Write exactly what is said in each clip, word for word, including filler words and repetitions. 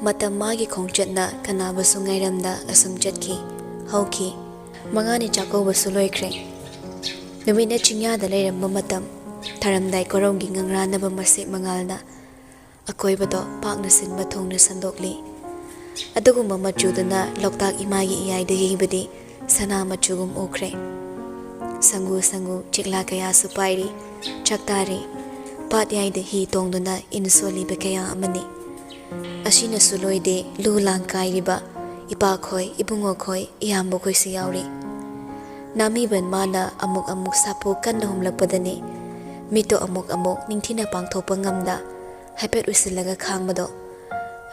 ꯃꯇꯝ ꯃꯥꯒꯤ ꯈꯣꯡꯆꯠꯅ ꯀꯅꯥꯕꯨꯁꯨ ꯉꯥꯏꯔꯝꯗ ꯑꯁꯨꯝ ꯆꯠꯈꯤ, ꯍꯧꯈꯤ꯫ ꯃꯉꯥꯅꯤ ꯆꯥꯛꯀꯧꯕꯁꯨ ꯂꯣꯏꯈ꯭ꯔꯦ꯫ ꯅꯨꯃꯤꯠꯅ ꯆꯤꯡꯌꯥꯗ ꯂꯩꯔꯝꯕ ꯃꯇꯝ, ꯊꯥꯔꯝꯗꯥꯏ ꯀꯣꯔꯧꯒꯤ ꯉꯪꯔꯥꯟꯅꯕ ꯃꯁꯦꯛ ꯃꯉꯥꯜꯅ ꯑꯀꯣꯏꯕꯗꯣ ꯄꯥꯛꯅ ꯁꯤꯟꯕ ꯊꯨꯡꯅ ꯁꯟꯗꯣꯛꯂꯤ꯫ ꯑꯗꯨꯒꯨꯝꯕ ꯃꯆꯨꯗꯨꯅ ꯂꯣꯛꯇꯥꯛ ꯏꯃꯥꯒꯤ ꯏꯌꯥꯏꯗ ꯌꯩꯕꯗꯤ ꯁꯅꯥ ꯃꯆꯨꯒꯨꯝ ꯎꯈ꯭ꯔꯦ꯫ ꯁꯪꯒꯨ ꯁꯪꯒꯨ ꯆꯤꯛꯂꯥ ꯀꯌꯥꯁꯨ ꯄꯥꯏꯔꯤ, ꯆꯥꯛꯇꯥꯔꯤ꯫ ꯄꯥꯠ ꯌꯥꯏꯗ ꯍꯤ ꯇꯣꯡꯗꯨꯅ ꯏꯟ ꯁꯣꯜꯂꯤꯕ ꯀꯌꯥ ꯑꯃꯅꯤ꯫ ꯑꯁꯤꯅꯁꯨ ꯂꯣꯏꯗꯦ, ꯂꯨ ꯂꯥꯡ ꯀꯥꯏꯔꯤꯕ ꯏꯄꯥꯈꯣꯏ, ꯏꯕꯨꯡꯉꯣꯈꯣꯏ, ꯏꯌꯥꯝꯕꯈꯣꯏꯁꯨ ꯌꯥꯎꯔꯤ꯫ ꯅꯥꯃꯤꯕꯟ ꯃꯥꯅ ꯑꯃꯨꯛ ꯑꯃꯨꯛ ꯁꯥꯐꯨ ꯀꯟꯅ ꯍꯨꯝꯂꯛꯄꯗꯅꯤ ꯃꯤꯠꯇꯣ ꯑꯃꯨꯛ ꯑꯃꯨꯛ ꯅꯤꯡꯊꯤꯅ ꯄꯥꯡꯊꯣꯛꯄ ꯉꯝꯗ ꯍꯥꯏꯐꯦꯠ ꯎꯏꯁꯤꯜꯂꯒ ꯈꯥꯡꯕꯗꯣ꯫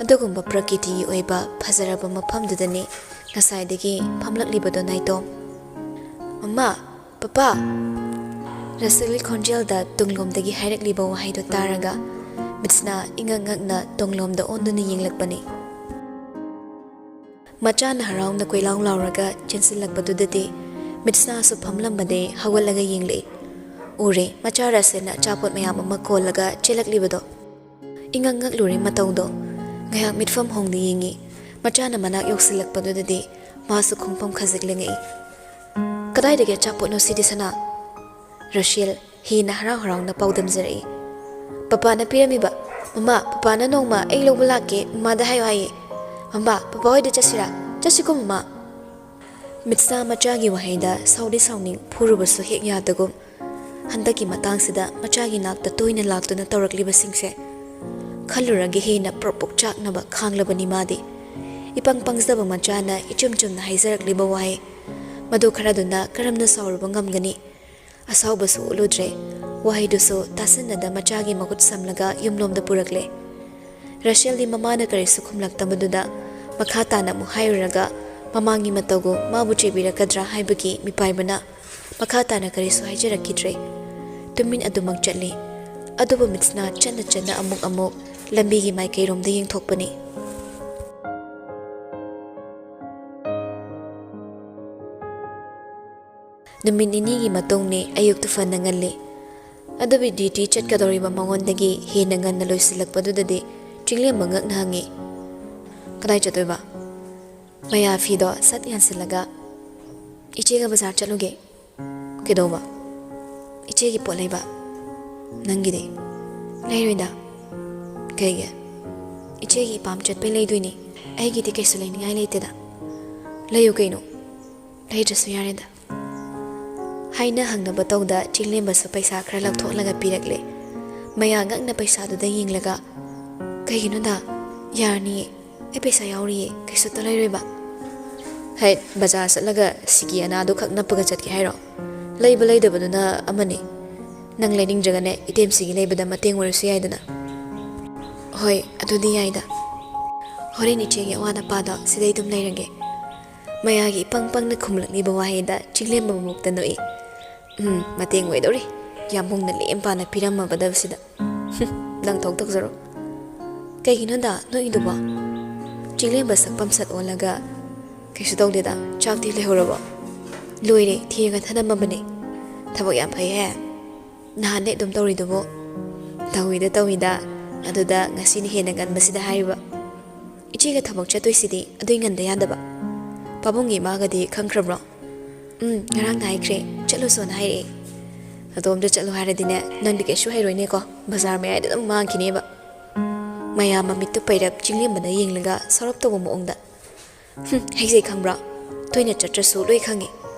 ꯑꯗꯨꯒꯨꯝꯕ ꯄ꯭ꯔꯀꯤꯇꯤꯒꯤ ꯑꯣꯏꯕ ꯐꯖꯔꯕ ꯃꯐꯝꯗꯨꯗꯅꯤ ꯉꯁꯥꯏꯗꯒꯤ ꯐꯝꯂꯛꯂꯤꯕꯗꯣ ꯅꯥꯏꯇꯣꯝ꯫ "ꯃꯃꯥ, ꯄꯄꯥ!" ꯔꯁꯦꯜꯒꯤ ꯈꯣꯟꯖꯦꯜꯗ ꯇꯨꯡꯂꯣꯝꯗꯒꯤ ꯍꯥꯏꯔꯛꯂꯤꯕ ꯋꯥꯍꯩꯗꯨ ꯇꯥꯔꯒ ꯃꯤꯠꯁꯅꯥ ꯏꯉꯛ ꯉꯛꯅ ꯇꯨꯡꯂꯣꯝꯗ ꯑꯣꯟꯗꯨꯅ ꯌꯦꯡꯂꯛꯄꯅꯤ꯫ ꯃꯆꯥꯅ ꯍꯔꯥꯎꯅ ꯀꯣꯏꯂꯥꯎ ꯂꯥꯎꯔꯒ ꯆꯦꯟꯁꯤꯜꯂꯛꯄꯗꯨꯗꯗꯤ ꯃꯤꯠꯁꯅꯥꯁꯨ ꯐꯝꯂꯝꯕꯗꯩ ꯍꯧꯒꯠꯂꯒ ꯌꯦꯡꯂꯛꯏ꯫ ꯎꯔꯦ, ꯃꯆꯥ ꯔꯁꯦꯜꯅ ꯑꯆꯥꯄꯣꯠ ꯃꯌꯥꯝ ꯑꯃ ꯀꯣꯜꯂꯒ ꯆꯦꯜꯂꯛꯂꯤꯕꯗꯣ꯫ ꯏꯉꯛ ꯉꯛꯂꯨꯔꯦ ꯃꯇꯧꯗꯣ꯫ ꯉꯥꯏꯍꯥꯛ ꯃꯤꯠꯐꯝ ꯍꯣꯡꯗ ꯌꯦꯡꯉꯤ꯫ ꯃꯆꯥꯅ ꯃꯅꯥꯛ ꯌꯧꯁꯤꯜꯂꯛꯄꯗꯨꯗꯗꯤ ꯃꯥꯁꯨ ꯈꯣꯡꯐꯝ ꯈꯖꯤꯛ ꯂꯦꯡꯉꯛꯏ꯫ "ꯀꯗꯥꯏꯗꯒꯤ ꯑꯆꯥꯄꯣꯠꯅꯣ ꯁꯤꯗꯤ, ꯁꯅꯥ?" ꯔꯁꯦꯜ ꯍꯦꯟꯅ ꯍꯔꯥꯎ ꯍꯔꯥꯎꯅ ꯄꯥꯎꯗꯝꯖꯔꯛꯏ꯫ "ꯄꯄꯥꯅ ꯄꯤꯔꯝꯃꯤꯕ꯫ ꯃꯃꯥ, ꯄꯄꯥꯅ ꯅꯣꯡꯃ ꯑꯩ ꯂꯧꯕ ꯂꯥꯛꯀꯦ, ꯃꯃꯥꯗ ꯍꯥꯏꯌꯣ ꯍꯥꯏꯌꯦ꯫ ꯃꯃꯥ, ꯄꯄꯥ ꯍꯣꯏꯗ ꯆꯠꯁꯤꯔꯥ? ꯆꯠꯁꯤꯀꯣ, ꯃꯃꯥ?" ꯃꯤꯠꯁꯅꯥ ꯃꯆꯥꯒꯤ ꯋꯥꯍꯩꯗ ꯁꯥꯎꯗꯤ ꯁꯥꯎꯅꯤꯡ, ꯐꯨꯔꯨꯕꯁꯨ ꯍꯦꯛ ꯌꯥꯗꯒꯨꯝ꯫ ꯍꯟꯗꯛꯀꯤ ꯃꯇꯥꯡꯁꯤꯗ ꯃꯆꯥꯒꯤ ꯅꯥꯛꯇ ꯇꯣꯏꯅ ꯂꯥꯛꯇꯨꯅ ꯇꯧꯔꯛꯂꯤꯕꯁꯤꯡꯁꯦ ꯈꯜꯂꯨꯔꯒ ꯍꯦꯟꯅ ꯄ꯭ꯔꯣꯛ ꯄ꯭ꯔꯣꯛ ꯆꯥꯛꯅꯕ ꯈꯥꯡꯂꯕꯅꯤ ꯃꯥꯗꯤ꯫ ꯏꯄꯪ ꯄꯪꯖꯕ ꯃꯆꯥꯅ ꯏꯆꯨꯝ ꯆꯨꯝꯅ ꯍꯥꯏꯖꯔꯛꯂꯤꯕ ꯋꯥꯍꯩ ꯃꯗꯨ ꯈꯔꯗꯨꯅ ꯀꯔꯝꯅ ꯁꯥꯎꯔꯨꯕ ꯉꯝꯒꯅꯤ? ꯑꯁꯥꯎꯕꯁꯨ ꯎꯠꯂꯨꯗ꯭ꯔꯦ꯫ ꯋꯥꯍꯩꯗꯨꯁꯨ ꯇꯥꯁꯤꯟꯅꯗ ꯃꯆꯥꯒꯤ ꯃꯈꯨꯠ ꯁꯝꯂꯒ ꯌꯨꯝꯂꯣꯝꯗ ꯄꯨꯔꯛꯂꯦ꯫ ꯔꯁꯦꯜꯗꯤ ꯃꯃꯥꯅ ꯀꯔꯤꯁꯨ ꯈꯨꯝꯂꯛꯇꯕꯗꯨꯗ ꯃꯈꯥ ꯇꯥꯅ ꯑꯃꯨꯛ ꯍꯥꯏꯔꯨꯔꯒ ꯃꯃꯥꯡꯒꯤ ꯃꯇꯧꯒꯨꯝ ꯃꯥꯕꯨ ꯆꯩꯕꯤꯔꯛꯀꯗ꯭ꯔꯥ ꯍꯥꯏꯕꯒꯤ ꯃꯤꯄꯥꯏꯕꯅ ꯃꯈꯥ ꯇꯥꯅ ꯀꯔꯤꯁꯨ ꯍꯥꯏꯖꯔꯛꯈꯤꯗ꯭ꯔꯦ꯫ ꯇꯨꯃꯤꯟ ꯑꯗꯨꯃꯛ ꯆꯠꯂꯤ꯫ ꯑꯗꯨꯕꯨ ꯃꯤꯠꯁꯅꯥ ꯆꯠꯅ ꯆꯠꯅ ꯑꯃꯨꯛ ꯑꯃꯨꯛ ꯂꯝꯕꯤꯒꯤ ꯃꯥꯏꯀꯩꯔꯣꯝꯗ ꯌꯦꯡꯊꯣꯛꯄꯅꯤ꯫ ꯅꯨꯃꯤꯠ ꯅꯤꯅꯤꯒꯤ ꯃꯇꯨꯡꯅꯤ, ꯑꯌꯨꯛꯇꯨ ꯐꯅ ꯉꯜꯂꯤ꯫ ꯑꯗꯨꯕꯨ ꯗ꯭ꯌꯨꯇꯤ ꯆꯠꯀꯗꯧꯔꯤꯕ ꯃꯉꯣꯟꯗꯒꯤ ꯍꯦꯟꯅ ꯉꯟꯅ ꯂꯣꯏꯁꯤꯜꯂꯛꯄꯗꯨꯗꯗꯤ ꯆꯤꯡꯂꯦꯝꯕ ꯉꯛꯅ ꯍꯪꯉꯤ, "ꯀꯗꯥꯏ ꯆꯠꯇꯣꯏꯕ?" ꯃꯌꯥ ꯐꯤꯗꯣ ꯁꯠ ꯌꯥꯟꯁꯤꯜꯂꯒ, "ꯏꯆꯦꯒ ꯕꯖꯥꯔ ꯆꯠꯂꯨꯒꯦ꯫" "ꯀꯩꯗꯧꯕ?" "ꯏꯆꯦꯒꯤ ꯄꯣꯠ ꯂꯩꯕ꯫" "ꯅꯪꯒꯤꯗꯤ?" "ꯂꯩꯔꯣꯏꯗ꯫" "ꯀꯩꯒꯤ?" "ꯏꯆꯦꯒꯤ ꯏꯄꯥꯝ ꯆꯠꯄꯩ ꯂꯩꯗꯣꯏꯅꯤ, ꯑꯩꯒꯤꯗꯤ ꯀꯩꯁꯨ ꯂꯩꯅꯤꯡꯉꯥꯏ ꯂꯩꯇꯦꯗ꯫" "ꯂꯩꯌꯨ ꯀꯩꯅꯣ, ꯂꯩꯗ꯭ꯔꯁꯨ ꯌꯥꯔꯦꯗ꯫" ꯍꯥꯏꯅ ꯍꯪꯅꯕ ꯇꯧꯗ ꯆꯤꯡꯂꯦꯝꯕꯁꯨ ꯄꯩꯁꯥ ꯈꯔ ꯂꯧꯊꯣꯛꯂꯒ ꯄꯤꯔꯛꯂꯦ꯫ ꯃꯌꯥ ꯉꯛꯅ ꯄꯩꯁꯥꯗꯨꯗ ꯌꯦꯡꯂꯒ, "ꯀꯩꯒꯤꯅꯣꯗ? ꯌꯥꯔꯅꯤꯌꯦ, ꯑꯩ ꯄꯩꯁꯥ ꯌꯥꯎꯔꯤꯌꯦ, ꯀꯩꯁꯨꯇ ꯂꯩꯔꯣꯏꯕ꯫" "ꯍꯩꯠ, ꯕꯖꯥꯔ ꯆꯠꯂꯒ ꯁꯤꯀꯤ ꯑꯅꯥꯗꯨ ꯈꯛ ꯅꯞꯄꯒ ꯆꯠꯀꯦ ꯍꯥꯏꯔꯣ? ꯂꯩꯕ ꯂꯩꯗꯕꯗꯨꯅ ꯑꯃꯅꯤ꯫ ꯅꯪ ꯂꯩꯅꯤꯡꯗ꯭ꯔꯒꯅꯦ, ꯏꯇꯦꯝꯁꯤꯒꯤ ꯂꯩꯕꯗ ꯃꯇꯦꯡ ꯑꯣꯏꯔꯁꯨ ꯌꯥꯏꯗꯅ꯫" "ꯍꯣꯏ, ꯑꯗꯨꯗꯤ ꯌꯥꯏꯗ꯫ ꯍꯣꯔꯦꯟ ꯏꯆꯦꯒꯤ ꯑꯋꯥꯠ ꯑꯄꯥꯗꯣ ꯁꯤꯗꯩ ꯑꯗꯨꯝ ꯂꯩꯔꯒꯦ꯫" ꯃꯌꯥꯒꯤ ꯏꯄꯪ ꯄꯪꯅ ꯈꯨꯝꯂꯛꯂꯤꯕ ꯋꯥꯍꯩꯗ ꯆꯤꯡꯂꯦꯝꯕ ꯃꯃꯨꯛꯇ ꯅꯣꯛꯏ꯫ "ꯎꯝ, ꯃꯇꯦꯡ ꯑꯣꯏꯗꯧꯔꯤ꯫ ꯌꯥꯝꯕꯨꯡꯅ ꯂꯦꯝ ꯄꯥꯅ ꯄꯤꯔꯝꯃꯕꯗꯕꯁꯤꯗ꯫ ꯍꯨꯝ, ꯅꯪ ꯊꯣꯛ ꯇꯧꯖꯔꯣ꯫" "ꯀꯩꯒꯤꯅꯣꯗ ꯅꯣꯛꯏꯗꯨꯕꯣ?" ꯆꯤꯡꯂꯦꯝꯕ ꯁꯛꯐꯝ ꯁꯠ ꯑꯣꯜꯂꯒ, "ꯀꯩꯁꯨ ꯇꯧꯗꯦꯗ, ꯆꯥꯛꯇꯤ ꯂꯩꯍꯧꯔꯕꯣ?" "ꯂꯣꯏꯔꯦ, ꯊꯤꯔꯒ ꯊꯅꯝꯃꯕꯅꯦ꯫" "ꯊꯕꯛ ꯌꯥꯝ ꯐꯩꯍꯦ꯫ ꯅꯍꯥꯟꯗꯩ ꯑꯗꯨꯝ ꯇꯧꯔꯤꯗꯨꯕꯨ?" "ꯇꯧꯏꯗ, ꯇꯧꯏꯗ꯫ ꯑꯗꯨꯗ ꯉꯁꯤꯅ ꯍꯦꯟꯅ ꯉꯟꯕꯁꯤꯗ ꯍꯥꯏꯔꯤꯕ꯫" "ꯏꯆꯦꯒ ꯊꯕꯛ ꯆꯠꯇꯣꯏꯁꯤꯗꯤ ꯑꯗꯨꯏ ꯉꯟꯗ ꯌꯥꯗꯕ꯫ ꯄꯥꯕꯨꯡꯒꯤ ꯏꯃꯥꯒꯗꯤ ꯈꯪꯈ꯭ꯔꯕ꯭ꯔꯣ?" "ꯎꯝ, ꯉꯔꯥꯡꯅ ꯍꯥꯏꯈ꯭ꯔꯦ, ꯆꯠꯂꯨꯁꯣꯅ ꯍꯥꯏꯔꯛꯑꯦ꯫" "ꯅꯇꯣꯝꯇ ꯆꯠꯂꯨ ꯍꯥꯏꯔꯗꯤꯅꯦ, ꯅꯪꯗꯤ ꯀꯩꯁꯨ ꯍꯩꯔꯣꯏꯅꯦꯀꯣ, ꯕꯖꯥꯔ ꯃꯌꯥꯏꯗ ꯑꯗꯨꯝ ꯃꯥꯡꯈꯤꯅꯦꯕ꯫" ꯃꯌꯥ ꯃꯃꯤꯠꯇꯨ ꯄꯩꯔꯞ ꯆꯤꯡꯂꯦꯝꯕꯗ ꯌꯦꯡꯂꯒ ꯁꯥꯎꯔꯞ ꯇꯧꯕ ꯃꯑꯣꯡꯗ, "ꯍꯨꯝ, ꯍꯩꯖꯩ ꯈꯪꯕ꯭ꯔꯥ? ꯇꯣꯏꯅ ꯆꯠꯇ꯭ꯔꯁꯨ ꯂꯣꯏ ꯈꯪꯉꯤ꯫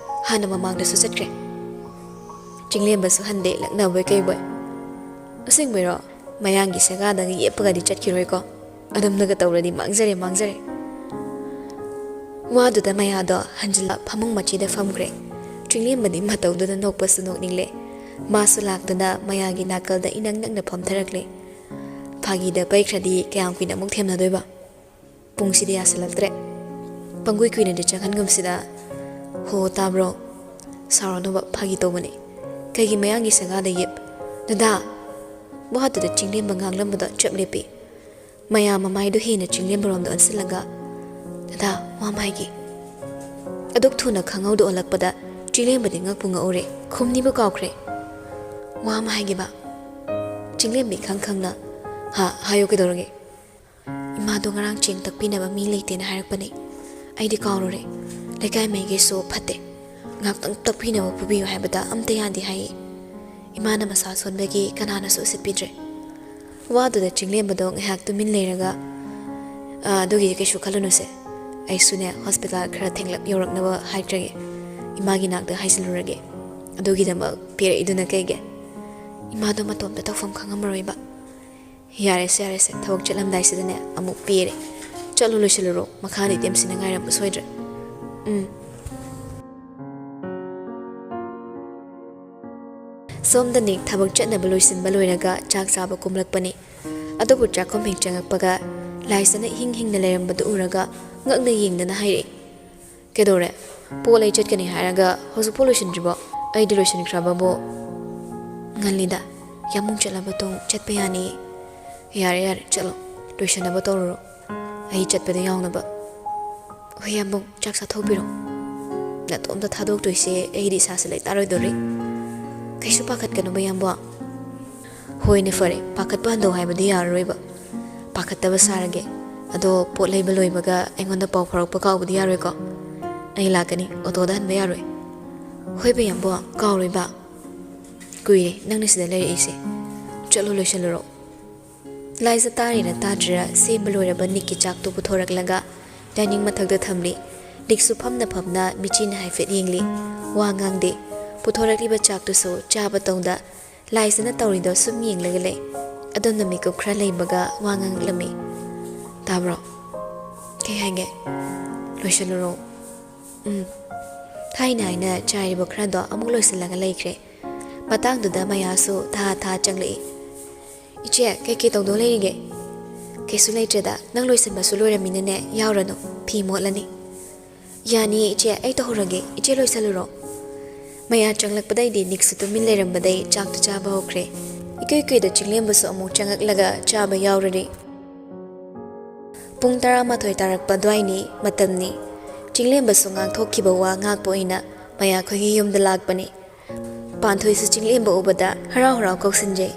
ꯍꯥꯟꯅ ꯃꯃꯥꯡꯗꯁꯨ ꯆꯠꯈ꯭ꯔꯦ꯫" ꯆꯤꯡꯂꯦꯝꯕꯁꯨ ꯍꯟꯗꯦ, ꯂꯛꯅꯕꯣꯏ ꯀꯩꯕꯣꯏ꯫ "ꯑꯁꯦꯡꯕꯩꯔꯣ? ꯃꯌꯥꯡꯒꯤ ꯁꯦꯒꯥꯗꯒ ꯌꯦꯞꯄꯒꯗꯤ ꯆꯠꯈꯤꯔꯣꯏꯀꯣ? ꯑꯗꯨꯝꯅꯒ ꯇꯧꯔꯗꯤ ꯃꯥꯡꯖꯔꯦ, ꯃꯥꯡꯖꯔꯦ꯫" ꯋꯥꯗꯨꯗ ꯃꯌꯥꯗꯣ ꯍꯟꯖꯤꯜꯂ ꯐꯃꯨꯡ ꯃꯆꯤꯗ ꯐꯝꯈ꯭ꯔꯦ꯫ ꯆꯤꯡꯂꯦꯝꯕꯗꯤ ꯃꯇꯧꯗꯨꯗ ꯅꯣꯛꯄꯁꯨ ꯅꯣꯛꯅꯤꯡꯂꯦ꯫ ꯃꯥꯁꯨ ꯂꯥꯛꯇꯨꯅ ꯃꯌꯥꯒꯤ ꯅꯥꯀꯜꯗ ꯏꯅꯛ ꯅꯛꯅ ꯐꯝꯊꯔꯛꯂꯦ꯫ ꯐꯥꯒꯤꯗ ꯄꯩꯈ꯭ꯔꯗꯤ ꯀꯌꯥꯝ ꯀꯨꯏꯅ ꯑꯃꯨꯛ ꯊꯦꯝꯅꯗꯣꯏꯕ? ꯄꯨꯡꯁꯤꯗꯤ ꯌꯥꯁꯤꯜꯂꯛꯇ꯭ꯔꯦ꯫ ꯄꯪꯀꯨꯏ ꯀꯨꯏꯅꯗꯤ ꯆꯪꯍꯟꯒꯨꯝꯁꯤꯗ꯫ "ꯍꯣ, ꯇꯥꯕ꯭ꯔꯣ? ꯁꯥꯎꯔꯅꯨꯕ, ꯐꯥꯒꯤ ꯇꯧꯕꯅꯤ꯫ ꯀꯩꯒꯤ ꯃꯌꯥꯡꯒꯤ ꯁꯦꯒꯥꯗ ꯌꯦꯞ-, ꯗꯗꯥ!" ꯋꯥꯗꯨꯗ ꯆꯤꯡꯂꯦꯝꯕ ꯉꯥꯡꯂꯝꯕꯗꯣ ꯆꯞ ꯂꯦꯞꯄꯤ꯫ ꯃꯌꯥ ꯃꯃꯥꯏꯗꯨ ꯍꯦꯟꯅ ꯆꯤꯡꯂꯦꯝꯕꯔꯣꯝꯗ ꯑꯣꯟꯁꯤꯜꯂꯒ, "ꯗꯗꯥ, ꯋꯥ ꯑꯃ ꯍꯥꯏꯒꯦ꯫" ꯑꯗꯨꯛ ꯊꯨꯅ ꯈꯪꯍꯧꯗ ꯑꯣꯜꯂꯛꯄꯗ ꯆꯤꯡꯂꯦꯝꯕꯗꯤ ꯉꯛꯄꯨ ꯉꯛꯎꯔꯦ, ꯈꯨꯝꯅꯤꯕꯨ ꯀꯥꯎꯈ꯭ꯔꯦ꯫ "ꯋꯥ ꯑꯃ ꯍꯥꯏꯒꯦꯕ꯫" ꯆꯤꯡꯂꯦꯝꯕ ꯏꯈꯪ ꯈꯪꯅ, "ꯍꯥ, ꯍꯥꯏꯌꯨ, ꯀꯩꯗꯧꯔꯒꯦ?" "ꯏꯃꯥ, ꯑꯗꯣ ꯉꯔꯥꯡ ꯆꯦꯡ ꯇꯛꯄꯤꯅꯕ ꯃꯤ ꯂꯩꯇꯦꯅ ꯍꯥꯏꯔꯛꯄꯅꯦ꯫ ꯑꯩꯗꯤ ꯀꯥꯎꯔꯨꯔꯦ꯫ ꯂꯩꯀꯥꯏ ꯃꯩꯒꯤꯁꯨ ꯐꯠꯇꯦ꯫ ꯉꯥꯛꯇꯪ ꯇꯛꯄꯤꯅꯕ ꯄꯨꯕꯤꯌꯨ ꯍꯥꯏꯕꯗ ꯑꯝꯇ ꯌꯥꯗꯦ ꯍꯥꯏꯌꯦ꯫ ꯏꯃꯥꯅ ꯃꯁꯥ ꯁꯣꯟꯕꯒꯤ ꯀꯅꯥꯅꯁꯨ ꯎꯁꯤꯠꯄꯤꯗ꯭ꯔꯦ꯫ ꯋꯥꯗꯨꯗ ꯆꯤꯡꯂꯦꯝꯕꯗꯣ ꯉꯥꯏꯍꯥꯛ ꯇꯨꯃꯤꯟ ꯂꯩꯔꯒ, "ꯑꯥ, ꯑꯗꯨꯒꯤꯗꯤ ꯀꯩꯁꯨ ꯈꯜꯂꯨꯅꯨꯁꯦ꯫ ꯑꯩꯁꯨꯅꯦ ꯍꯣꯁꯄꯤꯇꯥꯜ ꯈꯔ ꯊꯦꯡꯂꯞ ꯌꯧꯔꯛꯅꯕ ꯍꯥꯏꯈ꯭ꯔꯒꯦ꯫ ꯏꯃꯥꯒꯤ ꯅꯥꯛꯇ ꯍꯥꯏꯖꯤꯜꯂꯨꯔꯒꯦ꯫ ꯑꯗꯨꯒꯤꯗꯃꯛ ꯄꯤꯔꯛꯏꯗꯨꯅ ꯀꯩꯒꯤ? ꯏꯃꯥꯗꯣ ꯃꯇꯣꯝꯇ ꯇꯧꯐꯝ ꯈꯪꯉꯝꯃꯔꯣꯏꯕ꯫" "ꯌꯥꯔꯦꯁꯦ, ꯌꯥꯔꯦꯁꯦ, ꯊꯕꯛ ꯆꯠꯂꯝꯗꯥꯏꯁꯤꯗꯅꯦ ꯑꯃꯨꯛ ꯄꯤꯔꯦ꯫ ꯆꯠꯂꯣ, ꯂꯣꯏꯁꯤꯜꯂꯨꯔꯣ, ꯃꯈꯥꯗ ꯏꯇꯦꯝꯁꯤꯅ ꯉꯥꯏꯔꯝꯕ ꯁꯣꯏꯗ꯭ꯔꯦ꯫" ꯎꯝ꯫ ꯁꯣꯝꯗ ꯅꯤꯛ ꯊꯕꯛ ꯆꯠꯅꯕ ꯂꯣꯏꯁꯤꯟꯕ ꯂꯣꯏꯔꯒ ꯆꯥꯛ ꯆꯥꯕ ꯀꯨꯝꯂꯛꯄꯅꯤ꯫ ꯑꯗꯨꯕꯨ ꯆꯥꯛꯈꯨꯝ ꯍꯦꯛ ꯆꯪꯉꯛꯄꯒ ꯂꯥꯏꯁꯅ ꯏꯍꯤꯡ ꯍꯤꯡꯅ ꯂꯩꯔꯝꯕꯗꯨ ꯎꯔꯒ ꯉꯛꯅ ꯌꯦꯡꯗꯅ ꯍꯥꯏꯔꯛꯏ, "ꯀꯩꯗꯧꯔꯦ? ꯄꯣꯠ ꯂꯩ ꯆꯠꯀꯅꯤ ꯍꯥꯏꯔꯒ ꯍꯧꯖꯤꯛꯐꯥꯎ ꯂꯣꯏꯁꯤꯟꯗ꯭ꯔꯤꯕꯣ? ꯑꯩꯗꯤ ꯂꯣꯏꯁꯤꯟꯈ꯭ꯔꯕꯕꯨ꯫" "ꯉꯜꯂꯤꯗ, ꯌꯥꯝꯕꯨꯡ ꯆꯠꯂꯕ ꯇꯣꯡ ꯆꯠꯄ ꯌꯥꯅꯤꯌꯦ꯫" "ꯌꯥꯔꯦ, ꯌꯥꯔꯦ, ꯆꯠꯂꯣ, ꯂꯣꯏꯁꯤꯟꯅꯕ ꯇꯧꯔꯨꯔꯣ, ꯑꯩ ꯆꯠꯄꯗ ꯌꯥꯎꯅꯕ꯫" "ꯍꯣꯏ ꯌꯥꯝꯕꯨꯡ, ꯆꯥꯛ ꯆꯥꯊꯣꯛꯄꯤꯔꯣ꯫ ꯅꯇꯣꯝꯇ ꯊꯥꯗꯣꯛꯇꯣꯏꯁꯦ ꯑꯩꯗꯤ ꯏꯁꯥꯁꯦ ꯂꯩꯇꯥꯔꯣꯏꯗꯧꯔꯤ꯫" "ꯀꯩꯁꯨ ꯄꯥꯈꯠꯀꯅꯨꯕ ꯌꯥꯝꯕꯨꯡ꯫" "ꯍꯣꯏꯅꯦ, ꯐꯔꯦ, ꯄꯥꯈꯠꯄ ꯍꯟꯊꯧ ꯍꯥꯏꯕꯗꯤ ꯌꯥꯔꯔꯣꯏꯕ꯫ ꯄꯥꯈꯠꯇꯕ ꯁꯥꯔꯒꯦ꯫ ꯑꯗꯣ ꯄꯣꯠ ꯂꯩꯕ ꯂꯣꯏꯕꯒ ꯑꯩꯉꯣꯟꯗ ꯄꯥꯎ ꯐꯥꯎꯔꯛꯄ ꯀꯥꯎꯕꯗꯤ ꯌꯥꯔꯣꯏꯀꯣ? ꯑꯩ ꯂꯥꯛꯀꯅꯤ, ꯑꯣꯇꯣꯗ ꯍꯟꯕ ꯌꯥꯔꯣꯏ꯫" "ꯍꯣꯏꯕ ꯌꯥꯝꯕꯨꯡ, ꯀꯥꯎꯔꯣꯏꯕ꯫ ꯀꯨꯏꯔꯦ ꯅꯪꯅ ꯁꯤꯗ ꯂꯩꯔꯛꯏꯁꯦ꯫ ꯆꯠꯂꯣ, ꯂꯣꯏꯁꯤꯜꯂꯨꯔꯣ꯫" ꯂꯥꯏꯖ ꯇꯥꯔꯤꯔ ꯇꯥꯗ꯭ꯔꯤꯔ ꯁꯦꯝꯕ ꯂꯣꯏꯔꯕ ꯅꯤꯛꯀꯤ ꯆꯥꯛꯇꯨ ꯄꯨꯊꯣꯔꯛꯂꯒ ꯗꯥꯏꯅꯤꯡ ꯃꯊꯛꯇ ꯊꯝꯂꯤ꯫ ꯅꯤꯛꯁꯨ ꯐꯝꯅ ꯐꯝꯅ ꯃꯤꯆꯤꯅ ꯍꯥꯏꯐꯦꯠ ꯌꯦꯡꯂꯤ꯫ ꯋꯥ ꯉꯥꯡꯗꯦ꯫ ꯄꯨꯊꯣꯔꯛꯂꯤꯕ ꯆꯥꯛꯇꯨꯁꯨ ꯆꯥꯕ ꯇꯧꯗ ꯂꯥꯏꯖꯅ ꯇꯧꯔꯤꯗꯣ ꯁꯨꯝ ꯌꯦꯡꯂꯒ ꯂꯩ꯫ ꯑꯗꯣꯝꯅ ꯃꯤꯀꯨꯞ ꯈꯔ ꯂꯩꯕꯒ ꯋꯥ ꯉꯥꯡꯂꯛꯂꯝꯃꯤ꯫ "ꯇꯥꯕ꯭ꯔꯣ?" "ꯀꯩ ꯍꯥꯏꯒꯦ?" "ꯂꯣꯏꯁꯤꯜꯂꯨꯔꯣ꯫" "ꯎꯝ꯫ ꯊꯥꯏꯅ ꯍꯥꯏꯅ ꯆꯥꯏꯔꯤꯕ ꯈꯔꯗꯣ ꯑꯃꯨꯛ ꯂꯣꯏꯁꯤꯜꯂꯒ ꯂꯩꯈ꯭ꯔꯦ꯫" ꯃꯇꯥꯡꯗꯨꯗ ꯃꯌꯥꯁꯨ ꯊꯥ ꯊꯥ ꯆꯪꯂꯛꯏ꯫ "ꯏꯆꯦ, ꯀꯩꯀꯩ ꯇꯧꯗꯧ ꯂꯩꯔꯤꯒꯦ?" "ꯀꯩꯁꯨ ꯂꯩꯇ꯭ꯔꯦꯗ, ꯅꯪ ꯂꯣꯏꯁꯤꯟꯕꯁꯨ ꯂꯣꯏꯔꯝꯃꯤꯅꯅꯦ, ꯌꯥꯎꯔꯅꯨ, ꯐꯤ ꯃꯣꯠꯂꯅꯤ꯫" "ꯌꯥꯅꯤꯌꯦ ꯏꯆꯦ, ꯑꯩ ꯇꯧꯍꯧꯔꯒꯦ, ꯏꯆꯦ ꯂꯣꯏꯁꯤꯜꯂꯨꯔꯣ꯫" ꯃꯌꯥ ꯆꯪꯂꯛꯄꯗꯩꯗꯤ ꯅꯤꯛꯁꯨ ꯇꯨꯃꯤꯟ ꯂꯩꯔꯝꯕꯗꯩ ꯆꯥꯛꯇꯨ ꯆꯥꯕ ꯍꯧꯈ꯭ꯔꯦ꯫ ꯏꯀꯨꯏ ꯀꯨꯏꯗ ꯆꯤꯡꯂꯦꯝꯕꯁꯨ ꯑꯃꯨꯛ ꯆꯪꯉꯛꯂꯒ ꯆꯥꯕ ꯌꯥꯎꯔꯔꯤ꯫ ꯄꯨꯡ ꯇꯔꯥꯃꯥꯊꯣꯏ ꯇꯥꯔꯛꯄ ꯑꯗꯨꯋꯥꯏꯅꯤ, ꯃꯇꯝꯅꯤ꯫ ꯆꯤꯡꯂꯦꯝꯕꯁꯨ ꯉꯥꯡꯊꯣꯛꯈꯤꯕ ꯋꯥ ꯉꯥꯛꯄ ꯑꯣꯏꯅ ꯃꯌꯥꯈꯣꯏꯒꯤ ꯌꯨꯝꯗ ꯂꯥꯛꯄꯅꯤ꯫ ꯄꯥꯟꯊꯣꯏꯁꯨ ꯆꯤꯡꯂꯦꯝꯕ ꯎꯕꯗ ꯍꯔꯥꯎ ꯍꯔꯥꯎ ꯀꯧꯁꯤꯟꯖꯩ꯫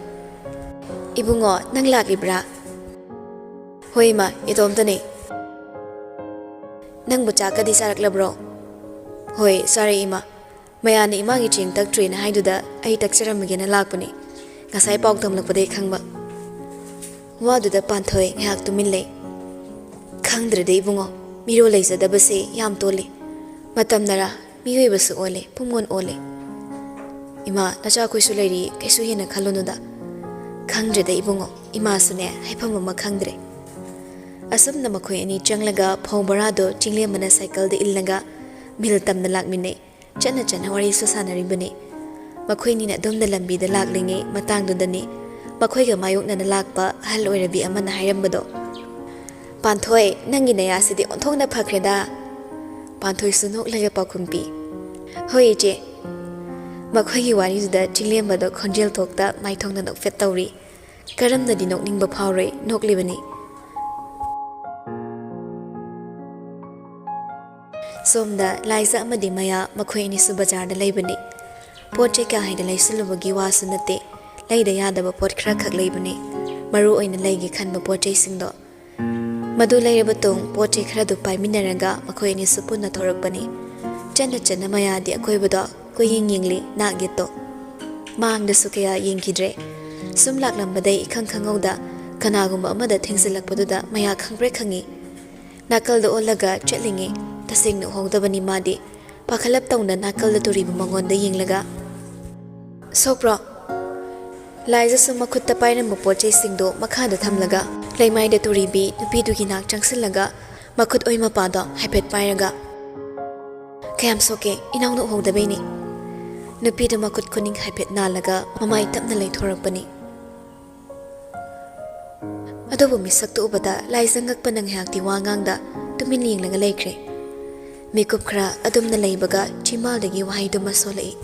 "ꯏꯕꯨꯡꯉꯣ, ꯅꯪ ꯂꯥꯛꯂꯤꯕ꯭ꯔꯥ?" ꯍꯣꯏ ꯏꯃꯥ, ꯏꯇꯣꯝꯇꯅꯦ꯫ ꯅꯪꯕꯨ ꯆꯥꯛꯀꯗꯤ ꯆꯥꯔꯛꯂꯕ꯭ꯔꯣ? ꯍꯣꯏ, ꯆꯥꯔꯦ ꯏꯃꯥ꯫ ꯃꯌꯥꯅ ꯏꯃꯥꯒꯤ ꯆꯦꯡ ꯇꯛꯇ꯭ꯔꯤꯅ ꯍꯥꯏꯗꯨꯗ ꯑꯩ ꯇꯛꯆꯔꯝꯃꯒꯦꯅ ꯂꯥꯛꯄꯅꯤ꯫ ꯉꯁꯥꯏ ꯄꯥꯎ ꯇꯝꯂꯛꯄꯗꯩ ꯈꯪꯕ꯫ ꯋꯥꯗꯨꯗ ꯄꯥꯟꯊꯣꯏ ꯉꯥꯏꯍꯥꯛ ꯇꯨꯃꯤꯟ ꯂꯩ꯫ ꯈꯪꯗ꯭ꯔꯦꯗ ꯏꯕꯨꯡꯉꯣ, ꯃꯤꯔꯣꯜ ꯂꯩꯖꯗꯕꯁꯦ ꯌꯥꯝ ꯇꯣꯜꯂꯤ꯫ ꯃꯇꯝꯅꯔꯥ ꯃꯤꯑꯣꯏꯕꯁꯨ ꯑꯣꯜꯂꯦ, ꯄꯨꯡꯑꯣꯟ ꯑꯣꯜꯂꯦ꯫ ꯏꯃꯥ, ꯅꯆꯥꯈꯣꯏꯁꯨ ꯂꯩꯔꯤ, ꯀꯩꯁꯨ ꯍꯦꯟꯅ ꯈꯜꯂꯨꯅꯨꯗ꯫ ꯈꯪꯗ꯭ꯔꯦꯗ ꯏꯕꯨꯡꯉꯣ, ꯏꯃꯥꯁꯨꯅꯦ ꯍꯥꯏꯐꯝ ꯑꯃ ꯈꯪꯗ꯭ꯔꯦ꯫ ꯑꯁꯨꯝꯅ ꯃꯈꯣꯏ ꯑꯅꯤ ꯆꯪꯂꯒ ꯐꯧ ꯕꯣꯔꯥꯗꯣ ꯆꯤꯡꯂꯦꯝꯕꯅ ꯁꯥꯏꯀꯜꯗ ꯏꯜꯂꯒ ꯃꯤꯜ ꯇꯝꯅ ꯂꯥꯛꯃꯤꯟꯅꯩ꯫ ꯆꯠꯅ ꯆꯠꯅ ꯋꯥꯔꯤꯁꯨ ꯁꯥꯟꯅꯔꯤꯕꯅꯤ꯫ ꯃꯈꯣꯏꯅꯤꯅ ꯑꯗꯣꯝꯗ ꯂꯝꯕꯤꯗ ꯂꯥꯛꯂꯤꯉꯩ ꯃꯇꯥꯡꯗꯨꯗꯅꯤ ꯃꯈꯣꯏꯒ ꯃꯥꯌꯣꯛꯅꯅ ꯂꯥꯛꯄ ꯑꯍꯜ ꯑꯣꯏꯔꯕꯤ ꯑꯃꯅ ꯍꯥꯏꯔꯝꯕꯗꯣ꯫ "ꯄꯥꯟꯊꯣꯏ, ꯅꯪꯒꯤ ꯅꯌꯥꯁꯤꯗꯤ ꯑꯣꯟꯊꯣꯛꯅ ꯐꯈ꯭ꯔꯦꯗ!" ꯄꯥꯟꯊꯣꯏꯁꯨ ꯅꯣꯛꯂꯒ ꯄꯥꯎꯈꯨꯝ ꯄꯤ꯫ "ꯍꯣꯏ ꯏꯆꯦ꯫" ꯃꯈꯣꯏꯒꯤ ꯋꯥꯔꯤꯗꯨꯗ ꯆꯤꯡꯂꯦꯝꯕꯗꯣ ꯈꯣꯟꯖꯦꯜ ꯊꯣꯛꯇ ꯃꯥꯏꯊꯣꯡꯅ ꯅꯣꯛꯐꯦꯠ ꯇꯧꯔꯤ꯫ ꯀꯔꯝꯅꯗꯤ ꯅꯣꯛꯅꯤꯡꯕ ꯐꯥꯎꯔꯣꯏ, ꯅꯣꯛꯂꯤꯕꯅꯤ꯫ ꯁꯣꯝꯗ ꯂꯥꯏꯖ ꯑꯃꯗꯤ ꯃꯌꯥ ꯃꯈꯣꯏ ꯑꯅꯤꯁꯨ ꯕꯖꯥꯔꯗ ꯂꯩꯕꯅꯤ꯫ ꯄꯣꯠ ꯆꯩ ꯀꯥ ꯍꯦꯟꯅ ꯂꯩꯁꯤꯜꯂꯨꯕꯒꯤ ꯋꯥꯁꯨ ꯅꯠꯇꯦ, ꯂꯩꯗ ꯌꯥꯗꯕ ꯄꯣꯠ ꯈꯔ ꯈꯛ ꯂꯩꯕꯅꯤ, ꯃꯔꯨ ꯑꯣꯏꯅ ꯂꯩꯒꯦ ꯈꯟꯕ ꯄꯣꯠ ꯆꯩꯁꯤꯡꯗꯣ꯫ ꯃꯗꯨ ꯂꯩꯔꯕ ꯇꯨꯡ ꯄꯣꯠ ꯆꯩ ꯈꯔꯗꯨ ꯄꯥꯏꯃꯤꯟꯅꯔꯒ ꯃꯈꯣꯏ ꯑꯅꯤꯁꯨ ꯄꯨꯟꯅ ꯊꯣꯔꯛꯄꯅꯤ꯫ ꯆꯠꯅ ꯆꯠꯅ ꯃꯌꯥꯗꯤ ꯑꯀꯣꯏꯕꯗꯣ ꯀꯣꯏꯌꯦꯡ ꯌꯦꯡꯂꯤ, ꯅꯥꯛ ꯌꯦꯠꯇꯣ꯫ ꯃꯥꯡꯗꯁꯨ ꯀꯌꯥ ꯌꯦꯡꯈꯤꯗ꯭ꯔꯦ꯫ ꯁꯨꯝ ꯂꯥꯛꯂꯝꯕꯗꯩ ꯏꯈꯪ ꯈꯪꯍꯧꯗ ꯀꯅꯥꯒꯨꯝꯕ ꯑꯃꯗ ꯊꯦꯡꯖꯤꯜꯂꯛꯄꯗꯨꯗ ꯃꯌꯥ ꯈꯪꯄ꯭ꯔꯦꯛ ꯈꯪꯉꯤ꯫ ꯅꯥꯀꯜꯗ ꯑꯣꯜꯂꯒ ꯆꯠꯂꯤꯉꯩ ꯇꯁꯦꯡꯅ ꯎꯍꯧꯗꯕꯅꯤ ꯃꯥꯗꯤ꯫ ꯄꯥꯈꯠꯂꯞ ꯇꯧꯅ ꯅꯥꯀꯜꯗ ꯇꯨꯔꯤꯕ ꯃꯉꯣꯟꯗ ꯌꯦꯡꯂꯒ, "ꯁꯣꯛꯄ꯭ꯔꯣ?" ꯂꯥꯏꯖꯁꯨ ꯃꯈꯨꯠꯇ ꯄꯥꯏꯔꯝꯕ ꯄꯣꯠ ꯆꯩꯁꯤꯡꯗꯨ ꯃꯈꯥꯗ ꯊꯝꯂꯒ, ꯂꯩꯃꯥꯏꯗ ꯇꯨꯔꯤꯕꯤ ꯅꯨꯄꯤꯗꯨꯒꯤ ꯅꯥꯛ ꯆꯪꯁꯤꯜꯂꯒ, ꯃꯈꯨꯠ ꯑꯣꯏ ꯃꯄꯥꯗꯣ ꯍꯥꯏꯐꯦꯠ ꯄꯥꯏꯔꯒ, "ꯀꯌꯥꯝ ꯁꯣꯛꯀꯦ? ꯏꯅꯥꯎꯅ ꯎꯍꯧꯗꯕꯩꯅꯤ꯫" ꯅꯨꯄꯤꯗꯨ ꯃꯈꯨꯠ ꯈꯨꯅꯤꯡ ꯍꯥꯏꯐꯦꯠ ꯅꯥꯜꯂꯒ ꯃꯃꯥꯏ ꯇꯞꯅ ꯂꯩꯊꯣꯔꯛꯄꯅꯤ꯫ ꯑꯗꯨꯕꯨ ꯃꯤꯁꯛꯇꯨ ꯎꯕꯗ ꯂꯥꯏꯖ ꯉꯛꯄꯅ ꯉꯥꯏꯍꯥꯛꯇꯤ ꯋꯥ ꯉꯥꯡꯗ ꯇꯨꯃꯤꯟ ꯌꯦꯡꯂꯒ ꯂꯩꯈ꯭ꯔꯦ꯫ ꯃꯤꯀꯨꯞ ꯈꯔ ꯑꯗꯨꯝꯅ ꯂꯩꯕꯒ ꯆꯤꯝꯕꯥꯜꯗꯒꯤ ꯋꯥꯍꯩꯗꯨꯃ ꯁꯣꯜꯂꯛꯏ,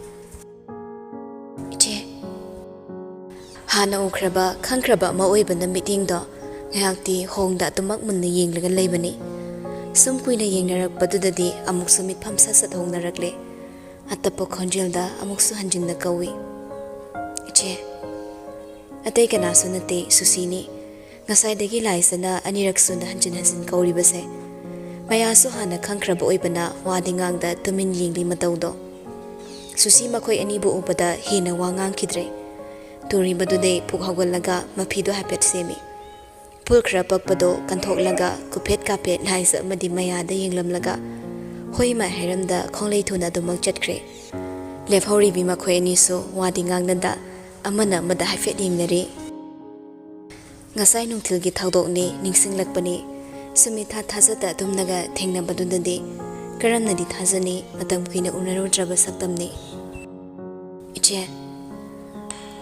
"ꯏꯆꯦ꯫" ꯍꯥꯟꯅ ꯎꯈ꯭ꯔꯕ, ꯈꯪꯈ꯭ꯔꯕ ꯑꯃ ꯑꯣꯏꯕꯅ ꯃꯤꯠꯌꯦꯡꯗꯣ ꯉꯥꯏꯍꯥꯛꯇꯤ ꯍꯣꯡꯗ ꯑꯗꯨꯃꯛ ꯃꯨꯟꯅ ꯌꯦꯡꯂꯒ ꯂꯩꯕꯅꯤ꯫ ꯁꯨꯝ ꯀꯨꯏꯅ ꯌꯦꯡꯅꯔꯛꯄꯗꯨꯗꯗꯤ ꯑꯃꯨꯛꯁꯨ ꯃꯤꯠꯐꯝ ꯁꯠ ꯁꯠ ꯍꯣꯡꯅꯔꯛꯂꯦ꯫ ꯑꯇꯞꯄ ꯈꯣꯟꯖꯦꯜꯗ ꯑꯃꯨꯛꯁꯨ ꯍꯟꯖꯤꯟꯅ ꯀꯧꯏ, "ꯏꯆꯦ꯫" ꯑꯇꯩ ꯀꯅꯥꯁꯨ ꯅꯠꯇꯦ, ꯁꯨꯁꯤꯅꯤ꯫ ꯉꯁꯥꯏꯗꯒꯤ ꯂꯥꯏꯁꯅ ꯑꯅꯤꯔꯛ ꯁꯨꯅ ꯍꯟꯖꯤꯟ ꯍꯟꯖꯤꯟ ꯀꯧꯔꯤꯕꯁꯦ꯫ ꯃꯌꯥꯁꯨ ꯍꯥꯟꯅ ꯈꯪꯈ꯭ꯔꯕ ꯑꯣꯏꯕꯅ ꯋꯥꯗꯤ ꯉꯥꯡꯗ ꯇꯨꯃꯤꯟ ꯌꯦꯡꯂꯤ ꯃꯇꯧꯗꯣ꯫ ꯁꯨꯁꯤ ꯃꯈꯣꯏ ꯑꯅꯤꯕꯨ ꯎꯕꯗ ꯍꯦꯟꯅ ꯋꯥ ꯉꯥꯡꯈꯤꯗ꯭ꯔꯦ꯫ ꯇꯨꯔꯤꯕꯗꯨꯗꯩ ꯄꯨꯛ ꯍꯧꯒꯠꯂꯒ ꯃꯐꯤꯗꯣ ꯍꯥꯏꯐꯦꯠ ꯁꯦꯝꯃꯤ꯫ ꯐꯨꯜ ꯈꯔ ꯄꯛꯄꯗꯣ ꯀꯟꯊꯣꯛꯂꯒ ꯀꯨꯐꯦꯠ ꯀꯥꯐꯦꯠ ꯂꯥꯏꯖ ꯑꯃꯗꯤ ꯃꯌꯥꯗ ꯌꯦꯡꯂꯝꯂꯒ ꯍꯣꯏ ꯃꯥꯏ ꯍꯥꯏꯔꯝꯗ ꯈꯣꯡꯂꯩ ꯊꯨꯅ ꯑꯗꯨꯃꯛ ꯆꯠꯈ꯭ꯔꯦ꯫ ꯂꯦꯞꯍꯧꯔꯤꯕꯤ ꯃꯈꯣꯏ ꯑꯅꯤꯁꯨ ꯋꯥꯗꯤ ꯉꯥꯡꯅꯗ ꯑꯃꯅ ꯑꯃꯗ ꯍꯥꯏꯐꯦꯠ ꯌꯦꯡꯅꯔꯤ꯫ ꯉꯁꯥꯏ ꯅꯨꯡꯊꯤꯜꯒꯤ ꯊꯧꯗꯣꯛꯅꯤ ꯅꯤꯡꯁꯤꯡꯂꯛꯄꯅꯤ꯫ ꯁꯨꯃꯤꯊꯥ ꯊꯥꯖꯗ ꯑꯗꯨꯝꯅꯒ ꯊꯦꯡꯅꯕꯗꯨꯗꯗꯤ ꯀꯔꯝꯅꯗꯤ ꯊꯥꯖꯅꯤ? ꯃꯇꯝ ꯀꯨꯏꯅ ꯎꯅꯔꯨꯗ꯭ꯔꯕ ꯁꯛꯇꯝꯅꯤ꯫ "ꯏꯆꯦ!"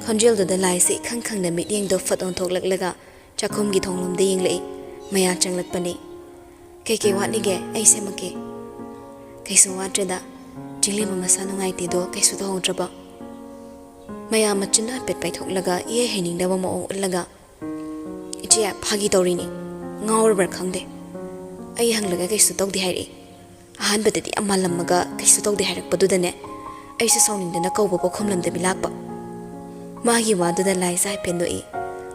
ꯈꯣꯟꯖꯦꯜꯗꯨꯗ ꯂꯥꯏꯁꯦ ꯏꯈꯪ ꯈꯪꯅ ꯃꯤꯠꯌꯦꯡꯗꯣ ꯐꯠ ꯑꯣꯟꯊꯣꯛꯂꯛꯂꯒ ꯆꯥꯛꯈꯨꯝꯒꯤ ꯊꯣꯡꯂꯣꯝꯗ ꯌꯦꯡꯂꯛꯏ꯫ ꯃꯌꯥ ꯆꯪꯂꯛꯄꯅꯤ꯫ "ꯀꯩꯀꯩ ꯋꯥꯠꯂꯤꯒꯦ? ꯑꯩ ꯁꯦꯝꯃꯛꯀꯦ꯫" "ꯀꯩꯁꯨ ꯋꯥꯠꯇ꯭ꯔꯦꯗ꯫ ꯆꯤꯡꯂꯦꯝꯕ ꯃꯁꯥ ꯅꯨꯡꯉꯥꯏꯇꯦꯗꯣ ꯀꯩꯁꯨ ꯇꯧꯍꯧꯗ꯭ꯔꯕꯣ?" ꯃꯌꯥ ꯃꯆꯤꯟꯗꯣ ꯍꯥꯏꯐꯦꯠ ꯄꯥꯏꯊꯣꯛꯂꯒ ꯏꯍꯩ ꯍꯩꯅꯤꯡꯗꯕ ꯃꯑꯣꯡ ꯎꯠꯂꯒ, "ꯏꯆꯦ, ꯐꯥꯒꯤ ꯇꯧꯔꯤꯅꯤ꯫ ꯉꯥꯎꯔꯕ꯭ꯔꯥ ꯈꯪꯗꯦ꯫ ꯑꯩ ꯍꯪꯂꯒ ꯀꯩꯁꯨ ꯇꯧꯗꯦ ꯍꯥꯏꯔꯛꯏ꯫ ꯑꯍꯥꯟꯕꯗꯗꯤ ꯌꯥꯝ ꯃꯥꯜꯂꯝꯃꯒ ꯀꯩꯁꯨ ꯇꯧꯗꯦ ꯍꯥꯏꯔꯛꯄꯗꯨꯗꯅꯦ, ꯑꯩꯁꯨ ꯁꯥꯎꯅꯤꯡꯗꯅ ꯀꯧꯕꯕꯨ ꯈꯨꯝꯂꯝꯗꯕꯤ ꯂꯥꯛꯄ꯫" ꯃꯥꯒꯤ ꯋꯥꯗꯨꯗ ꯂꯥꯏꯖ ꯍꯥꯏꯐꯦꯠ ꯅꯣꯛꯏ,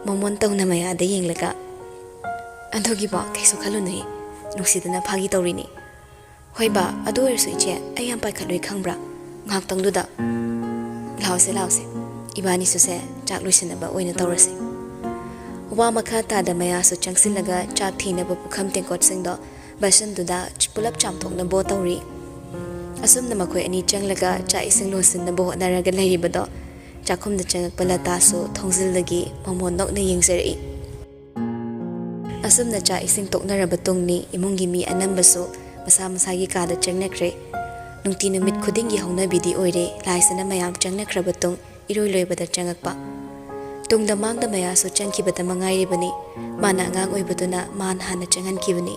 ꯃꯃꯣꯟ ꯇꯧꯅ ꯃꯌꯥꯗ ꯌꯦꯡꯂꯒ꯫ "ꯑꯗꯨꯒꯤꯕꯣ ꯀꯩꯁꯨ ꯈꯜꯂꯨꯅꯨꯍꯦ, ꯅꯨꯡꯁꯤꯗꯅ ꯐꯥꯒꯤ ꯇꯧꯔꯤꯅꯤ꯫ ꯍꯣꯏꯕ, ꯑꯗꯨ ꯑꯣꯏꯔꯁꯨ ꯏꯆꯦ, ꯑꯩ ꯌꯥꯝ ꯄꯥꯏꯈꯠꯂꯨꯏ ꯈꯪꯕ꯭ꯔꯥ? ꯉꯥꯏꯍꯥꯛꯇꯪꯗꯨꯗ꯫ ꯂꯥꯛꯑꯣꯁꯦ, ꯂꯥꯛꯑꯣꯁꯦ, ꯏꯕꯥꯅꯤꯁꯨꯁꯦ ꯆꯥꯛ ꯂꯣꯏꯁꯤꯟꯅꯕ ꯑꯣꯏꯅ ꯇꯧꯔꯁꯦ꯫" ꯋꯥ ꯃꯈꯥ ꯇꯥꯗ ꯃꯌꯥꯁꯨ ꯆꯪꯁꯤꯜꯂꯒ ꯆꯥꯛ ꯊꯤꯅꯕ ꯄꯨꯈꯝ ꯇꯦꯡꯀꯣꯠꯁꯤꯡꯗꯣ ꯕꯥꯁꯟꯗꯨꯗ ꯄꯨꯂꯞ ꯆꯥꯝꯊꯣꯛꯅꯕ ꯇꯧꯔꯤ꯫ ꯑꯁꯨꯝꯅ ꯃꯈꯣꯏ ꯑꯅꯤ ꯆꯪꯂꯒ ꯆꯥꯛ ꯏꯁꯤꯡ ꯂꯣꯏꯁꯤꯟꯅꯕ ꯍꯣꯠꯅꯔꯒ ꯂꯩꯔꯤꯕꯗꯣ ꯆꯥꯛꯈꯨꯝꯗ ꯆꯪꯉꯛꯄ ꯂꯇꯥꯁꯨ ꯊꯣꯡꯖꯤꯜꯗꯒꯤ ꯃꯃꯣꯟ ꯅꯣꯛꯅ ꯌꯦꯡꯖꯔꯛꯏ꯫ ꯑꯁꯨꯝꯅ ꯆꯥꯛ ꯏꯁꯤꯡ ꯇꯣꯛꯅꯔꯕ ꯇꯨꯡꯅꯤ ꯏꯃꯨꯡꯒꯤ ꯃꯤ ꯑꯅꯝꯕꯁꯨ ꯃꯁꯥ ꯃꯁꯥꯒꯤ ꯀꯥꯗ ꯆꯪꯅꯈ꯭ꯔꯦ꯫ ꯅꯨꯡꯇꯤ ꯅꯨꯃꯤꯠ ꯈꯨꯗꯤꯡꯒꯤ ꯍꯧꯅꯕꯤꯗꯤ ꯑꯣꯏꯔꯦ ꯂꯥꯏꯁꯅ ꯃꯌꯥꯝ ꯆꯪꯅꯈ꯭ꯔꯕ ꯇꯨꯡ ꯏꯔꯣꯏ ꯂꯣꯏꯕꯗ ꯆꯪꯉꯛꯄ꯫ ꯇꯨꯡꯗ ꯃꯥꯡꯗ ꯃꯌꯥꯁꯨ ꯆꯪꯈꯤꯕꯗ ꯃꯉꯥꯏꯔꯤꯕꯅꯤ꯫ ꯃꯥꯅ ꯑꯉꯥꯡ ꯑꯣꯏꯕꯗꯨꯅ ꯃꯥꯅ ꯍꯥꯟꯅ ꯆꯪꯍꯟꯈꯤꯕꯅꯤ꯫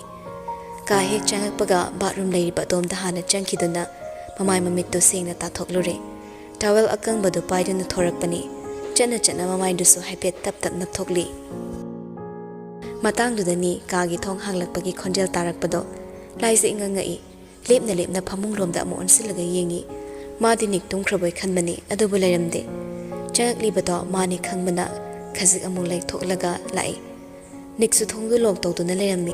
ꯀꯥ ꯍꯦꯛ ꯆꯪꯉꯛꯄꯒ ꯕꯥꯠꯔꯨꯝ ꯂꯩꯔꯤꯕ ꯑꯗꯣꯝꯗ ꯍꯥꯟꯅ ꯆꯪꯈꯤꯗꯨꯅ ꯃꯃꯥꯏ ꯃꯃꯤꯠꯇꯨ ꯁꯦꯡꯅ ꯇꯥꯊꯣꯛꯂꯨꯔꯦ꯫ ꯇꯥꯋꯦꯜ ꯑꯀꯪꯕꯗꯨ ꯄꯥꯏꯗꯨꯅ ꯊꯣꯔꯛꯄꯅꯤ꯫ ꯆꯠꯅ ꯆꯠꯅ ꯃꯃꯥꯏꯗꯨꯁꯨ ꯍꯥꯏꯐꯦꯠ ꯇꯞ ꯇꯞ ꯅꯞꯊꯣꯛꯂꯤ꯫ ꯃꯇꯥꯡꯗꯨꯗꯅꯤ ꯀꯥꯒꯤ ꯊꯣꯡ ꯍꯥꯡꯂꯛꯄꯒꯤ ꯈꯣꯟꯖꯦꯜ ꯇꯥꯔꯛꯄꯗꯣ꯫ ꯂꯥꯏꯖ ꯏꯉꯛ ꯉꯛꯏ꯫ ꯂꯦꯞꯅ ꯂꯦꯞꯅ ꯐꯃꯨꯡꯂꯣꯝꯗ ꯑꯃꯨꯛ ꯑꯣꯟꯁꯤꯜꯂꯒ ꯌꯦꯡꯉꯤ꯫ ꯃꯥꯗꯤ ꯅꯤꯛ ꯇꯨꯝꯈ꯭ꯔꯕꯣꯏ ꯈꯟꯕꯅꯤ, ꯑꯗꯨꯕꯨ ꯂꯩꯔꯝꯗꯦ꯫ ꯆꯪꯉꯛꯂꯤꯕꯗꯣ ꯃꯥꯅꯤ ꯈꯪꯕꯅ ꯈꯖꯤꯛ ꯑꯃꯨꯛ ꯂꯩꯊꯣꯛꯂꯒ ꯂꯥꯛꯏ꯫ ꯅꯤꯛꯁꯨ ꯊꯣꯡꯗꯨ ꯂꯣꯛ ꯇꯧꯗꯨꯅ ꯂꯩꯔꯝꯃꯤ꯫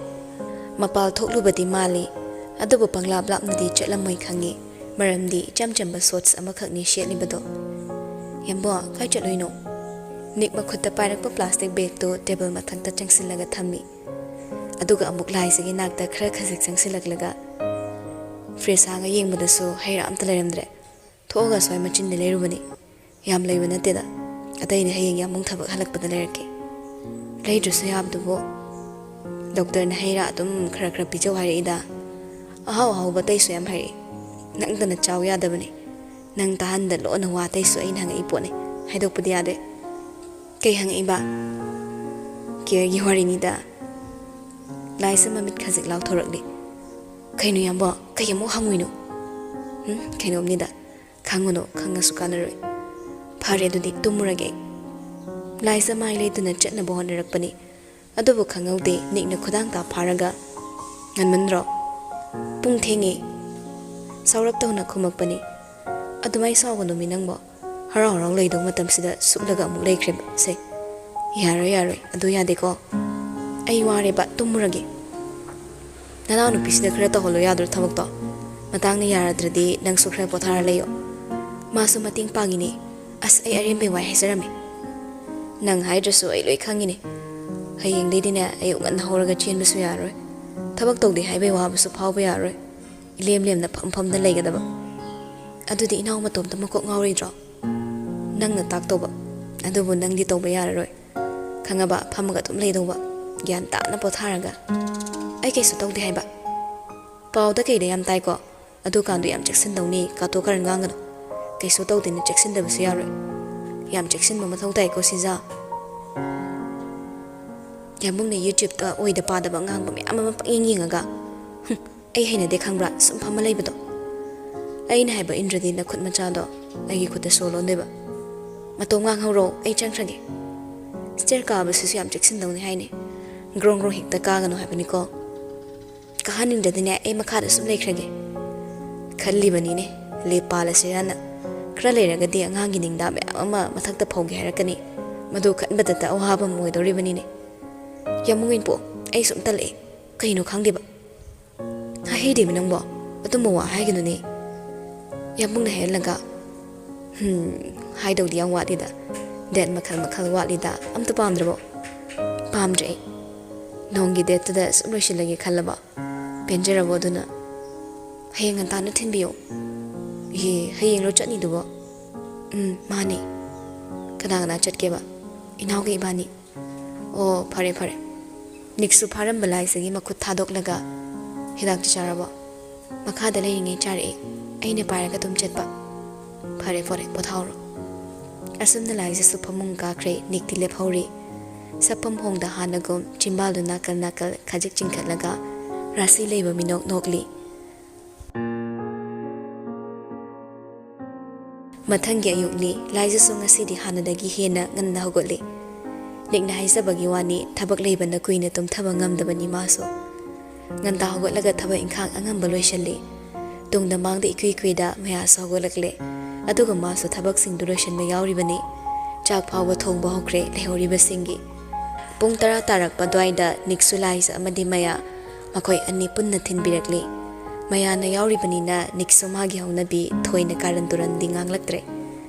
ꯃꯄꯥꯜ ꯊꯣꯛꯂꯨꯕꯗꯤ ꯃꯥꯜꯂꯤ, ꯑꯗꯨꯕꯨ ꯄꯪꯂꯥꯞ ꯂꯥꯞꯅꯗꯤ ꯆꯠꯂꯝꯃꯣꯏ ꯈꯪꯉꯤ, ꯃꯔꯝꯗꯤ ꯏꯆꯝ ꯆꯝꯕ ꯁꯣꯔꯠꯁ ꯑꯃꯈꯛꯅꯤ ꯁꯦꯠꯂꯤꯕꯗꯣ꯫ "ꯌꯥꯝꯕꯣ, ꯀꯥꯏ ꯆꯠꯂꯨꯏꯅꯣ?" ꯅꯤꯛ ꯃꯈꯨꯠꯇ ꯄꯥꯏꯔꯛꯄ ꯄ꯭ꯂꯥꯁꯇꯤꯛ ꯕꯦꯒꯇꯨ ꯇꯦꯕꯜ ꯃꯊꯛꯇ ꯆꯪꯁꯤꯜꯂꯒ ꯊꯝꯃꯤ꯫ ꯑꯗꯨꯒ ꯑꯃꯨꯛ ꯂꯥꯏꯖꯒꯤ ꯅꯥꯛꯇ ꯈꯔ ꯈꯖꯤꯛ ꯆꯪꯁꯤꯜꯂꯛꯂꯒ, ꯐ꯭ꯔꯤꯖ ꯍꯥꯡꯉ ꯌꯦꯡꯕꯗꯁꯨ ꯍꯩ ꯔꯥ ꯑꯝꯇ ꯂꯩꯔꯝꯗ꯭ꯔꯦ꯫ "ꯊꯣꯛꯑꯒ ꯑꯁ꯭ꯋꯥꯏ ꯃꯆꯤꯟꯗ ꯂꯩꯔꯨꯕꯅꯤ꯫ ꯌꯥꯝ ꯂꯩꯕ ꯅꯠꯇꯦꯗ꯫ ꯑꯇꯩꯗꯤ ꯍꯌꯦꯡ ꯌꯥꯝꯕꯨꯡ ꯊꯕꯛ ꯍꯜꯂꯛꯄꯗ ꯂꯩꯔꯛꯀꯦ꯫" "ꯂꯩꯗ꯭ꯔꯁꯨ ꯌꯥꯕꯗꯨꯕꯨ꯫ ꯗꯣꯛꯇꯔꯅ ꯍꯩ ꯔꯥ ꯑꯗꯨꯝ ꯈꯔ ꯈꯔ ꯄꯤꯖꯧ ꯍꯥꯏꯔꯛꯏꯗ꯫ ꯑꯍꯥꯎ ꯑꯍꯥꯎꯕ ꯑꯇꯩꯁꯨ ꯌꯥꯝ ꯍꯥꯏꯔꯛꯏ꯫ ꯅꯪꯇꯅ ꯆꯥꯎ ꯌꯥꯗꯕꯅꯤ꯫ ꯅꯪ ꯇꯥꯍꯟꯗ ꯂꯣꯟꯅ ꯋꯥ ꯑꯇꯩꯁꯨ ꯑꯩꯅ ꯍꯪꯉꯛꯏ ꯄꯣꯠꯅꯤ꯫ ꯍꯥꯏꯗꯣꯛꯄꯗꯤ ꯌꯥꯗꯦ꯫" "ꯀꯩ ꯍꯪꯉꯛꯏꯕ?" "ꯀꯦꯌꯔꯒꯤ ꯋꯥꯔꯤꯅꯤꯗ꯫" ꯂꯥꯏꯁ ꯃꯃꯤꯠ ꯈꯖꯤꯛ ꯂꯥꯎꯊꯣꯔꯛꯂꯤ꯫ "ꯀꯩꯅꯣ ꯌꯥꯝꯕꯣ? ꯀꯩ ꯑꯃꯨꯛ ꯍꯪꯉꯨꯏꯅꯣ?" "ꯎꯝ, ꯀꯩꯅꯣꯝꯅꯤꯗ꯫ ꯈꯪꯉꯨꯅꯨ, ꯈꯪꯉꯁꯨ ꯀꯥꯟꯅꯔꯣꯏ꯫ ꯐꯔꯦ, ꯑꯗꯨꯗꯤ ꯇꯨꯝꯃꯨꯔꯒꯦ꯫" ꯂꯥꯏꯖ ꯃꯥꯏ ꯂꯩꯗꯨꯅ ꯆꯠꯅꯕ ꯍꯣꯠꯅꯔꯛꯄꯅꯤ꯫ ꯑꯗꯨꯕꯨ ꯈꯪꯍꯧꯗꯦ, ꯅꯤꯛꯅ ꯈꯨꯗꯥꯡ ꯇꯥ ꯐꯥꯔꯒ, "ꯉꯟꯃꯟꯗ꯭ꯔꯣ?" "ꯄꯨꯡ ꯊꯦꯡꯉꯦ꯫" ꯁꯥꯎꯔꯞ ꯇꯧꯅ ꯈꯨꯝꯃꯛꯄꯅꯤ꯫ "ꯑꯗꯨꯃꯥꯏ ꯁꯥꯎꯒꯅꯨ ꯃꯤ ꯅꯪꯕꯣ꯫ ꯍꯔꯥꯎ ꯍꯔꯥꯎ ꯂꯩꯗꯧ ꯃꯇꯝꯁꯤꯗ ꯁꯨꯛꯂꯒ ꯑꯃꯨꯛ ꯂꯩꯈ꯭ꯔꯦꯕ ꯁꯦ꯫" "ꯌꯥꯔꯣꯏ, ꯌꯥꯔꯣꯏ, ꯑꯗꯨ ꯌꯥꯗꯦꯀꯣ꯫ ꯑꯩ ꯋꯥꯔꯦꯕ, ꯇꯨꯝꯃꯨꯔꯒꯦ꯫" "ꯅꯅꯥꯎꯅꯨꯄꯤꯁꯤꯗ ꯈꯔ ꯇꯧꯍꯜꯂꯣ ꯌꯥꯗ꯭ꯔꯣ ꯊꯕꯛꯇꯣ? ꯃꯇꯥꯡꯅ ꯌꯥꯔꯗ꯭ꯔꯗꯤ ꯅꯪꯁꯨ ꯈꯔ ꯄꯣꯊꯥꯔ ꯂꯩꯌꯣ꯫ ꯃꯥꯁꯨ ꯃꯇꯦꯡ ꯄꯥꯡꯉꯤꯅꯦ꯫ ꯑꯁ, ꯑꯩ ꯑꯔꯦꯝꯕꯩ ꯋꯥꯏ ꯍꯥꯏꯖꯔꯝꯃꯦ꯫" "ꯅꯪ ꯍꯥꯏꯗ꯭ꯔꯁꯨ ꯑꯩ ꯂꯣꯏ ꯈꯪꯉꯤꯅꯦ꯫ ꯍꯌꯦꯡꯗꯩꯗꯤꯅꯦ ꯑꯌꯨꯛ ꯉꯟꯅ ꯍꯧꯔꯒ ꯆꯦꯟꯕꯁꯨ ꯌꯥꯔꯣꯏ꯫ ꯊꯕꯛ ꯇꯧꯗꯦ ꯍꯥꯏꯕꯩ ꯋꯥꯕꯁꯨ ꯐꯥꯎꯕ ꯌꯥꯔꯣꯏ꯫ ꯏꯂꯦꯝ ꯂꯦꯝꯅ ꯐꯝ ꯐꯝꯗ ꯂꯩꯒꯗꯕ꯫ ꯑꯗꯨꯗꯤ ꯏꯅꯥꯎ ꯃꯇꯣꯝꯇ ꯃꯀꯣꯛ ꯉꯥꯎꯔꯣꯏꯗ꯭ꯔꯣ? ꯅꯪꯅ ꯇꯥꯛꯇꯧꯕ꯫ ꯑꯗꯨꯕꯨ ꯅꯪꯗꯤ ꯇꯧꯕ ꯌꯥꯔꯔꯣꯏ꯫ ꯈꯪꯉꯕ? ꯐꯝꯃꯒ ꯑꯗꯨꯝ ꯂꯩꯗꯧꯕ꯫ ꯒ꯭ꯌꯥꯟ ꯇꯥꯅ ꯄꯣꯊꯥꯔꯒ꯫ ꯑꯩ ꯀꯩꯁꯨ ꯇꯧꯗꯦ ꯍꯥꯏꯕ꯫ ꯄꯥꯎꯗ ꯀꯩꯗ ꯌꯥꯝ ꯇꯥꯏꯀꯣ꯫ ꯑꯗꯨꯀꯥꯟꯗꯣ ꯌꯥꯝ ꯆꯦꯛꯁꯤꯟꯗꯧꯅꯤ, ꯀꯥꯇꯣ ꯀꯔꯟ ꯉꯥꯡꯒꯅꯨ꯫ ꯀꯩꯁꯨ ꯇꯧꯗꯦꯅ ꯆꯦꯛꯁꯤꯟꯗꯕꯁꯨ ꯌꯥꯔꯣꯏ꯫ ꯌꯥꯝ ꯆꯦꯛꯁꯤꯟꯕ ꯃꯊꯧ ꯇꯥꯏꯀꯣ ꯁꯤꯖꯥ꯫ ꯌꯥꯝꯕꯨꯡꯅ YouTube-ꯇ ꯑꯣꯏꯗ ꯄꯥꯗꯕ ꯉꯥꯡꯕ ꯃꯌꯥꯝ ꯑꯃ ꯄꯪꯌꯦꯡ ꯌꯦꯡꯉꯒ, "ꯍꯨꯝ, ꯑꯩ ꯍꯩꯅꯗꯦ ꯈꯪꯕ꯭ꯔꯥ, ꯁꯨꯝ ꯐꯝꯃ ꯂꯩꯕꯗꯣ꯫ ꯑꯩꯅ ꯍꯥꯏꯕ ꯏꯟꯗ꯭ꯔꯗꯤ ꯅꯈꯨꯠ ꯃꯆꯥꯗꯣ ꯑꯩꯒꯤ ꯈꯨꯠꯇ ꯁꯣ ꯂꯣꯟꯗꯣꯏꯕ꯫ ꯃꯇꯣꯝ ꯉꯥꯡꯍꯧꯔꯣ, ꯑꯩ ꯆꯪꯈ꯭ꯔꯒꯦ꯫ ꯁ꯭ꯇꯦꯌꯔ ꯀꯥꯕꯁꯤꯁꯨ ꯌꯥꯝ ꯆꯦꯛꯁꯤꯟꯗꯧꯅꯤ ꯍꯥꯏꯅꯦ꯫ ꯒ꯭ꯔꯣꯡ ꯒ꯭ꯔꯣꯡ ꯍꯦꯛꯇ ꯀꯥꯒꯅꯨ ꯍꯥꯏꯕꯅꯤꯀꯣ꯫ ꯀꯥꯍꯟꯅꯤꯡꯗ꯭ꯔꯗꯤꯅꯦ, ꯑꯩ ꯃꯈꯥꯗ ꯁꯨꯝ ꯂꯩꯈ꯭ꯔꯒꯦ꯫" ꯈꯜꯂꯤꯕꯅꯤꯅꯦ, ꯂꯦꯞ ꯄꯥꯜꯂꯁꯤꯔꯥꯅ꯫ ꯈꯔ ꯂꯩꯔꯒꯗꯤ ꯑꯉꯥꯡꯒꯤ ꯅꯤꯡꯗꯥ ꯃꯌꯥꯝ ꯑꯃ ꯃꯊꯛꯇ ꯐꯧꯒꯦ ꯍꯥꯏꯔꯛꯀꯅꯤ꯫ ꯃꯗꯨ ꯈꯟꯕꯗꯇ ꯑꯋꯥꯕ ꯑꯃ ꯑꯣꯏꯗꯧꯔꯤꯕꯅꯤꯅꯦ꯫ "ꯌꯥꯝꯕꯨꯡ ꯏꯟꯄꯣ, ꯑꯩ ꯁꯨꯝ ꯇꯜꯂꯛꯑꯦ꯫ ꯀꯩꯅꯣ ꯈꯪꯗꯦꯕ꯫ ꯍꯥꯏꯍꯩꯗꯦꯃꯤ ꯅꯪꯕꯣ꯫ ꯑꯗꯨꯝꯕ ꯋꯥ ꯍꯥꯏꯒꯅꯨꯅꯦ꯫" ꯌꯥꯝꯕꯨꯡꯅ ꯍꯥꯏꯍꯜꯂꯒ, "ꯍꯝ, ꯍꯥꯏꯗꯧꯗꯤ ꯌꯥꯝ ꯋꯥꯠꯂꯤꯗ꯫ Date ꯃꯈꯜ ꯃꯈꯜ ꯋꯥꯠꯂꯤꯗ꯫ ꯑꯝꯇ ꯄꯥꯝꯗ꯭ꯔꯕꯣ?" "ꯄꯥꯝꯗ꯭ꯔꯦ ꯑꯩ꯫ ꯅꯣꯡꯒꯤ dateꯇꯨꯗ ꯁꯨꯝ ꯂꯣꯏꯁꯤꯜꯂꯒꯦ ꯈꯜꯂꯕ꯫ ꯄꯦꯟꯖꯔꯕꯣ ꯑꯗꯨꯅ? ꯍꯌꯦꯡ ꯉꯟꯇꯥꯅ ꯊꯤꯟꯕꯤꯌꯣ꯫" "ꯏꯍꯦ, ꯍꯌꯦꯡꯂꯣ ꯆꯠꯅꯤꯗꯨꯕꯣ?" "ꯎꯝ, ꯃꯥꯅꯦ꯫" "ꯀꯅꯥ ꯀꯅꯥ ꯆꯠꯀꯦꯕ?" "ꯏꯅꯥꯎꯒ ꯏꯕꯥꯅꯤ꯫" "ꯑꯣ, ꯐꯔꯦ, ꯐꯔꯦ꯫" ꯅꯤꯛꯁꯨ ꯐꯥꯔꯝꯕ ꯂꯥꯏꯖꯒꯤ ꯃꯈꯨꯠ ꯊꯥꯗꯣꯛꯂꯒ, "ꯍꯤꯗꯥꯛꯇꯤ ꯆꯥꯔꯕꯣ?" "ꯃꯈꯥꯗ ꯂꯩꯔꯤꯉꯩ ꯆꯥꯔꯛꯑꯦ꯫ ꯑꯩꯅ ꯄꯥꯏꯔꯒ ꯑꯗꯨꯝ ꯆꯠꯄ꯫" "ꯐꯔꯦ, ꯐꯔꯦ, ꯄꯣꯊꯥꯎꯔꯣ꯫" ꯑꯁꯨꯝꯅ ꯂꯥꯏꯖꯁꯨ ꯐꯃꯨꯡ ꯀꯥꯈ꯭ꯔꯦ꯫ ꯅꯤꯛꯇꯤ ꯂꯦꯞꯍꯧꯔꯤ꯫ ꯁꯛꯐꯝ ꯍꯣꯡꯗ ꯍꯥꯟꯅꯒꯨꯝ ꯆꯤꯝꯕꯥꯜꯗꯨ ꯅꯥꯀꯜ ꯅꯥꯀꯜ ꯈꯖꯤꯛ ꯆꯤꯡꯈꯠꯂꯒ ꯔꯥꯁꯤ ꯂꯩꯕ ꯃꯤꯅꯣꯛ ꯅꯣꯛꯂꯤ꯫ ꯃꯊꯪꯒꯤ ꯑꯌꯨꯛꯅꯤ꯫ ꯂꯥꯏꯖꯁꯨ ꯉꯁꯤꯗꯤ ꯍꯥꯟꯅꯗꯒꯤ ꯍꯦꯟꯅ ꯉꯟꯅ ꯍꯧꯒꯠꯂꯤ꯫ ꯅꯤꯛꯅ ꯍꯥꯏꯖꯕꯒꯤ ꯋꯥꯅꯤ, ꯊꯕꯛ ꯂꯩꯕꯅ ꯀꯨꯏꯅ ꯇꯨꯝꯊꯕ ꯉꯝꯗꯕꯅꯤ ꯃꯥꯁꯨ꯫ ꯉꯟꯇꯥ ꯍꯧꯒꯠꯂꯒ ꯊꯕꯛ ꯏꯪꯈꯥꯡ ꯑꯉꯝꯕ ꯂꯣꯏꯁꯤꯜꯂꯤ꯫ ꯇꯨꯡꯗ ꯃꯥꯡꯗ ꯏꯀꯨꯏ ꯀꯨꯏꯗ ꯃꯌꯥꯁꯨ ꯍꯧꯒꯠꯂꯛꯂꯦ꯫ ꯑꯗꯨꯒ ꯃꯥꯁꯨ ꯊꯕꯛꯁꯤꯡꯗꯨ ꯂꯣꯏꯁꯤꯟꯕ ꯌꯥꯎꯔꯤꯕꯅꯤ꯫ ꯆꯥꯛ ꯐꯥꯎꯕ ꯊꯣꯡꯕ ꯍꯧꯈ꯭ꯔꯦ ꯂꯩꯍꯧꯔꯤꯕꯁꯤꯡꯒꯤ꯫ ꯄꯨꯡ ꯇꯔꯥ ꯇꯥꯔꯛꯄ ꯑꯗꯨꯋꯥꯏꯗ ꯅꯤꯛꯁꯨ ꯂꯥꯏꯖ ꯑꯃꯗꯤ ꯃꯌꯥ, ꯃꯈꯣꯏ ꯑꯅꯤ ꯄꯨꯟꯅ ꯊꯤꯟꯕꯤꯔꯛꯂꯤ꯫ ꯃꯌꯥꯅ ꯌꯥꯎꯔꯤꯕꯅꯤꯅ ꯅꯤꯛꯁꯨ ꯃꯥꯒꯤ ꯍꯧꯅꯕꯤ ꯊꯣꯏꯅ ꯀꯥꯔꯟ ꯇꯨꯔꯟꯗꯤ ꯉꯥꯡꯂꯛꯇ꯭ꯔꯦ꯫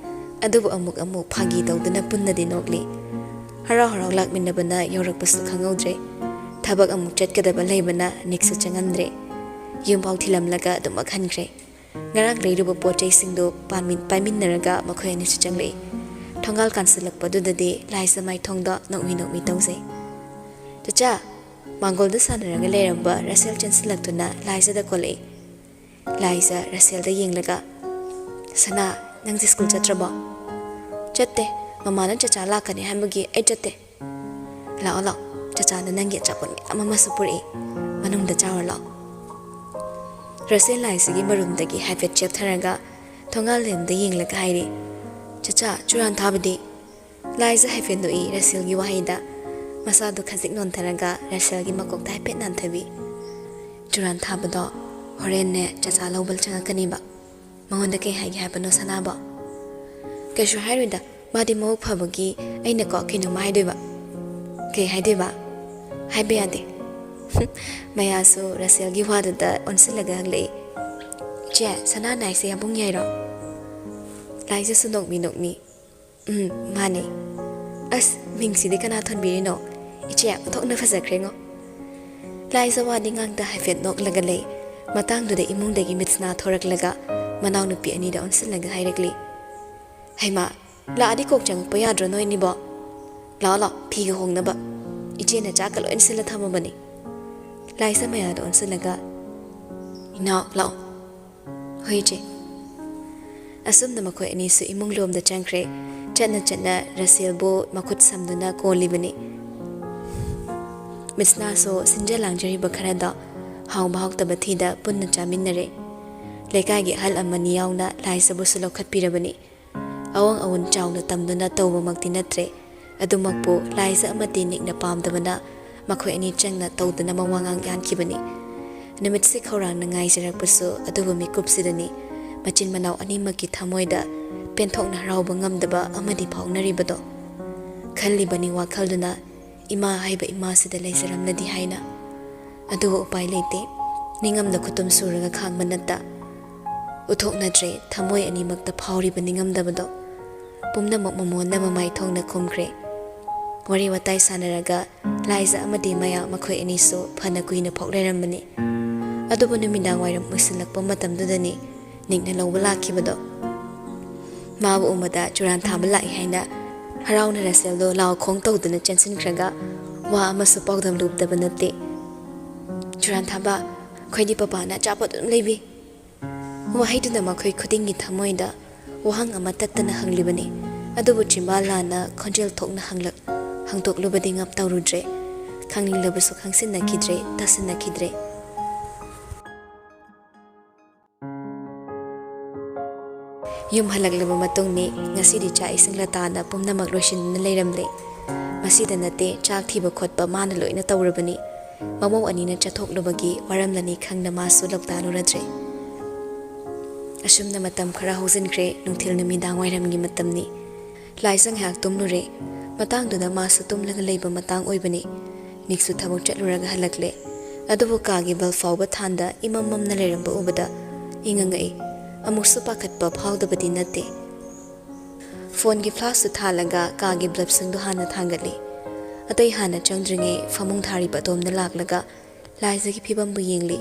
ꯑꯗꯨꯕꯨ ꯑꯃꯨꯛ ꯑꯃꯨꯛ ꯐꯥꯒꯤ ꯇꯧꯗꯨꯅ ꯄꯨꯟꯅꯗꯤ ꯅꯣꯛꯂꯤ꯫ ꯍꯔꯥꯎ ꯍꯔꯥꯎ ꯂꯥꯛꯃꯤꯟꯅꯕꯅ ꯌꯧꯔꯛꯄꯁꯨ ꯈꯪꯍꯧꯗ꯭ꯔꯦ꯫ ꯊꯕꯛ ꯑꯃꯨꯛ ꯆꯠꯀꯗꯕ ꯂꯩꯕꯅ ꯅꯤꯛꯁꯨ ꯆꯪꯍꯟꯗ꯭ꯔꯦ꯫ ꯌꯨꯝꯐꯥꯎ ꯊꯤꯜꯂꯝꯂꯒ ꯑꯗꯨꯃꯛ ꯍꯟꯈ꯭ꯔꯦ꯫ ꯉꯔꯥꯡ ꯂꯩꯔꯨꯕ ꯄꯣꯠ ꯆꯩꯁꯤꯡꯗꯨ ꯄꯥꯟꯃꯤꯟ-, ꯄꯥꯏꯃꯤꯟꯅꯔꯒ ꯃꯈꯣꯏ ꯑꯅꯤꯁꯨ ꯆꯪꯂꯛꯏ꯫ ꯊꯣꯡꯒꯥꯜ ꯀꯥꯟꯁꯤꯜꯂꯛꯄꯗꯨꯗꯗꯤ ꯂꯥꯏꯖ ꯃꯥꯏꯊꯣꯡꯗ ꯅꯣꯛꯃꯤ ꯅꯣꯛꯃꯤ ꯇꯧꯖꯩ꯫ "ꯆꯆꯥ!" ꯃꯥꯡꯒꯣꯜꯗ ꯁꯥꯟꯅꯔꯒ ꯂꯩꯔꯝꯕ ꯔꯁꯦꯜ ꯆꯦꯟꯁꯤꯜꯂꯛꯇꯨꯅ ꯂꯥꯏꯖꯗ ꯀꯣꯜꯂꯛꯏ꯫ ꯂꯥꯏꯖ ꯔꯁꯦꯜꯗ ꯌꯦꯡꯂꯒ, "ꯁꯅꯥ, ꯅꯪꯗꯤ ꯁ꯭ꯀꯨꯜ ꯆꯠꯇ꯭ꯔꯕꯣ?" "ꯆꯠꯇꯦ꯫ ꯃꯃꯥꯅ ꯆꯆꯥ ꯂꯥꯛꯀꯅꯤ ꯍꯥꯏꯕꯒꯤ ꯑꯩ ꯆꯠꯇꯦ꯫" "ꯂꯥꯛꯑꯣ, ꯂꯥꯛꯑꯣ, ꯆꯆꯥꯅ ꯅꯪꯒꯤ ꯑꯆꯥꯄꯣꯠ ꯃꯌꯥꯝ ꯑꯃꯁꯨ ꯄꯨꯔꯛꯏ꯫ ꯃꯅꯨꯡꯗ ꯆꯥꯔꯣ, ꯂꯥꯛꯑꯣ꯫" ꯔꯁꯦꯜ ꯂꯥꯏꯖꯒꯤ ꯃꯔꯨꯝꯗꯒꯤ ꯍꯥꯏꯐꯦꯠ ꯆꯦꯞꯊꯔꯒ ꯊꯣꯡꯒꯥꯜ ꯂꯦꯝꯗ ꯌꯦꯡꯂꯒ ꯍꯥꯏꯔꯤ, "ꯆꯆꯥ, ꯆꯨꯔꯥꯟ ꯊꯥꯕꯗꯤ?" ꯂꯥꯏꯖ ꯍꯥꯏꯐꯦꯠ ꯅꯣꯛꯏ ꯔꯁꯦꯜꯒꯤ ꯋꯥꯍꯩꯗ꯫ ꯃꯁꯥꯗꯨ ꯈꯖꯤꯛ ꯅꯣꯟꯊꯔꯒ ꯔꯁꯦꯜꯒꯤ ꯃꯀꯣꯛꯇ ꯍꯥꯏꯐꯦꯠ ꯅꯥꯟꯊꯕꯤ꯫ "ꯆꯨꯔꯥꯟ ꯊꯥꯕꯗꯣ ꯍꯣꯔꯦꯟꯅꯦ ꯆꯆꯥ ꯂꯧꯕ ꯆꯪꯉꯛꯀꯅꯤꯕ꯫ ꯃꯉꯣꯟꯗ ꯀꯩ ꯍꯥꯏꯒꯦ ꯍꯥꯏꯕꯅꯣ ꯁꯅꯥꯕꯣ?" "ꯀꯩꯁꯨ ꯍꯥꯏꯔꯣꯏꯗ, ꯃꯥꯗꯤ ꯃꯕꯨꯛ ꯐꯕꯒꯤ ꯑꯩꯅꯀꯣ ꯀꯩꯅꯣꯝꯃ ꯍꯥꯏꯗꯣꯏꯕ꯫" "ꯀꯩ ꯍꯥꯏꯗꯣꯏꯕ?" "ꯍꯥꯏꯕ ꯌꯥꯗꯦ꯫" ꯃꯌꯥꯁꯨ ꯔꯁꯦꯜꯒꯤ ꯋꯥꯗꯨꯗ ꯑꯣꯟꯁꯤꯜꯂꯒ ꯍꯪꯂꯛꯏ, "ꯏꯆꯦ, ꯁꯅꯥ ꯅꯥꯏꯁꯦ ꯌꯥꯝꯕꯨꯡ ꯌꯥꯏꯔꯣ?" ꯂꯥꯏꯖꯁꯨ ꯅꯣꯛꯃꯤ ꯅꯣꯛꯃꯤ, "ꯎꯝ, ꯃꯥꯅꯦ꯫" "ꯑꯁ, ꯃꯤꯡꯁꯤꯗꯤ ꯀꯅꯥ ꯊꯣꯟꯕꯤꯔꯤꯅꯣ? ꯏꯆꯦ, ꯑꯣꯟꯊꯣꯛꯅ ꯐꯖꯈ꯭ꯔꯦꯉꯣ꯫" ꯂꯥꯏꯖ ꯋꯥꯗꯤ ꯉꯥꯡꯗ ꯍꯥꯏꯐꯦꯠ ꯅꯣꯛꯂꯒ ꯂꯩ꯫ ꯃꯇꯥꯡꯗꯨꯗ ꯏꯃꯨꯡꯗꯒꯤ ꯃꯤꯠꯁꯅꯥ ꯊꯣꯔꯛꯂꯒ ꯃꯅꯥꯎꯅꯨꯄꯤ ꯑꯅꯤꯗ ꯑꯣꯟꯁꯤꯜꯂꯒ ꯍꯥꯏꯔꯛꯂꯤ, "ꯍꯩꯃꯥ, ꯂꯥꯛꯑꯗꯤ ꯀꯣꯛ ꯆꯪꯉꯛꯄ ꯌꯥꯗ꯭ꯔꯣ ꯅꯣꯏꯅꯤꯕꯣ? ꯂꯥꯛꯑꯣ, ꯂꯥꯛꯑꯣ, ꯐꯤꯒ ꯍꯣꯡꯅꯕ꯫ ꯏꯆꯦꯅ ꯆꯥꯛꯀ ꯂꯣꯏꯅ ꯁꯤꯜꯂ ꯊꯝꯃꯕꯅꯤ꯫" ꯂꯥꯏꯖ ꯃꯌꯥꯗ ꯑꯣꯟꯁꯤꯜꯂꯒ, "ꯏꯅꯥꯎ, ꯂꯥꯛꯑꯣ꯫" "ꯍꯣꯏ, ꯏꯆꯦ꯫" ꯑꯁꯨꯝꯅ ꯃꯈꯣꯏ ꯑꯅꯤꯁꯨ ꯏꯃꯨꯡ ꯂꯣꯝꯗ ꯆꯪꯈ꯭ꯔꯦ꯫ ꯆꯠꯅ ꯆꯠꯅ ꯔꯁꯦꯜꯕꯨ ꯃꯈꯨꯠ ꯁꯝꯗꯨꯅ ꯀꯣꯜꯂꯤꯕꯅꯤ꯫ ꯃꯤꯠꯁꯅꯥꯁꯨ ꯁꯤꯟꯖ ꯂꯥꯡꯖꯔꯤꯕ ꯈꯔꯗꯣ ꯍꯥꯎꯕ ꯍꯥꯎꯇꯕ ꯊꯤꯗ ꯄꯨꯟꯅ ꯆꯥꯃꯤꯟꯅꯔꯦ꯫ ꯂꯩꯀꯥꯏꯒꯤ ꯑꯍꯜ ꯑꯃꯅꯤ ꯌꯥꯎꯅ ꯂꯥꯏꯖꯕꯨꯁꯨ ꯂꯧꯈꯠꯄꯤꯔꯕꯅꯤ꯫ ꯑꯋꯥꯡ ꯑꯋꯨꯟ ꯆꯥꯎꯅ ꯇꯝꯗꯨꯅ ꯇꯧꯕꯃꯛꯇꯤ ꯅꯠꯇ꯭ꯔꯦ꯫ ꯑꯗꯨꯃꯛꯄꯨ ꯂꯥꯏꯖ ꯑꯃꯗꯤ ꯅꯤꯛꯅ ꯄꯥꯝꯗꯕꯅ ꯃꯈꯣꯏ ꯑꯅꯤ ꯆꯪꯅ ꯇꯧꯗꯅꯕ ꯋꯥꯉꯥꯡ ꯌꯥꯟꯈꯤꯕꯅꯤ꯫ ꯅꯨꯃꯤꯠꯁꯤ ꯈꯧꯔꯥꯡꯅ ꯉꯥꯏꯖꯔꯛꯄꯁꯨ ꯑꯗꯨꯕꯨ ꯃꯤꯀꯨꯞꯁꯤꯗꯅꯤ ꯃꯆꯤꯟ ꯃꯅꯥꯎ ꯑꯅꯤꯃꯛꯀꯤ ꯊꯃꯣꯏꯗ ꯄꯦꯟꯊꯣꯛꯅ ꯍꯔꯥꯎꯕ ꯉꯝꯗꯕ ꯑꯃꯗꯤ ꯐꯥꯎꯅꯔꯤꯕꯗꯣ꯫ ꯈꯜꯂꯤꯕꯅꯤ ꯋꯥꯈꯜꯗꯨꯅ, "ꯏꯃꯥ ꯍꯥꯏꯕ ꯏꯃꯥꯁꯤꯗ ꯂꯩꯖꯔꯝꯂꯗꯤ" ꯍꯥꯏꯅ꯫ ꯑꯗꯨꯕꯨ ꯎꯄꯥꯏ ꯂꯩꯇꯦ꯫ ꯅꯤꯡꯉꯝꯗ ꯈꯨꯇꯨꯝ ꯁꯨꯔꯒ ꯈꯥꯡꯕ ꯅꯠꯇ ꯎꯠꯊꯣꯛꯅꯗ꯭ꯔꯦ ꯊꯃꯣꯏ ꯑꯅꯤꯃꯛꯇ ꯐꯥꯎꯔꯤꯕ ꯅꯤꯡꯉꯝꯗꯕꯗꯣ꯫ ꯄꯨꯝꯅꯃꯛ ꯃꯃꯣꯟꯅ ꯃꯃꯥꯏ ꯊꯣꯡꯅ ꯈꯨꯝꯈ꯭ꯔꯦ꯫ ꯋꯥꯔꯤ ꯋꯥꯇꯥꯏ ꯁꯥꯟꯅꯔꯒ ꯂꯥꯏꯖ ꯑꯃꯗꯤ ꯃꯌꯥ ꯃꯈꯣꯏ ꯑꯅꯤꯁꯨ ꯐꯅ ꯀꯨꯏꯅ ꯐꯥꯎ ꯂꯩꯔꯝꯕꯅꯤ꯫ ꯑꯗꯨꯕꯨ ꯅꯨꯃꯤꯗꯥꯡ ꯋꯥꯏꯔꯝ ꯑꯣꯏꯁꯤꯜꯂꯛꯄ ꯃꯇꯝꯗꯨꯗꯅꯤ ꯅꯤꯛꯅ ꯂꯧꯕ ꯂꯥꯛꯈꯤꯕꯗꯣ꯫ ꯃꯥꯕꯨ ꯎꯕꯗ ꯆꯨꯔꯥꯟꯊꯥꯕ ꯂꯥꯛꯏ ꯍꯥꯏꯅ ꯍꯔꯥꯎꯅ ꯔꯁꯦꯜꯗꯣ ꯂꯥꯎ ꯈꯣꯡ ꯇꯧꯗꯨꯅ ꯆꯦꯟꯁꯤꯟꯈ꯭ꯔꯒ ꯋꯥ ꯑꯃꯁꯨ ꯄꯥꯎꯗꯝꯂꯨꯗꯕ ꯅꯠꯇꯦ꯫ "ꯆꯨꯔꯥꯟꯊꯥꯕ, ꯑꯩꯈꯣꯏꯗꯤ ꯄꯄꯥꯅ ꯑꯆꯥꯄꯣꯠ ꯑꯗꯨꯝ ꯂꯩꯕꯤ꯫" ꯋꯥꯍꯩꯗꯨꯅ ꯃꯈꯣꯏ ꯈꯨꯗꯤꯡꯒꯤ ꯊꯃꯣꯏꯗ ꯋꯥꯍꯪ ꯑꯃ ꯇꯠꯇꯅ ꯍꯪꯂꯤꯕꯅꯤ꯫ ꯑꯗꯨꯕꯨ ꯆꯤꯝꯕꯥꯜ ꯂꯥꯟꯅ ꯈꯣꯟꯖꯦꯜ ꯊꯣꯛꯅ ꯍꯪꯂꯛ-, ꯍꯪꯗꯣꯛꯂꯨꯕꯗꯤ ꯉꯝ ꯇꯧꯔꯨꯗ꯭ꯔꯦ꯫ ꯈꯪꯅꯤꯡꯂꯕꯁꯨ ꯈꯪꯁꯤꯟꯅꯈꯤꯗ꯭ꯔꯦ, ꯇꯥꯁꯤꯟꯅꯈꯤꯗ꯭ꯔꯦ꯫ ꯌꯨꯝ ꯍꯜꯂꯛꯂꯕ ꯃꯇꯨꯡꯅꯤ꯫ ꯉꯁꯤꯗꯤ ꯆꯥꯛ ꯏꯁꯤꯡ ꯂꯇꯥꯅ ꯄꯨꯝꯅꯃꯛ ꯂꯣꯏꯁꯤꯟꯗꯨꯅ ꯂꯩꯔꯝꯂꯦ꯫ ꯃꯁꯤꯗ ꯅꯠꯇꯦ, ꯆꯥꯛ ꯊꯤꯕ ꯈꯣꯠꯄ ꯃꯥꯅ ꯂꯣꯏꯅ ꯇꯧꯔꯕꯅꯤ꯫ ꯃꯃꯧ ꯑꯅꯤꯅ ꯆꯠꯊꯣꯛꯂꯨꯕꯒꯤ ꯋꯥꯔꯝꯂꯅꯤ ꯈꯪꯅ ꯃꯥꯁꯨ ꯂꯧꯇꯥꯂꯨꯔꯗ꯭ꯔꯦ꯫ ꯑꯁꯨꯝꯅ ꯃꯇꯝ ꯈꯔ ꯍꯧꯖꯤꯟꯈ꯭ꯔꯦ꯫ ꯅꯨꯡꯊꯤꯜ ꯅꯨꯃꯤꯗꯥꯡ ꯋꯥꯏꯔꯝꯒꯤ ꯃꯇꯝꯅꯤ꯫ ꯂꯥꯏꯖ ꯉꯥꯏꯍꯥꯛ ꯇꯨꯝꯂꯨꯔꯦ꯫ ꯃꯇꯥꯡꯗꯨꯗ ꯃꯥꯁꯨ ꯇꯨꯝꯂꯒ ꯂꯩꯕ ꯃꯇꯥꯡ ꯑꯣꯏꯕꯅꯤ꯫ ꯅꯤꯛꯁꯨ ꯊꯕꯛ ꯆꯠꯂꯨꯔꯒ ꯍꯜꯂꯛꯂꯦ꯫ ꯑꯗꯨꯕꯨ ꯀꯥꯒꯤ ꯕꯜꯕ ꯐꯥꯎꯕ ꯊꯥꯟꯗ ꯏꯃꯝ ꯃꯝꯅ ꯂꯩꯔꯝꯕ ꯎꯕꯗ ꯏꯉꯛꯉꯛꯏ꯫ ꯑꯃꯨꯛꯁꯨ ꯄꯥꯈꯠꯄ ꯐꯥꯎꯗꯕꯗꯤ ꯅꯠꯇꯦ꯫ ꯐꯣꯟꯒꯤ ꯐ꯭ꯂꯥꯁꯇꯨ ꯊꯥꯜꯂꯒ ꯀꯥꯒꯤ ꯕꯜꯕꯁꯤꯡꯗꯨ ꯍꯥꯟꯅ ꯊꯥꯡꯒꯠꯂꯤ꯫ ꯑꯇꯩ ꯍꯥꯟꯅ ꯆꯪꯗ꯭ꯔꯤꯉꯩ ꯐꯃꯨꯡ ꯊꯥꯔꯤꯕ ꯑꯗꯣꯝꯗ ꯂꯥꯛꯂꯒ ꯂꯥꯏꯖꯒꯤ ꯐꯤꯕꯝꯕꯨ ꯌꯦꯡꯂꯤ꯫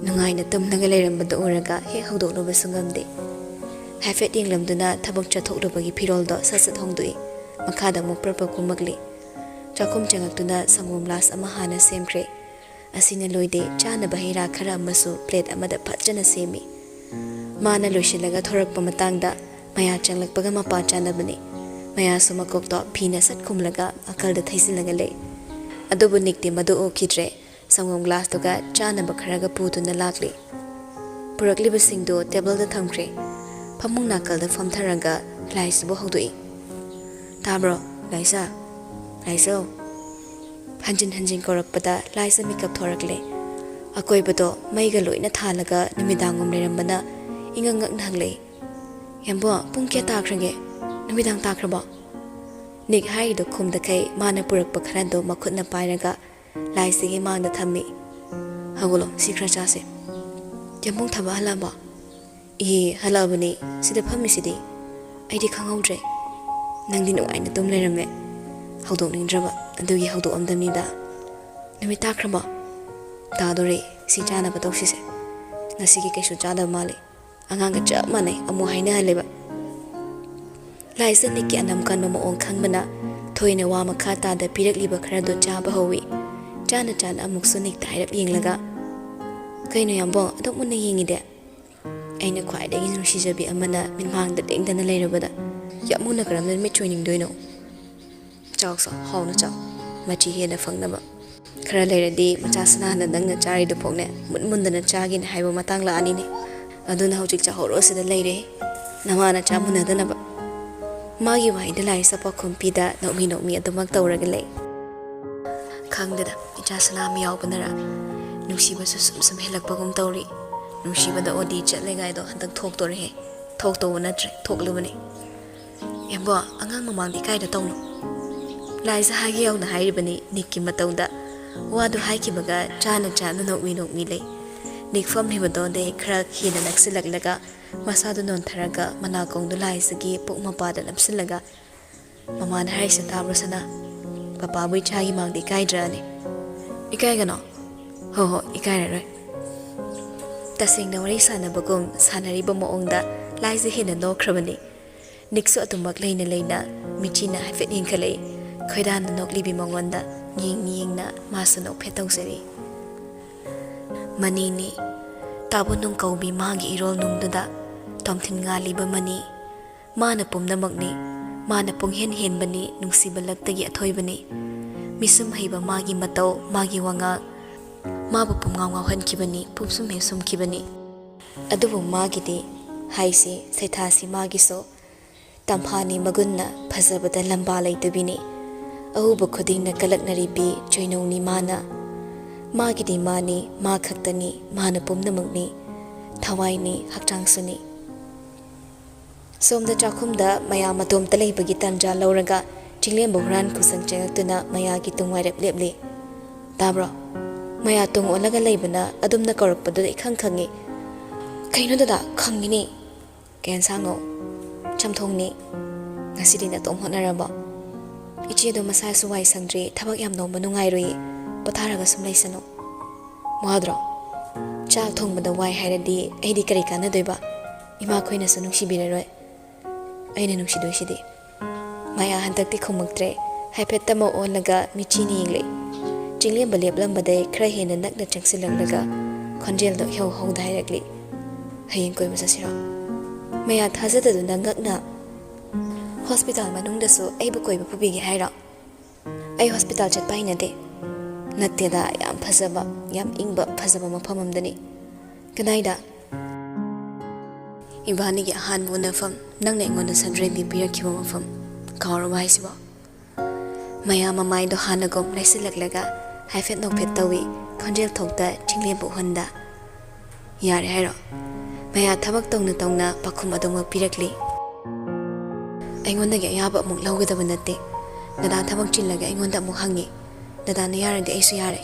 ꯅꯨꯡꯉꯥꯏꯅ ꯇꯨꯝꯂꯒ ꯂꯩꯔꯝꯕꯗꯨ ꯎꯔꯒ ꯍꯦꯛ ꯍꯧꯗꯣꯛꯂꯨꯕꯁꯨ ꯉꯝꯗꯦ꯫ ꯍꯥꯏꯐꯦꯠ ꯌꯦꯡꯂꯝꯗꯨꯅ ꯊꯕꯛ ꯆꯠꯊꯣꯛꯂꯨꯕꯒꯤ ꯐꯤꯔꯣꯜꯗꯣ ꯁꯠ ꯁꯠ ꯍꯣꯡꯗꯣꯛꯏ꯫ ꯃꯈꯥꯗ ꯑꯃꯨꯛ ꯄ꯭ꯔꯞ ꯄ꯭ꯔꯞ ꯀꯨꯝꯃꯛꯂꯤ꯫ ꯆꯥꯛꯈꯨꯝ ꯆꯪꯉꯛꯇꯨꯅ ꯁꯪꯒꯣꯝ ꯒ꯭ꯂꯥꯁ ꯑꯃ ꯍꯥꯟꯅ ꯁꯦꯝꯈ꯭ꯔꯦ꯫ ꯑꯁꯤꯅ ꯂꯣꯏꯗꯦ, ꯆꯥꯅꯕ ꯍꯩ ꯔꯥ ꯈꯔ ꯑꯃꯁꯨ ꯄ꯭ꯂꯦꯠ ꯑꯃꯗ ꯐꯖꯅ ꯁꯦꯝꯃꯤ꯫ ꯃꯥꯅ ꯂꯣꯏꯁꯤꯜꯂꯒ ꯊꯣꯔꯛꯄ ꯃꯇꯥꯡꯗ ꯃꯌꯥ ꯆꯪꯂꯛꯄꯒ ꯃꯄꯥ ꯆꯥꯅꯕꯅꯤ꯫ ꯃꯌꯥꯁꯨ ꯃꯀꯣꯛꯇꯣ ꯐꯤꯅ ꯁꯠ ꯈꯨꯝꯂꯒ ꯑꯀꯜꯗ ꯊꯩꯖꯤꯜꯂꯒ ꯂꯩ꯫ ꯑꯗꯨꯕꯨ ꯅꯤꯛꯇꯤ ꯃꯗꯨ ꯎꯈꯤꯗ꯭ꯔꯦ꯫ ꯁꯪꯒꯣꯝ ꯒ꯭ꯂꯥꯁꯇꯨꯒ ꯆꯥꯅꯕ ꯈꯔꯒ ꯄꯨꯗꯨꯅ ꯂꯥꯛꯂꯤ꯫ ꯄꯨꯔꯛꯂꯤꯕꯁꯤꯡꯗꯨ ꯇꯦꯕꯜꯗ ꯊꯝꯈ꯭ꯔꯦ꯫ ꯐꯃꯨꯡ ꯅꯥꯀꯜꯗ ꯐꯝꯊꯔꯒ ꯂꯥꯏꯁꯤꯕꯨ ꯍꯧꯗꯣꯛꯏ꯫ "ꯇꯥꯕ꯭ꯔꯣ, ꯂꯥꯏꯁꯥ? ꯂꯥꯏꯁꯧ?" ꯍꯟꯖꯤꯟ ꯍꯟꯖꯤꯟ ꯀꯧꯔꯛꯄꯗ ꯂꯥꯏꯁꯥ ꯃꯤꯀꯞ ꯊꯣꯔꯛꯂꯦ꯫ ꯑꯀꯣꯏꯕꯗꯣ ꯃꯩꯒ ꯂꯣꯏꯅ ꯊꯥꯜꯂꯒ ꯅꯨꯃꯤꯗꯥꯡꯒꯨꯝ ꯂꯩꯔꯝꯕꯅ ꯏꯉꯛ ꯉꯛꯅ ꯍꯪꯂꯛꯏ, "ꯌꯥꯝꯕꯣ, ꯄꯨꯡ ꯀꯌꯥ ꯇꯥꯈ꯭ꯔꯒꯦ? ꯅꯨꯃꯤꯗꯥꯡ ꯇꯥꯈ꯭ꯔꯕꯣ?" ꯅꯤꯛ ꯍꯥꯏꯔꯤꯗꯣ ꯈꯨꯝꯗꯈꯩ ꯃꯥꯅ ꯄꯨꯔꯛꯄ ꯈꯔꯗꯣ ꯃꯈꯨꯠꯅ ꯄꯥꯏꯔꯒ ꯂꯥꯏꯁꯤꯒꯤ ꯃꯥꯡꯗ ꯊꯝꯃꯤ꯫ "ꯍꯧꯒꯠꯂꯣ, ꯁꯤ ꯈꯔ ꯆꯥꯁꯦ꯫ ꯌꯥꯝꯕꯨꯡ ꯊꯕꯛ ꯍꯜꯂꯛꯑꯕꯣ?" "ꯏꯍꯦ, ꯍꯜꯂꯛꯑꯕꯅꯤ꯫ ꯁꯤꯗ ꯐꯝꯃꯤꯁꯤꯗꯤ꯫ ꯑꯩꯗꯤ ꯈꯪꯍꯧꯗ꯭ꯔꯦ꯫ ꯅꯪꯗꯤ ꯅꯨꯡꯉꯥꯏꯅ ꯇꯨꯝ ꯂꯩꯔꯝꯃꯦ꯫ ꯍꯧꯗꯣꯛꯅꯤꯡꯗ꯭ꯔꯕ, ꯑꯗꯨꯒꯤ ꯍꯧꯗꯣꯛꯑꯝꯗꯕꯅꯤꯗ꯫ ꯅꯨꯃꯤꯠ ꯇꯥꯈ꯭ꯔꯕꯣ?" "ꯇꯥꯗꯣꯔꯦ꯫ ꯁꯤ ꯆꯥꯅꯕ ꯇꯧꯁꯤꯁꯦ꯫ ꯉꯁꯤꯒꯤ ꯀꯩꯁꯨ ꯆꯥꯗꯕ ꯃꯥꯜꯂꯤ꯫ ꯑꯉꯥꯡꯒ ꯆꯞ ꯃꯥꯟꯅꯩ, ꯑꯃꯨꯛ ꯍꯥꯏꯅꯍꯜꯂꯦꯕ꯫" ꯂꯥꯏꯁꯥ ꯅꯤꯛꯀꯤ ꯑꯅꯝ ꯀꯟꯕ ꯃꯑꯣꯡ ꯈꯪꯕꯅ ꯊꯣꯏꯅ ꯋꯥ ꯃꯈꯥ ꯇꯥꯗ ꯄꯤꯔꯛꯂꯤꯕ ꯈꯔꯗꯨ ꯆꯥꯕ ꯍꯧꯏ꯫ ꯆꯥꯅ ꯆꯥꯅ ꯑꯃꯨꯛꯁꯨ ꯅꯤꯛꯇ ꯍꯥꯏꯔꯞ ꯌꯦꯡꯂꯒ, "ꯀꯩꯅꯣ ꯌꯥꯝꯕꯣ, ꯑꯗꯨꯛ ꯃꯨꯟꯅ ꯌꯦꯡꯉꯤꯗꯤ?" ꯑꯩꯅ ꯈ꯭ꯋꯥꯏꯗꯒꯤ ꯅꯨꯡꯁꯤꯖꯕꯤ ꯑꯃꯅ ꯃꯤꯠꯃꯥꯡꯗ ꯂꯦꯡꯗꯅ ꯂꯩꯔꯕꯗ ꯌꯥꯝ ꯃꯨꯟꯅ ꯀꯔꯝꯅ ꯃꯤꯠ ꯆꯣꯏꯅꯤꯡꯗꯣꯏꯅꯣ? "ꯆꯥꯎꯁꯣ, ꯍꯥꯎꯅ ꯆꯥꯎ꯫ ꯃꯆꯤ ꯍꯦꯟꯅ ꯐꯪꯅꯕ꯫ ꯈꯔ ꯂꯩꯔꯗꯤ ꯃꯆꯥ ꯁꯅꯥꯅ ꯅꯪꯅ ꯆꯥꯔꯤꯗꯨ ꯐꯥꯎꯅꯦ ꯃꯨꯟ ꯃꯨꯟꯗꯅ ꯆꯥꯒꯦꯅ ꯍꯥꯏꯕ ꯃꯇꯥꯡ ꯂꯥꯛꯑꯅꯤꯅꯦ꯫ ꯑꯗꯨꯅ ꯍꯧꯖꯤꯛ ꯆꯥꯍꯧꯔꯣ, ꯁꯤꯗ ꯂꯩꯔꯦ꯫ ꯅꯃꯥ ꯅꯆꯥ ꯃꯨꯟꯅꯗꯅꯕ꯫" ꯃꯥꯒꯤ ꯋꯥꯍꯩꯗ ꯂꯥꯏꯁꯥ ꯄꯥꯎꯈꯨꯝ ꯄꯤꯗ ꯅꯣꯛꯃꯤ ꯅꯣꯛꯃꯤ ꯑꯗꯨꯃꯛ ꯇꯧꯔꯒ ꯂꯩ꯫ ꯈꯪꯗꯦꯗ, ꯏꯆꯥ ꯁꯅꯥ ꯑꯃ ꯌꯥꯎꯕꯅꯔ ꯅꯨꯡꯁꯤꯕꯁꯨ ꯁꯨꯝ ꯁꯨꯝ ꯍꯦꯜꯂꯛꯄꯒꯨꯝ ꯇꯧꯔꯤ꯫ ꯅꯨꯡꯁꯤꯕꯗ ꯑꯣ ꯗꯤ ꯆꯠꯂꯦ ꯒꯥꯏꯗꯣ ꯍꯟꯗꯛ ꯊꯣꯛꯇꯣꯔꯦꯍꯦ꯫ ꯊꯣꯛꯇꯧꯕ ꯅꯠꯇ꯭ꯔꯦ, ꯊꯣꯛꯂꯨꯕꯅꯦ꯫ "ꯌꯥꯝꯕꯣ, ꯑꯉꯥꯡ ꯃꯃꯥꯡꯗ ꯏꯀꯥꯏꯗ ꯇꯧꯅꯨ꯫ ꯂꯥꯏꯖꯥ ꯍꯥꯏꯒꯦ ꯌꯧꯅ ꯍꯥꯏꯔꯤꯕꯅꯤ ꯅꯤꯛꯀꯤ ꯃꯇꯧꯗ꯫ ꯋꯥꯗꯨ ꯍꯥꯏꯈꯤꯕꯒ ꯆꯥꯅ ꯆꯥꯅ ꯅꯣꯛꯃꯤ ꯅꯣꯛꯃꯤ ꯂꯩ꯫ ꯅꯤꯛ ꯐꯝꯂꯤꯕꯗꯣꯗꯩ ꯈꯔ ꯍꯦꯟꯅ ꯅꯛꯁꯤꯜꯂꯛꯂꯒ ꯃꯁꯥꯗꯨ ꯅꯣꯟꯊꯔꯒ ꯃꯅꯥꯀꯣꯡꯗꯨ ꯂꯥꯏꯖꯥꯒꯤ ꯄꯨꯛ ꯃꯄꯥꯗ ꯅꯞꯁꯤꯜꯂꯒ, "ꯃꯃꯥꯅ ꯍꯥꯏꯔꯤꯁꯦ ꯇꯥꯕ꯭ꯔꯣ ꯁꯅꯥ? ꯄꯄꯥꯕꯨ ꯏꯆꯥꯒꯤ ꯃꯥꯡꯗ ꯏꯀꯥꯏꯗ꯭ꯔꯅꯦ?" "ꯏꯀꯥꯏꯒꯅꯣ?" "ꯍꯣ ꯍꯣ, ꯏꯀꯥꯏꯔꯔꯣꯏ"꯫ ꯇꯁꯦꯡꯅ ꯋꯥꯔꯤ ꯁꯥꯟꯅꯕꯒꯨꯝ ꯁꯥꯟꯅꯔꯤꯕ ꯃꯑꯣꯡꯗ ꯂꯥꯏꯖꯥ ꯍꯦꯟꯅ ꯅꯣꯛꯈ꯭ꯔꯕꯅꯤ꯫ ꯅꯤꯛꯁꯨ ꯑꯗꯨꯃꯛ ꯂꯩꯅ ꯂꯩꯅ ꯃꯤꯠꯆꯤꯅ ꯍꯥꯏꯐꯦꯠ ꯌꯦꯡꯈꯠꯂꯛꯏ꯫ ꯈꯣꯏꯗꯥꯅ ꯅꯣꯛꯂꯤꯕꯤ ꯃꯉꯣꯟꯗ ꯌꯦꯡ ꯌꯦꯡꯅ ꯃꯥꯁꯨ ꯅꯣꯛꯐꯦꯠ ꯇꯧꯖꯔꯤ꯫ ꯃꯅꯤꯅꯤ꯫ ꯇꯥꯕꯨ ꯅꯨꯡ ꯀꯧꯕꯤ ꯃꯥꯒꯤ ꯏꯔꯣꯜ ꯅꯨꯡꯗꯨꯗ ꯇꯣꯝꯊꯤꯟ ꯉꯥꯜꯂꯤꯕ ꯃꯅꯤ꯫ ꯃꯥꯅ ꯄꯨꯝꯅꯃꯛꯅꯤ꯫ ꯃꯥꯅ ꯄꯨꯡꯍꯦꯟ ꯍꯦꯟꯕꯅꯤ, ꯅꯨꯡꯁꯤꯕ ꯂꯛꯇꯒꯤ ꯑꯊꯣꯏꯕꯅꯤ꯫ ꯃꯤꯁꯨꯝ ꯍꯩꯕ ꯃꯥꯒꯤ ꯃꯇꯧ, ꯃꯥꯒꯤ ꯋꯥꯉꯥꯡ, ꯃꯥꯕꯨ ꯄꯨꯝꯉꯥꯎ ꯉꯥꯎꯍꯟꯈꯤꯕꯅꯤ, ꯄꯨꯝꯁꯨꯝ ꯍꯦꯛ ꯁꯨꯝꯈꯤꯕꯅꯤ꯫ ꯑꯗꯨꯕꯨ ꯃꯥꯒꯤꯗꯤ ꯍꯥꯏꯁꯤ, ꯁꯩꯊꯥꯁꯤ ꯃꯥꯒꯤꯁꯨ ꯇꯝꯐꯥꯅꯤ ꯃꯒꯨꯟꯅ ꯐꯖꯕꯗ ꯂꯝꯕꯥ ꯂꯩꯇꯕꯤꯅꯤ꯫ ꯑꯎꯕ ꯈꯨꯗꯤꯡꯅ ꯀꯂꯛꯅꯔꯤꯕꯤ ꯆꯣꯏꯅꯧꯅꯤ ꯃꯥꯅ꯫ ꯃꯥꯒꯤꯗꯤ ꯃꯥꯅꯤ, ꯃꯥ ꯈꯛꯇꯅꯤ, ꯃꯥꯅ ꯄꯨꯝꯅꯃꯛꯅꯤ, ꯊꯋꯥꯏꯅꯤ, ꯍꯛꯆꯥꯡꯁꯨꯅꯤ꯫ ꯁꯣꯝꯗ ꯆꯥꯛꯈꯨꯝꯗ ꯃꯌꯥ ꯃꯇꯣꯝꯇ ꯂꯩꯕꯒꯤ ꯇꯟꯖꯥ ꯂꯧꯔꯒ ꯆꯤꯡꯂꯦꯝꯕ ꯍꯨꯔꯥꯟ ꯈꯨꯁꯪ ꯆꯪꯂꯛꯇꯨꯅ ꯃꯌꯥꯒꯤ ꯇꯨꯡ ꯋꯥꯏꯔꯞ ꯂꯦꯞꯂꯤ꯫ "ꯇꯥꯕ꯭ꯔꯣ? ꯃꯌꯥ ꯇꯨꯡ ꯑꯣꯜꯂꯒ ꯂꯩꯕꯅ ꯑꯗꯨꯝꯅ ꯀꯧꯔꯛꯄꯗꯨꯗ ꯏꯈꯪ ꯈꯪꯉꯤ"꯫ "ꯀꯩꯅꯣ ꯗꯗꯥ, ꯈꯪꯉꯤꯅꯦ"꯫ "ꯀꯩ ꯑꯦꯟꯁꯥꯡꯅꯣ?" "ꯆꯝꯊꯣꯡꯅꯤ"꯫ "ꯉꯁꯤꯗꯤ ꯅꯇꯣꯝ ꯍꯣꯠꯅꯔꯕꯣ?" "ꯏꯆꯦꯗꯣ ꯃꯁꯥꯁꯨ ꯋꯥꯏ ꯁꯪꯗ꯭ꯔꯤ, ꯊꯕꯛ ꯌꯥꯝ ꯅꯣꯝꯕ ꯅꯨꯡꯉꯥꯏꯔꯣꯏꯌꯦ, ꯄꯣꯊꯥꯔꯒ ꯁꯨꯝ ꯂꯩꯁꯅꯨ"꯫ "ꯋꯥꯗ꯭ꯔꯣ? ꯆꯥꯛ ꯊꯣꯡꯕꯗ ꯋꯥꯏ ꯍꯥꯏꯔꯗꯤ ꯑꯩꯗꯤ ꯀꯔꯤ ꯀꯥꯟꯅꯗꯣꯏꯕ? ꯏꯃꯥꯈꯣꯏꯅꯁꯨ ꯅꯨꯡꯁꯤꯕꯤꯔꯔꯣꯏ"꯫ "ꯑꯩꯅ ꯅꯨꯡꯁꯤꯗꯣꯏꯁꯤꯗꯤ"꯫ ꯃꯌꯥ ꯍꯟꯗꯛꯇꯤ ꯈꯨꯝꯃꯛꯇ꯭ꯔꯦ꯫ ꯍꯥꯏꯐꯦꯠ ꯇꯃꯛ ꯑꯣꯜꯂꯒ ꯃꯤꯠꯆꯤꯅ ꯌꯦꯡꯂꯛꯏ꯫ ꯆꯤꯡꯂꯦꯝꯕ ꯂꯦꯞꯂꯝꯕꯗꯩ ꯈꯔ ꯍꯦꯟꯅ ꯅꯛꯅ ꯆꯪꯁꯤꯜꯂꯛꯂꯒ ꯈꯣꯟꯖꯦꯜꯗꯣ ꯏꯍꯧ ꯍꯧꯗ ꯍꯥꯏꯔꯛꯂꯤ, "ꯍꯌꯦꯡ ꯀꯣꯏꯕ ꯆꯠꯁꯤꯔꯣ?" ꯃꯌꯥ ꯊꯥꯖꯗꯗꯨꯅ ꯉꯛꯅ, "ꯍꯣꯁꯄꯤꯇꯥꯜ ꯃꯅꯨꯡꯗꯁꯨ ꯑꯩꯕꯨ ꯀꯣꯏꯕ ꯄꯨꯕꯤꯒꯦ ꯍꯥꯏꯔꯣ?" "ꯑꯩ ꯍꯣꯁꯄꯤꯇꯥꯜ ꯆꯠꯄ ꯍꯩꯅꯗꯦ"꯫ "ꯅꯠꯇꯦꯗ, ꯌꯥꯝ ꯐꯖꯕ, ꯌꯥꯝ ꯏꯪꯕ, ꯐꯖꯕ ꯃꯐꯝ ꯑꯃꯗꯅꯤ"꯫ "ꯀꯗꯥꯏꯗ?" "ꯏꯕꯥꯅꯤꯒꯤ ꯑꯍꯥꯟꯕ ꯎꯅꯐꯝ, ꯅꯪꯅ ꯑꯩꯉꯣꯟꯗ ꯁꯟꯗ꯭ꯔꯦꯝꯕꯤ ꯄꯤꯔꯛꯈꯤꯕ ꯃꯐꯝ꯫ ꯀꯥꯎꯔꯕ ꯍꯥꯏꯁꯤꯕꯣ?" ꯃꯌꯥ ꯃꯃꯥꯏꯗꯣ ꯍꯥꯟꯅꯒꯨꯝ ꯂꯩꯁꯤꯜꯂꯛꯂꯒ ꯍꯥꯏꯐꯦꯠ ꯅꯣꯛꯐꯦꯠ ꯇꯧꯏ, ꯈꯣꯟꯖꯦꯜ ꯊꯣꯛꯇ ꯆꯤꯡꯂꯦꯝꯕ ꯍꯨꯟꯗ꯫ "ꯌꯥꯔꯦ ꯍꯥꯏꯔꯣ?" ꯃꯌꯥ ꯊꯕꯛ ꯇꯧꯅ ꯇꯧꯅ ꯄꯥꯎꯈꯨꯝ ꯑꯗꯨꯃꯛ ꯄꯤꯔꯛꯂꯤ꯫ "ꯑꯩꯉꯣꯟꯗꯒꯤ ꯑꯌꯥꯕ ꯑꯃꯨꯛ ꯂꯧꯒꯗꯕ ꯅꯠꯇꯦ꯫ ꯗꯗꯥ ꯊꯕꯛ ꯆꯤꯜꯂꯒ ꯑꯩꯉꯣꯟꯗ ꯑꯃꯨꯛ ꯍꯪꯉꯤ꯫ ꯗꯗꯥꯅ ꯌꯥꯔꯗꯤ ꯑꯩꯁꯨ ꯌꯥꯔꯦ꯫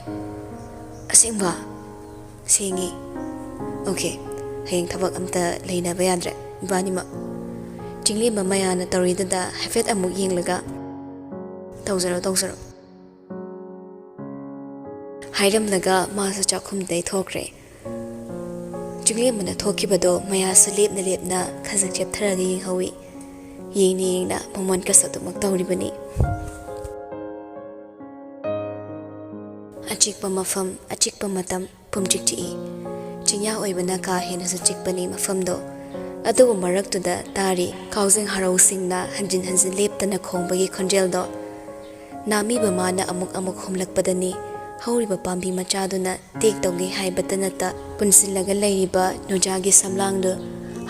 ꯑꯁꯦꯡꯕ? ꯁꯦꯡꯉꯤ꯫ ꯑꯣꯀꯦ, ꯍꯌꯦꯡ ꯊꯕꯛ ꯑꯝꯇ ꯂꯩꯅꯕ ꯌꯥꯗ꯭ꯔꯦ ꯏꯕꯥꯅꯤꯃꯛ꯫ ꯆꯤꯡꯂꯦꯝꯕ ꯃꯌꯥꯅ ꯇꯧꯔꯤꯗꯨꯗ ꯍꯥꯏꯐꯦꯠ ꯑꯃꯨꯛ ꯌꯦꯡꯂꯒ, "ꯇꯧꯖꯔꯣ, ꯇꯧꯖꯔꯣ," ꯍꯥꯏꯔꯝꯂꯒ ꯃꯥꯁꯨ ꯆꯥꯛꯈꯨꯝꯗꯩ ꯊꯣꯛꯈ꯭ꯔꯦ꯫ ꯆꯤꯡꯂꯦꯝꯕꯅ ꯊꯣꯛꯈꯤꯕꯗꯣ ꯃꯌꯥꯁꯨ ꯂꯦꯞꯅ ꯂꯦꯞꯅ ꯈꯖꯤꯛ ꯆꯦꯞꯊꯔꯒ ꯌꯦꯡꯍꯧꯏ꯫ ꯌꯦꯡꯅ ꯌꯦꯡꯅ ꯃꯃꯣꯟ ꯀꯁꯛꯇꯨꯃꯛ ꯇꯧꯔꯤꯕꯅꯤ꯫ ꯑꯆꯤꯛꯄ ꯃꯐꯝ, ꯑꯆꯤꯛꯄ ꯃꯇꯝ, ꯄꯨꯝꯆꯤꯛ ꯆꯤꯛꯏ꯫ ꯆꯤꯡꯌꯥ ꯑꯣꯏꯕꯅ ꯀꯥ ꯍꯦꯟꯅꯁꯨ ꯆꯤꯛꯄꯅꯤ ꯃꯐꯝꯗꯣ꯫ ꯑꯗꯨꯕꯨ ꯃꯔꯛꯇꯨꯗ ꯇꯥꯔꯤ ꯀꯥꯎꯖꯤꯡ ꯍꯔꯥꯎꯁꯤꯡꯅ ꯍꯟꯖꯤꯟ ꯍꯟꯖꯤꯟ ꯂꯦꯞꯇꯅ ꯈꯣꯡꯕꯒꯤ ꯈꯣꯟꯖꯦꯜꯗꯣ꯫ ꯅꯥꯃꯤꯕ ꯃꯥꯅ ꯑꯃꯨꯛ ꯑꯃꯨꯛ ꯍꯨꯝꯂꯛꯄꯗꯅꯤ ꯍꯧꯔꯤꯕ ꯄꯥꯝꯕꯤ ꯃꯆꯥꯗꯨꯅ ꯇꯦꯛ ꯇꯧꯒꯦ ꯍꯥꯏꯕꯇ ꯅꯠꯇ, ꯄꯨꯟꯁꯤꯜꯂꯒ ꯂꯩꯔꯤꯕ ꯅꯨꯖꯥꯒꯤ ꯁꯝꯂꯥꯡꯗꯨ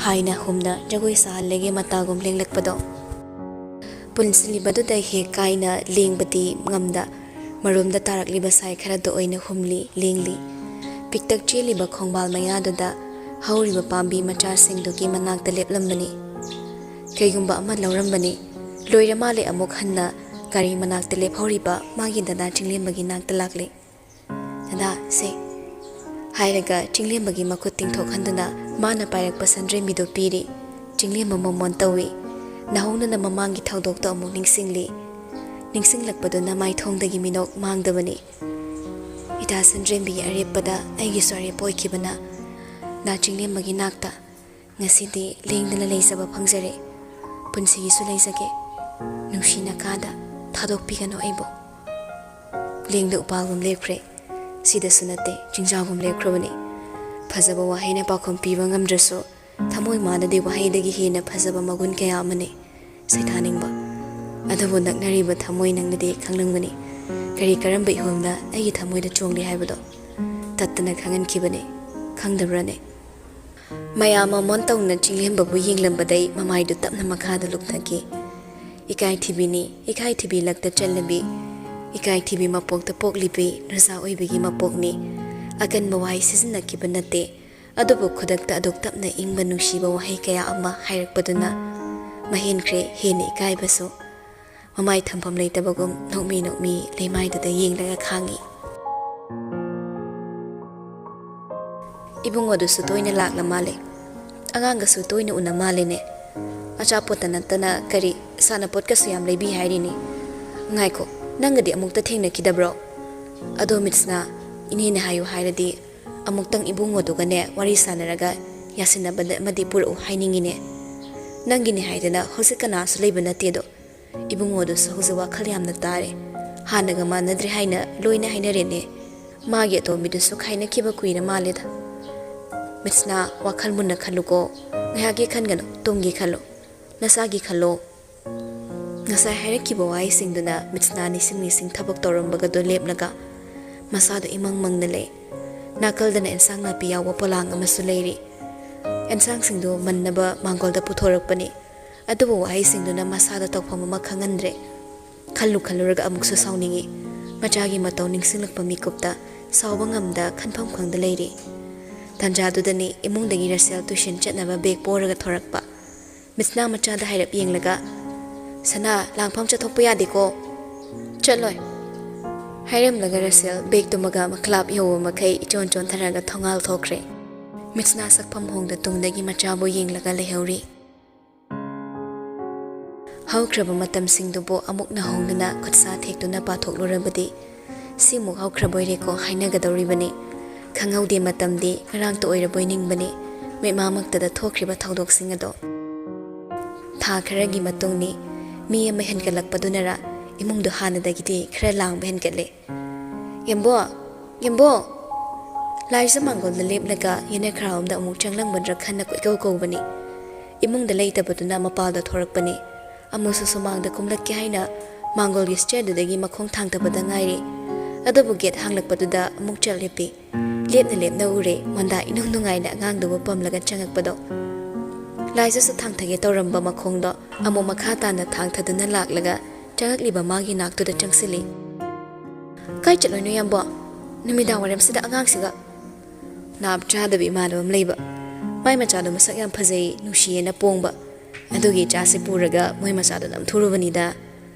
ꯍꯥꯏꯅ ꯍꯨꯝꯅ ꯖꯒꯣꯏ ꯁꯥꯍꯜꯂꯦꯒꯦ ꯃꯇꯥꯒꯨꯝ ꯂꯦꯡꯂꯛꯄꯗꯣ꯫ ꯄꯨꯟꯁꯤꯜꯂꯤꯕꯗꯨꯗ ꯍꯦꯛ ꯀꯥꯏꯅ ꯂꯦꯡꯕꯗꯤ ꯉꯝꯗ, ꯃꯔꯨꯝꯗ ꯇꯥꯔꯛꯂꯤꯕ ꯁꯥꯏ ꯈꯔꯗ ꯑꯣꯏꯅ ꯍꯨꯝꯂꯤ ꯂꯦꯡꯂꯤ꯫ ꯄꯤꯛꯇꯛ ꯆꯦꯜꯂꯤꯕ ꯈꯣꯡꯕꯥꯜ ꯃꯌꯥꯗꯨꯗ ꯍꯧꯔꯤꯕ ꯄꯥꯝꯕꯤ ꯃꯆꯥꯁꯤꯡꯗꯨꯒꯤ ꯃꯅꯥꯛꯇ ꯂꯦꯞꯂꯝꯕꯅꯤ꯫ ꯀꯩꯒꯨꯝꯕ ꯑꯃ ꯂꯧꯔꯝꯕꯅꯤ꯫ ꯂꯣꯏꯔ ꯃꯥꯜꯂꯦ ꯑꯃꯨꯛ ꯍꯟꯅ ꯒꯥꯔꯤ ꯃꯅꯥꯛꯇ ꯂꯦꯞꯍꯧꯔꯤꯕ ꯃꯥꯒꯤ ꯗꯗꯥ ꯆꯤꯡꯂꯦꯝꯕꯒꯤ ꯅꯥꯛꯇ ꯂꯥꯛꯂꯦ꯫ "ꯗꯗꯥ, ꯁꯦ," ꯍꯥꯏꯔꯒ ꯆꯤꯡꯂꯦꯝꯕꯒꯤ ꯃꯈꯨꯠ ꯇꯤꯡꯊꯣꯛꯍꯟꯗꯨꯅ ꯃꯥꯅ ꯄꯥꯏꯔꯛꯄ ꯁꯟꯗ꯭ꯔꯦꯝꯕꯤꯗꯨ ꯄꯤꯔꯤ꯫ ꯆꯤꯡꯂꯦꯝꯕ ꯃꯃꯣꯟ ꯇꯧꯏ꯫ ꯅꯧꯍꯧꯅꯅ ꯃꯃꯥꯡꯒꯤ ꯊꯧꯗꯣꯛꯇꯣ ꯑꯃꯨꯛ ꯅꯤꯡꯁꯤꯡꯂꯤ꯫ ꯅꯤꯡꯁꯤꯡꯂꯛꯄꯗꯨꯅ ꯃꯥꯏꯊꯣꯡꯗꯒꯤ ꯃꯤꯅꯣꯛ ꯃꯥꯡꯗꯕꯅꯤ꯫ "ꯏꯇꯥ ꯁꯟꯗ꯭ꯔꯦꯝꯕꯤꯒꯤ ꯑꯔꯦꯞꯄꯗ ꯑꯩꯒꯤꯁꯨ ꯑꯔꯦꯞꯄ ꯑꯣꯏꯈꯤꯕꯅ ꯅꯥ ꯆꯤꯡꯂꯦꯝꯕꯒꯤ ꯅꯥꯛꯇ ꯉꯁꯤꯗꯤ ꯂꯦꯡꯗꯅ ꯂꯩꯖꯕ ꯐꯪꯖꯔꯦ꯫ ꯄꯨꯟꯁꯤꯒꯤꯁꯨ ꯂꯩꯖꯒꯦ꯫ ꯅꯨꯡꯁꯤꯅ ꯀꯥꯗ ꯊꯥꯗꯣꯛꯄꯤꯒꯅꯨ ꯑꯩꯕꯨ꯫" ꯂꯦꯡꯗ ꯎꯄꯥꯜꯒꯨꯝ ꯂꯦꯞꯈ꯭ꯔꯦ꯫ ꯁꯤꯗꯁꯨ ꯅꯠꯇꯦ, ꯆꯤꯡꯖꯥꯎꯒꯨꯝ ꯂꯦꯞꯈ꯭ꯔꯕꯅꯤ꯫ ꯐꯖꯕ ꯋꯥꯍꯩꯅ ꯄꯥꯎꯈꯨꯝ ꯄꯤꯕ ꯉꯝꯗ꯭ꯔꯁꯨ, ꯊꯃꯣꯏ ꯃꯥꯅꯗꯤ ꯋꯥꯍꯩꯗꯒꯤ ꯍꯦꯟꯅ ꯐꯖꯕ ꯃꯒꯨꯟ ꯀꯌꯥ ꯑꯃꯅꯤ ꯁꯩꯊꯥꯅꯤꯡꯕ꯫ ꯑꯗꯨꯕꯨ ꯅꯛꯅꯔꯤꯕ ꯊꯃꯣꯏ ꯅꯪꯅꯗꯤ ꯈꯪꯂꯝꯒꯅꯤ, ꯀꯔꯤ ꯀꯔꯝꯕ ꯏꯍꯨꯜꯅ ꯑꯩꯒꯤ ꯊꯃꯣꯏꯗ ꯆꯣꯡꯂꯤ ꯍꯥꯏꯕꯗꯣ꯫ ꯇꯠꯇꯅ ꯈꯪꯍꯟꯈꯤꯕꯅꯤ꯫ ꯈꯪꯗꯕ꯭ꯔꯅꯦ? ꯃꯌꯥꯝ ꯃꯃꯣꯟ ꯇꯧꯅ ꯆꯤꯡꯂꯦꯝꯕꯕꯨ ꯌꯦꯡꯂꯝꯕꯗꯩ ꯃꯃꯥꯏꯗꯨ ꯇꯞꯅ ꯃꯈꯥꯗ ꯂꯨꯞꯊꯈꯤ꯫ ꯏꯀꯥꯏꯊꯤꯕꯤꯅꯤ, ꯏꯀꯥꯏꯊꯤꯕꯤ ꯂꯛꯇ ꯆꯜꯂꯕꯤ, ꯏꯀꯥꯏꯊꯤꯕꯤ ꯃꯄꯣꯛꯇ ꯄꯣꯛꯂꯤꯕꯤ ꯅꯨꯖꯥ ꯑꯣꯏꯕꯤꯒꯤ ꯃꯄꯣꯛꯅꯤ꯫ ꯑꯀꯟꯕ ꯋꯥꯍꯩ ꯁꯤꯖꯤꯟꯅꯈꯤꯕ ꯅꯠꯇꯦ, ꯑꯗꯨꯕꯨ ꯈꯨꯗꯛꯇ ꯑꯗꯨꯛ ꯇꯞꯅ ꯏꯪꯕ ꯅꯨꯡꯁꯤꯕ ꯋꯥꯍꯩ ꯀꯌꯥ ꯑꯃ ꯍꯥꯏꯔꯛꯄꯗꯨꯅ ꯃꯍꯦꯟꯈ꯭ꯔꯦ ꯍꯦꯟꯅ ꯏꯀꯥꯏꯕꯁꯨ꯫ ꯃꯃꯥꯏ ꯊꯝꯐꯝ ꯂꯩꯇꯕꯒꯨꯝ ꯅꯣꯛꯃꯤ ꯅꯣꯛꯃꯤ ꯂꯩꯃꯥꯏꯗꯨꯗ ꯌꯦꯡꯂꯒ ꯈꯥꯡꯉꯤ꯫ ꯏꯕꯨꯡꯉꯣꯗꯨꯁꯨ ꯇꯣꯏꯅ ꯂꯥꯛꯂ ꯃꯥꯜꯂꯦ꯫ ꯑꯉꯥꯡꯒꯁꯨ ꯇꯣꯏꯅ ꯎꯅ ꯃꯥꯜꯂꯦꯅꯦ꯫ ꯑꯆꯥꯄꯣꯠꯇ ꯅꯠꯇꯅ ꯀꯔꯤ ꯁꯥꯟꯅꯄꯣꯠꯀꯁꯨ ꯌꯥꯝ ꯂꯩꯕꯤ ꯍꯥꯏꯔꯤꯅꯤ꯫ ꯉꯥꯏꯈꯣ, ꯅꯪꯒꯗꯤ ꯑꯃꯨꯛꯇ ꯊꯦꯡꯅꯈꯤꯗꯕ꯭ꯔꯣ? ꯑꯗꯣ ꯃꯤꯠꯁꯅꯥ, ꯏꯅꯦꯅ ꯍꯥꯏꯌꯨ ꯍꯥꯏꯔꯗꯤ ꯑꯃꯨꯛꯇꯪ ꯏꯕꯨꯡꯉꯣꯗꯨꯒꯅꯦ ꯋꯥꯔꯤ ꯁꯥꯟꯅꯔꯒ ꯌꯥꯁꯤꯟꯅꯕ ꯑꯃꯗꯤ ꯄꯨꯔꯛꯎ ꯍꯥꯏꯅꯤꯡꯉꯤꯅꯦ꯫ ꯅꯪꯒꯤꯅꯦ ꯍꯥꯏꯗꯅ ꯍꯧꯖꯤꯛ ꯀꯅꯥꯁꯨ ꯂꯩꯕ ꯅꯠꯇꯦꯗꯣ꯫ ꯏꯕꯨꯡꯉꯣꯗꯨꯁꯨ ꯍꯧꯖꯤꯛ ꯋꯥꯈꯜ ꯌꯥꯝꯅ ꯇꯥꯔꯦ꯫ ꯍꯥꯟꯅꯒ ꯃꯥꯟꯅꯗ꯭ꯔꯦ ꯍꯥꯏꯅ ꯂꯣꯏꯅ ꯍꯥꯏꯅꯔꯦꯅꯦ꯫ ꯃꯥꯒꯤ ꯑꯇꯣꯝꯕꯤꯗꯨꯁꯨ ꯈꯥꯏꯅꯈꯤꯕ ꯀꯨꯏꯔ ꯃꯥꯜꯂꯦꯗ꯫ ꯃꯤꯠꯁꯅꯥ, ꯋꯥꯈꯜ ꯃꯨꯟꯅ ꯈꯜꯂꯨꯀꯣ꯫ ꯉꯥꯏꯍꯥꯛꯀꯤ ꯈꯟꯒꯅꯨ, ꯇꯨꯡꯒꯤ ꯈꯜꯂꯨ, ꯅꯁꯥꯒꯤ ꯈꯜꯂꯣ꯫ ꯉꯁꯥꯏ ꯍꯥꯏꯔꯛꯈꯤꯕ ꯋꯥꯍꯩꯁꯤꯡꯗꯨꯅ ꯃꯤꯠꯁꯅꯥ ꯅꯤꯡꯁꯤꯡ ꯅꯤꯡꯁꯤꯡ ꯊꯕꯛ ꯇꯧꯔꯝꯕꯒꯗꯣ ꯂꯦꯞꯂꯒ ꯃꯁꯥꯗꯣ ꯏꯃꯪ ꯃꯪꯅ ꯂꯩ꯫ ꯅꯥꯀꯜꯗꯅ ꯑꯦꯟꯁꯥꯡ ꯅꯥꯄꯤ ꯌꯥꯎꯕ ꯄꯣꯂꯥꯡ ꯑꯃꯁꯨ ꯂꯩꯔꯤ꯫ ꯑꯦꯟꯁꯥꯡꯁꯤꯡꯗꯨ ꯃꯟꯅꯕ ꯃꯥꯡꯒꯣꯜꯗ ꯄꯨꯊꯣꯔꯛꯄꯅꯤ꯫ ꯑꯗꯨꯕꯨ ꯋꯥꯍꯩꯁꯤꯡꯗꯨꯅ ꯃꯁꯥꯗ ꯇꯧꯐꯝ ꯑꯃ ꯈꯪꯍꯟꯗ꯭ꯔꯦ꯫ ꯈꯜꯂꯨ ꯈꯜꯂꯨꯔꯒ ꯑꯃꯨꯛꯁꯨ ꯁꯥꯎꯅꯤꯡꯏ꯫ ꯃꯆꯥꯒꯤ ꯃꯇꯧ ꯅꯤꯡꯁꯤꯡꯂꯛꯄ ꯃꯤꯀꯨꯞꯇ ꯁꯥꯎꯕ ꯉꯝꯗ ꯈꯟꯐꯝ ꯈꯪꯗ ꯂꯩꯔꯤ꯫ ꯇꯥꯟꯖꯥꯗꯨꯗꯅꯤ ꯏꯃꯨꯡꯗꯒꯤ ꯔꯁꯦꯜ ꯇꯨꯏꯁꯟ ꯆꯠꯅꯕ ꯕꯦꯒ ꯄꯣꯔꯒ ꯊꯣꯔꯛꯄ꯫ ꯃꯤꯠꯁꯅꯥ ꯃꯆꯥꯗ ꯍꯥꯏꯔꯞ ꯌꯦꯡꯂꯒ, "ꯁꯅꯥ, ꯂꯥꯡꯐꯝ ꯆꯠꯊꯣꯛꯄ ꯌꯥꯗꯦꯀꯣ꯫ ꯆꯠꯂꯣꯏ," ꯍꯥꯏꯔꯝꯂꯒ ꯔꯁꯦꯜ ꯕꯦꯒ ꯇꯨꯝꯃꯒ ꯃꯈ꯭ꯂꯥꯞ ꯌꯧꯕ ꯃꯈꯩ ꯏꯆꯣꯟ ꯆꯣꯟꯊꯔꯒ ꯊꯣꯡꯒꯥꯜ ꯊꯣꯛꯈ꯭ꯔꯦ꯫ ꯃꯤꯠꯁꯅꯥ ꯁꯛꯐꯝ ꯍꯣꯡꯗ ꯇꯨꯡꯗꯒꯤ ꯃꯆꯥꯕꯨ ꯌꯦꯡꯂꯒ ꯂꯩꯍꯧꯔꯤ꯫ ꯍꯧꯈ꯭ꯔꯕ ꯃꯇꯝꯁꯤꯡꯗꯨꯕꯨ ꯑꯃꯨꯛ ꯅꯧꯍꯧꯅꯅ ꯈꯨꯠꯁꯥ ꯊꯦꯛꯇꯨꯅ ꯄꯥꯊꯣꯛꯂꯨꯔꯕꯗꯤ, "ꯁꯤꯃꯨꯛ ꯍꯧꯈ꯭ꯔꯕꯣꯏꯔꯦꯀꯣ" ꯍꯥꯏꯅꯒꯗꯧꯔꯤꯕꯅꯤ꯫ ꯈꯪꯍꯧꯗꯦ, ꯃꯇꯝꯗꯤ ꯉꯔꯥꯡꯇ ꯑꯣꯏꯔꯕꯣꯏ ꯅꯤꯡꯕꯅꯤ꯫ ꯃꯤꯠꯃꯥꯡꯃꯛꯇꯗ ꯊꯣꯛꯈ꯭ꯔꯤꯕ ꯊꯧꯗꯣꯛꯁꯤꯡ ꯑꯗꯣ꯫ ꯊꯥ ꯈꯔꯒꯤ ꯃꯇꯨꯡꯅꯤ꯫ ꯃꯤ ꯑꯃ ꯍꯦꯟꯒꯠꯂꯛꯄꯗꯨꯅꯔ ꯏꯃꯨꯡꯗꯣ ꯍꯥꯟꯅꯗꯒꯤꯗꯤ ꯈꯔ ꯂꯥꯡꯕ ꯍꯦꯟꯒꯠꯂꯦ꯫ "ꯌꯦꯝꯕꯣ! ꯌꯦꯝꯕꯣ!" ꯂꯥꯏꯖ ꯃꯥꯡꯒꯣꯜꯗ ꯂꯦꯞꯂꯒ ꯌꯦꯅꯈꯥꯔꯣꯝꯗ ꯑꯃꯨꯛ ꯆꯪꯂꯝꯒꯗ꯭ꯔꯥ ꯈꯟꯅ ꯀꯣꯏꯀꯧ ꯀꯧꯕꯅꯤ꯫ ꯏꯃꯨꯡꯗ ꯂꯩꯇꯕꯗꯨꯅ ꯃꯄꯥꯜꯗ ꯊꯣꯔꯛꯄꯅꯤ꯫ ꯑꯃꯨꯛꯁꯨ ꯁꯨꯃꯥꯡꯗ ꯀꯨꯝꯂꯛꯀꯦ ꯍꯥꯏꯅ ꯃꯥꯡꯒꯣꯜꯒꯤ ꯁ꯭ꯇꯦꯌꯔꯗꯨꯗꯒꯤ ꯃꯈꯣꯡ ꯊꯥꯡꯊꯕꯗ ꯉꯥꯏꯔꯤ꯫ ꯑꯗꯨꯕꯨ ꯒꯦꯠ ꯍꯥꯡꯂꯛꯄꯗꯨꯗ ꯑꯃꯨꯛ ꯆꯠ ꯂꯦꯞꯄꯤ꯫ ꯂꯦꯞꯅ ꯂꯦꯞꯅ ꯎꯔꯦ, ꯃꯣꯟꯗꯥ ꯏꯅꯨꯡ ꯅꯨꯡꯉꯥꯏꯅ ꯑꯉꯥꯡꯗꯨꯕꯨ ꯄꯝꯂꯒ ꯆꯪꯉꯛꯄꯗꯣ꯫ ꯂꯥꯏꯖꯁꯨ ꯊꯥꯡꯊꯒꯦ ꯇꯧꯔꯝꯕ ꯃꯈꯣꯡꯗꯣ ꯑꯃꯨꯛ ꯃꯈꯥ ꯇꯥꯅ ꯊꯥꯡꯊꯗꯨꯅ ꯂꯥꯛꯂꯒ ꯆꯪꯉꯛꯂꯤꯕ ꯃꯥꯒꯤ ꯅꯥꯛꯇꯨꯗ ꯆꯪꯁꯤꯜꯂꯤ꯫ "ꯀꯥꯏ ꯆꯠꯂꯣꯏꯅꯣ, ꯌꯥꯝꯕꯣ? ꯅꯨꯃꯤꯗꯥꯡ ꯋꯥꯏꯔꯝꯁꯤꯗ ꯑꯉꯥꯡꯁꯤꯒ?" ꯅꯥꯞ ꯆꯥꯗꯕ ꯏꯃꯥꯟꯅꯕ ꯑꯃ ꯂꯩꯕ꯫ "ꯃꯥꯏ ꯃꯆꯥꯗꯣ ꯃꯁꯛ ꯌꯥꯝ ꯐꯖꯩ, ꯅꯨꯡꯁꯤꯌꯦꯅ ꯄꯣꯡꯕ꯫ ꯑꯗꯨꯒꯤ ꯏꯆꯥꯁꯦ ꯄꯨꯔꯒ ꯃꯣꯏ ꯃꯆꯥꯗꯣ ꯅꯝꯊꯨꯔꯨꯕꯅꯤꯗ꯫"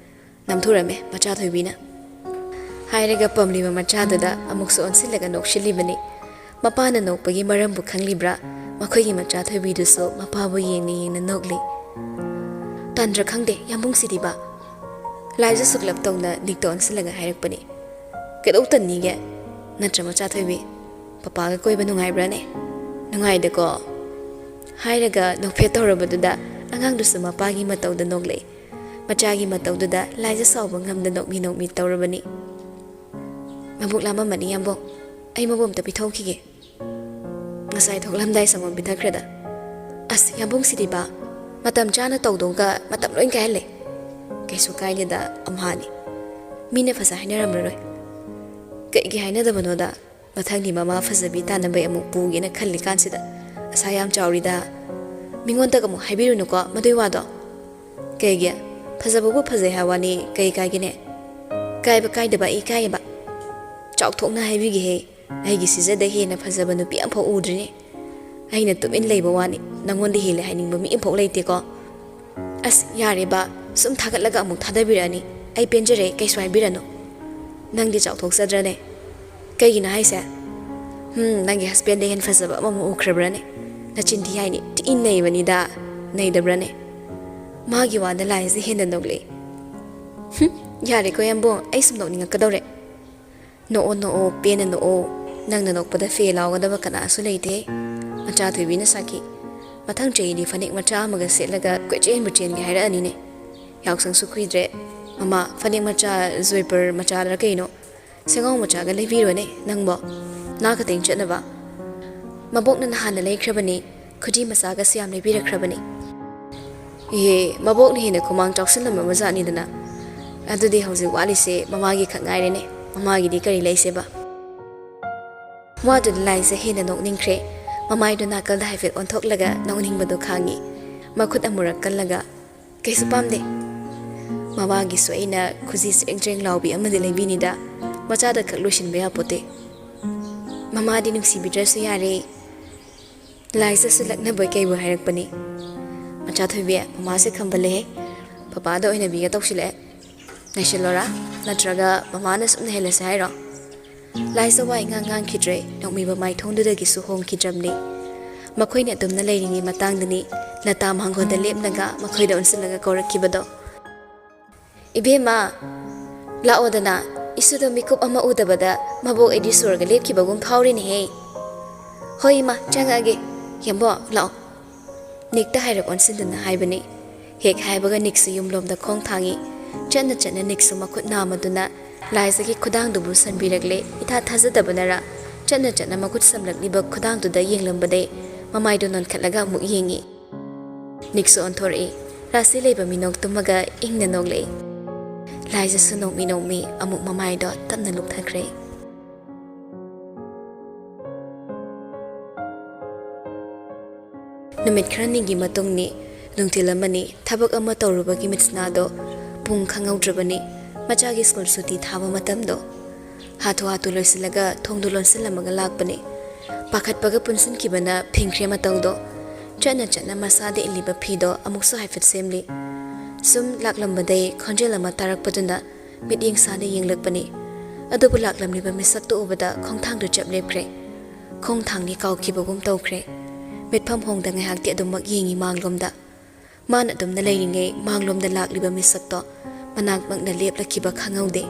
ꯅꯝꯊꯨꯔꯝꯃꯦ ꯃꯆꯥ ꯊꯣꯏꯕꯤꯅ꯫ ꯍꯥꯏꯔꯒ ꯄꯝꯂꯤꯕ ꯃꯆꯥꯗꯨꯗ ꯑꯃꯨꯛꯁꯨ ꯑꯣꯟꯁꯤꯜꯂꯒ ꯅꯣꯛꯁꯤꯜꯂꯤꯕꯅꯤ꯫ ꯃꯄꯥꯅ ꯅꯣꯛꯄꯒꯤ ꯃꯔꯝꯕꯨ ꯈꯪꯂꯤꯕ꯭ꯔꯥ? ꯃꯈꯣꯏꯒꯤ ꯃꯆꯥ ꯊꯣꯏꯕꯤꯗꯨꯁꯨ ꯃꯄꯥꯕꯨ ꯌꯦꯡꯅ ꯌꯦꯡꯅ ꯅꯣꯛꯂꯤ꯫ "ꯇꯟꯗ꯭ꯔꯥ ꯈꯪꯗꯦ, ꯌꯥꯝꯕꯨꯡ ꯁꯤꯗꯤꯕ?" ꯂꯥꯏꯖ ꯁꯨꯛꯂꯞ ꯇꯧꯅ ꯅꯤꯛꯇ ꯑꯣꯟꯁꯤꯜꯂꯒ ꯍꯥꯏꯔꯛꯄꯅꯤ꯫ "ꯀꯩꯗꯧ ꯇꯟꯅꯤꯒꯦ? ꯅꯠꯇ꯭ꯔ ꯃꯆꯥ ꯊꯣꯏꯕꯤ? ꯄꯄꯥꯒ ꯀꯣꯏꯕ ꯅꯨꯡꯉꯥꯏꯕ꯭ꯔꯥꯅꯦ?" "ꯅꯨꯡꯉꯥꯏꯗꯀꯣ?" ꯍꯥꯏꯔꯒ ꯅꯣꯛꯐꯦꯠ ꯇꯧꯔꯕꯗꯨꯗ ꯑꯉꯥꯡꯗꯨꯁꯨ ꯃꯄꯥꯒꯤ ꯃꯇꯧꯗ ꯅꯣꯛꯂꯛꯏ꯫ ꯃꯆꯥꯒꯤ ꯃꯇꯧꯗꯨꯗ ꯂꯥꯏꯖ ꯁꯥꯎꯕ ꯉꯝꯗ ꯅꯣꯛꯃꯤ ꯅꯣꯛꯃꯤ ꯇꯧꯔꯕꯅꯤ꯫ "ꯃꯕꯨꯛ ꯂꯥꯝꯃꯝꯃꯅꯤ ꯌꯥꯝꯕꯨꯡ, ꯑꯩ ꯃꯕꯨ ꯑꯝꯇ ꯄꯤꯊꯣꯛꯈꯤꯒꯦ꯫ ꯉꯁꯥꯏ ꯊꯣꯛꯂꯝꯗꯥꯏ ꯁꯪꯒꯣꯝ ꯄꯤꯊꯛꯈ꯭ꯔꯦꯗ꯫ ꯑꯁ, ꯌꯥꯝꯕꯨꯡ ꯁꯤꯗꯤꯕ, ꯃꯇꯝ ꯆꯥꯅ ꯇꯧꯗꯧꯒ ꯃꯇꯝ ꯂꯣꯏ ꯀꯥꯏꯍꯜꯂꯦ꯫ ꯀꯩꯁꯨ ꯀꯥꯏꯗꯦꯗ ꯑꯝꯍꯥꯅꯤ꯫ ꯃꯤꯅ ꯐꯖ ꯍꯥꯏꯅꯔꯝꯂꯔꯣꯏ꯫ ꯀꯩꯒꯤ ꯍꯥꯏꯅꯗꯕꯅꯣꯗ? ꯃꯊꯪꯗꯤ ꯃꯃꯥ ꯐꯖꯕꯤ ꯇꯥꯟꯅꯕꯩ ꯑꯃꯨꯛ ꯄꯨꯒꯦꯅ ꯈꯜꯂꯤꯀꯥꯟꯁꯤꯗ ꯑꯁꯥ ꯌꯥꯝ ꯆꯥꯎꯔꯤꯗ꯫ ꯃꯤꯉꯣꯟꯗꯒ ꯑꯃꯨꯛ ꯍꯥꯏꯕꯤꯔꯨꯅꯨꯀꯣ ꯃꯗꯨꯏ ꯋꯥꯗꯣ꯫ ꯀꯩꯒꯤ? ꯐꯖꯕꯕꯨ ꯐꯖꯩ ꯍꯥꯏ ꯋꯥꯅꯤ, ꯀꯩ ꯀꯥꯏꯒꯦꯅꯦ? ꯀꯥꯏꯕ ꯀꯥꯏꯗꯕ ꯑꯩ ꯏꯀꯥꯏꯌꯦꯕ꯫ ꯆꯥꯎꯊꯣꯛꯅ ꯍꯥꯏꯕꯤꯒꯦꯍꯦ, ꯑꯩꯒꯤ ꯁꯤꯖꯗ ꯍꯦꯟꯅ ꯐꯖꯕ ꯅꯨꯄꯤ ꯑꯝꯐꯥꯎ ꯎꯗ꯭ꯔꯤꯅꯦ꯫ ꯑꯩꯅ ꯇꯨꯃꯤꯟ ꯂꯩꯕ ꯋꯥꯅꯤ, ꯅꯪꯉꯣꯟꯗ ꯍꯦꯜꯂꯦ ꯍꯥꯏꯅꯤꯡꯕ ꯃꯤ ꯑꯝꯐꯥꯎ ꯂꯩꯇꯦꯀꯣ꯫ ꯑꯁ, ꯌꯥꯔꯦꯕ, ꯁꯨꯝ ꯊꯥꯒꯠꯂꯒ ꯑꯃꯨꯛ ꯊꯥꯗꯕꯤꯔꯛꯑꯅꯤ꯫ ꯑꯩ ꯄꯦꯟꯖꯔꯦ, ꯀꯩꯁꯨ ꯍꯥꯏꯕꯤꯔꯅꯨ꯫ ꯅꯪꯗꯤ ꯆꯥꯎꯊꯣꯛꯆꯗ꯭ꯔꯅꯦ? ꯀꯩꯒꯤꯅꯣ ꯍꯥꯏꯁꯦ? ꯍꯨꯝ, ꯅꯪꯒꯤ ꯍꯁꯕꯦꯟꯗ ꯍꯦꯟꯅ ꯐꯖꯕ ꯑꯃꯃꯨꯛ ꯎꯈ꯭ꯔꯕ꯭ꯔꯅꯦ? ꯅꯆꯤꯟ ꯊꯤ ꯍꯥꯏꯅꯤ, ꯊꯤ ꯅꯩꯕꯅꯤꯗ, ꯅꯩꯗꯕ꯭ꯔꯅꯦ?" ꯃꯥꯒꯤ ꯋꯥꯗ ꯂꯥꯏꯁꯦ ꯍꯦꯟꯅ ꯅꯣꯛꯂꯛꯏ꯫ "ꯍꯨꯝ, ꯌꯥꯔꯦꯀꯣ ꯌꯥꯝꯕꯨꯡ, ꯑꯩ ꯁꯨꯝ ꯅꯣꯛꯅꯤꯡꯉꯛꯀꯗꯧꯔꯦ꯫ ꯅꯣꯛꯑꯣ, ꯅꯣꯛꯑꯣ, ꯄꯦꯟꯅ ꯅꯣꯛꯑꯣ꯫ ꯅꯪꯅ ꯅꯣꯛꯄꯗ ꯐꯦ ꯂꯥꯎꯒꯗꯕ ꯀꯅꯥꯁꯨ ꯂꯩꯇꯦ꯫" ꯃꯆꯥ ꯊꯣꯏꯕꯤꯅ ꯁꯥꯈꯤ꯫ "ꯃꯊꯪ ꯆꯍꯤꯗꯤ ꯐꯅꯦꯛ ꯃꯆꯥ ꯑꯃꯒ ꯁꯦꯠꯂꯒ ꯀꯣꯏꯆꯦꯟꯕꯨ ꯆꯦꯟꯒꯦ ꯍꯥꯏꯔꯛꯑꯅꯤꯅꯦ꯫ ꯌꯥꯎꯁꯪꯁꯨ ꯀꯨꯏꯗ꯭ꯔꯦ꯫ ꯃꯃꯥ, ꯐꯅꯦꯛ ꯃꯆꯥ, ꯖꯣꯏꯄꯔ ꯃꯆꯥꯗꯔ ꯀꯩꯅꯣ, ꯁꯦꯒꯥꯎ ꯃꯆꯥꯒ ꯂꯩꯕꯤꯔꯣꯅꯦ ꯅꯪꯕꯣ꯫ ꯅꯥ ꯈꯛꯇꯪ ꯆꯠꯅꯕ꯫ ꯃꯕꯣꯛꯅ ꯅꯍꯥꯟꯅ ꯂꯩꯈ꯭ꯔꯕꯅꯤ꯫ ꯈꯨꯖꯤ ꯃꯆꯥꯒꯁꯨ ꯌꯥꯝ ꯂꯩꯕꯤꯔꯛꯈ꯭ꯔꯕꯅꯤ꯫" "ꯏꯍꯦ, ꯃꯕꯣꯛꯅ ꯍꯦꯟꯅ ꯈꯨꯃꯥꯡ ꯆꯥꯎꯁꯤꯜꯂꯝꯃꯕ ꯖꯥꯠꯅꯤꯗꯅ꯫ ꯑꯗꯨꯗꯤ ꯍꯧꯖꯤꯛ ꯋꯥꯠꯂꯤꯁꯦ ꯃꯃꯥꯒꯤ ꯈꯛ ꯉꯥꯏꯔꯦꯅꯦ꯫ ꯃꯃꯥꯒꯤꯗꯤ ꯀꯔꯤ ꯂꯩꯁꯦꯕ?" ꯋꯥꯗꯨꯅ ꯂꯥꯏꯖ ꯍꯦꯟꯅ ꯅꯣꯛꯅꯤꯡꯈ꯭ꯔꯦ꯫ ꯃꯃꯥꯏꯗꯨ ꯅꯥꯀꯜꯗ ꯍꯥꯏꯐꯦꯠ ꯑꯣꯟꯊꯣꯛꯂꯒ ꯅꯣꯛꯅꯤꯡꯕꯗꯨ ꯈꯥꯡꯉꯤ꯫ ꯃꯈꯨꯠ ꯑꯃꯨꯔꯛ ꯀꯜꯂꯒ, "ꯀꯩꯁꯨ ꯄꯥꯝꯗꯦ꯫ ꯃꯃꯥꯒꯤꯁꯨ ꯑꯩꯅ ꯈꯨꯖꯤ ꯆ꯭ꯔꯦꯡ ꯆ꯭ꯔꯦꯡ ꯂꯥꯎꯕꯤ ꯑꯃꯗꯤ ꯂꯩꯕꯤꯅꯤꯗ꯫ ꯃꯆꯥꯗ ꯈꯛ ꯂꯣꯏꯁꯤꯟꯕ ꯌꯥꯄꯣꯠꯇꯦ꯫" "ꯃꯃꯥꯗꯤ ꯅꯨꯡꯁꯤꯕꯤꯗ꯭ꯔꯁꯨ ꯌꯥꯔꯦ꯫" ꯂꯥꯏꯖꯁꯨ ꯂꯛꯅꯕꯣꯏ ꯀꯩꯕꯣꯏ ꯍꯥꯏꯔꯛꯄꯅꯤ꯫ "ꯃꯆꯥ ꯊꯣꯏꯕꯤ, ꯃꯃꯥꯁꯦ ꯈꯝꯕꯜꯂꯦꯍꯦ꯫ ꯄꯄꯥꯗ ꯑꯣꯏꯅ ꯕꯤꯒ ꯇꯧꯁꯤꯜꯂꯛꯑꯦ꯫" ꯂꯩꯁꯤꯜꯂꯣꯔꯥ? ꯅꯠꯇ꯭ꯔꯒ ꯃꯃꯥꯅ ꯁꯨꯝ ꯂꯩꯍꯜꯂꯁꯦ ꯍꯥꯏꯔꯣ? ꯂꯥꯏꯖ ꯋꯥ ꯏꯉꯥꯡ ꯉꯥꯡꯈꯤꯗ꯭ꯔꯦ, ꯅꯣꯡꯃꯤꯕ ꯃꯥꯏꯊꯣꯡꯗꯨꯗꯒꯤꯁꯨ ꯍꯣꯡꯈꯤꯗ꯭ꯔꯕꯅꯤ꯫ ꯃꯈꯣꯏꯅ ꯑꯗꯨꯝꯅ ꯂꯩꯔꯤꯉꯩ ꯃꯇꯥꯡꯗꯅꯤ ꯂꯇꯥ ꯃꯥꯡꯒꯣꯟꯗ ꯂꯦꯞꯂꯒ ꯃꯈꯣꯏꯗ ꯑꯣꯟꯁꯤꯜꯂꯒ ꯀꯧꯔꯛꯈꯤꯕꯗꯣ꯫ "ꯏꯕꯦꯝꯃ, ꯂꯥꯛꯑꯣꯗꯅ, ꯏꯁꯨꯗꯣ ꯃꯤꯀꯨꯞ ꯑꯃ ꯎꯗꯕꯗ ꯃꯕꯣꯛ ꯑꯩꯗꯤ ꯁꯣꯔꯒ ꯂꯦꯞꯈꯤꯕꯒꯨꯝ ꯐꯥꯎꯔꯤꯅꯦꯍꯦ꯫" "ꯍꯣꯏ ꯏꯃꯥ, ꯆꯪꯉꯛꯑꯒꯦ꯫ ꯌꯥꯝꯕꯣ, ꯂꯥꯛꯑꯣ꯫" ꯅꯤꯛꯇ ꯍꯥꯏꯔꯞ ꯑꯣꯟꯁꯤꯟꯗꯨꯅ ꯍꯥꯏꯕꯅꯤ꯫ ꯍꯦꯛ ꯍꯥꯏꯕꯒ ꯅꯤꯛꯁꯨ ꯌꯨꯝꯂꯣꯝꯗ ꯈꯣꯡ ꯊꯥꯡꯏ꯫ ꯆꯠꯅ ꯆꯠꯅ ꯅꯤꯛꯁꯨ ꯃꯈꯨꯠ ꯅꯥꯝꯃꯗꯨꯅ ꯂꯥꯏꯖꯒꯤ ꯈꯨꯗꯥꯡꯗꯨꯕꯨ ꯁꯟꯕꯤꯔꯛꯂꯦ꯫ ꯏꯊꯥ ꯊꯥꯖꯗꯕꯅꯔ ꯆꯠꯅ ꯆꯠꯅ ꯃꯈꯨꯠ ꯁꯝꯂꯛꯂꯤꯕ ꯈꯨꯗꯥꯡꯗꯨꯗ ꯌꯦꯡꯂꯝꯕꯗꯩ ꯃꯃꯥꯏꯗꯨ ꯅꯣꯟꯈꯠꯂꯒ ꯑꯃꯨꯛ ꯌꯦꯡꯏ꯫ ꯅꯤꯛꯁꯨ ꯑꯣꯟꯊꯣꯔꯛꯏ꯫ ꯔꯥꯁꯤ ꯂꯩꯕ ꯃꯤꯅꯣꯛ ꯇꯨꯝꯃꯒ ꯏꯪꯅ ꯅꯣꯛꯂꯛꯏ꯫ ꯂꯥꯏꯖꯁꯨ ꯅꯣꯛꯃꯤ ꯅꯣꯛꯃꯤ ꯑꯃꯨꯛ ꯃꯃꯥꯏꯗꯣ ꯇꯞꯅ ꯂꯨꯞꯊꯈ꯭ꯔꯦ꯫ ꯅꯨꯃꯤꯠ ꯈꯔꯅꯤꯒꯤ ꯃꯇꯨꯡꯅꯤ꯫ ꯅꯨꯡꯊꯤꯜ ꯑꯃꯅꯤ꯫ ꯊꯕꯛ ꯑꯃ ꯇꯧꯔꯨꯕꯒꯤ ꯃꯤꯠꯁꯅꯥꯗꯣ ꯄꯨꯡ ꯈꯪꯍꯧꯗ꯭ꯔꯕꯅꯤ꯫ ꯃꯆꯥꯒꯤ ꯁ꯭ꯀꯨꯜ ꯁꯨꯇꯤ ꯊꯥꯕ ꯃꯇꯝꯗꯣ꯫ ꯍꯥꯊꯨ ꯍꯥꯊꯨ ꯂꯣꯏꯁꯤꯜꯂꯒ ꯊꯣꯡꯗꯨ ꯂꯣꯟꯁꯤꯜꯂꯝꯃꯒ ꯂꯥꯛꯄꯅꯤ꯫ ꯄꯥꯈꯠꯄꯒ ꯄꯨꯟꯁꯤꯟꯈꯤꯕꯅ ꯐꯤꯡꯈ꯭ꯔꯦ ꯃꯇꯧꯗꯣ꯫ ꯆꯠꯅ ꯆꯠꯅ ꯃꯁꯥꯗ ꯏꯜꯂꯤꯕ ꯐꯤꯗꯣ ꯑꯃꯨꯛꯁꯨ ꯍꯥꯏꯐꯦꯠ ꯁꯦꯝꯂꯤ꯫ ꯁꯨꯝ ꯂꯥꯛꯂꯝꯕꯗꯩ ꯈꯣꯟꯖꯦꯜ ꯑꯃ ꯇꯥꯔꯛꯄꯗꯨꯅ ꯃꯤꯠꯌꯦꯡ ꯁꯥꯗ ꯌꯦꯡꯂꯛꯄꯅꯤ꯫ ꯑꯗꯨꯕꯨ ꯂꯥꯛꯂꯝꯂꯤꯕ ꯃꯤꯁꯛꯇꯨ ꯎꯕꯗ ꯈꯣꯡꯊꯥꯡꯗꯨ ꯆꯞ ꯂꯦꯞꯈ꯭ꯔꯦ꯫ ꯈꯣꯡꯊꯥꯡꯗꯤ ꯀꯥꯎꯈꯤꯕꯒꯨꯝ ꯇꯧꯈ꯭ꯔꯦ꯫ ꯃꯤꯠꯐꯝ ꯍꯣꯡꯗ ꯉꯥꯏꯍꯥꯛꯇꯤ ꯑꯗꯨꯃꯛ ꯌꯦꯡꯉꯤ ꯃꯥꯡꯂꯣꯝꯗ꯫ ꯃꯥꯅ ꯑꯗꯨꯝꯅ ꯂꯩꯔꯤꯉꯩ ꯃꯥꯡꯂꯣꯝꯗ ꯂꯥꯛꯂꯤꯕ ꯃꯤꯁꯛꯇꯣ ꯃꯅꯥꯛꯃꯛꯅ ꯂꯦꯞꯂꯛꯈꯤꯕ ꯈꯪꯍꯧꯗꯦ꯫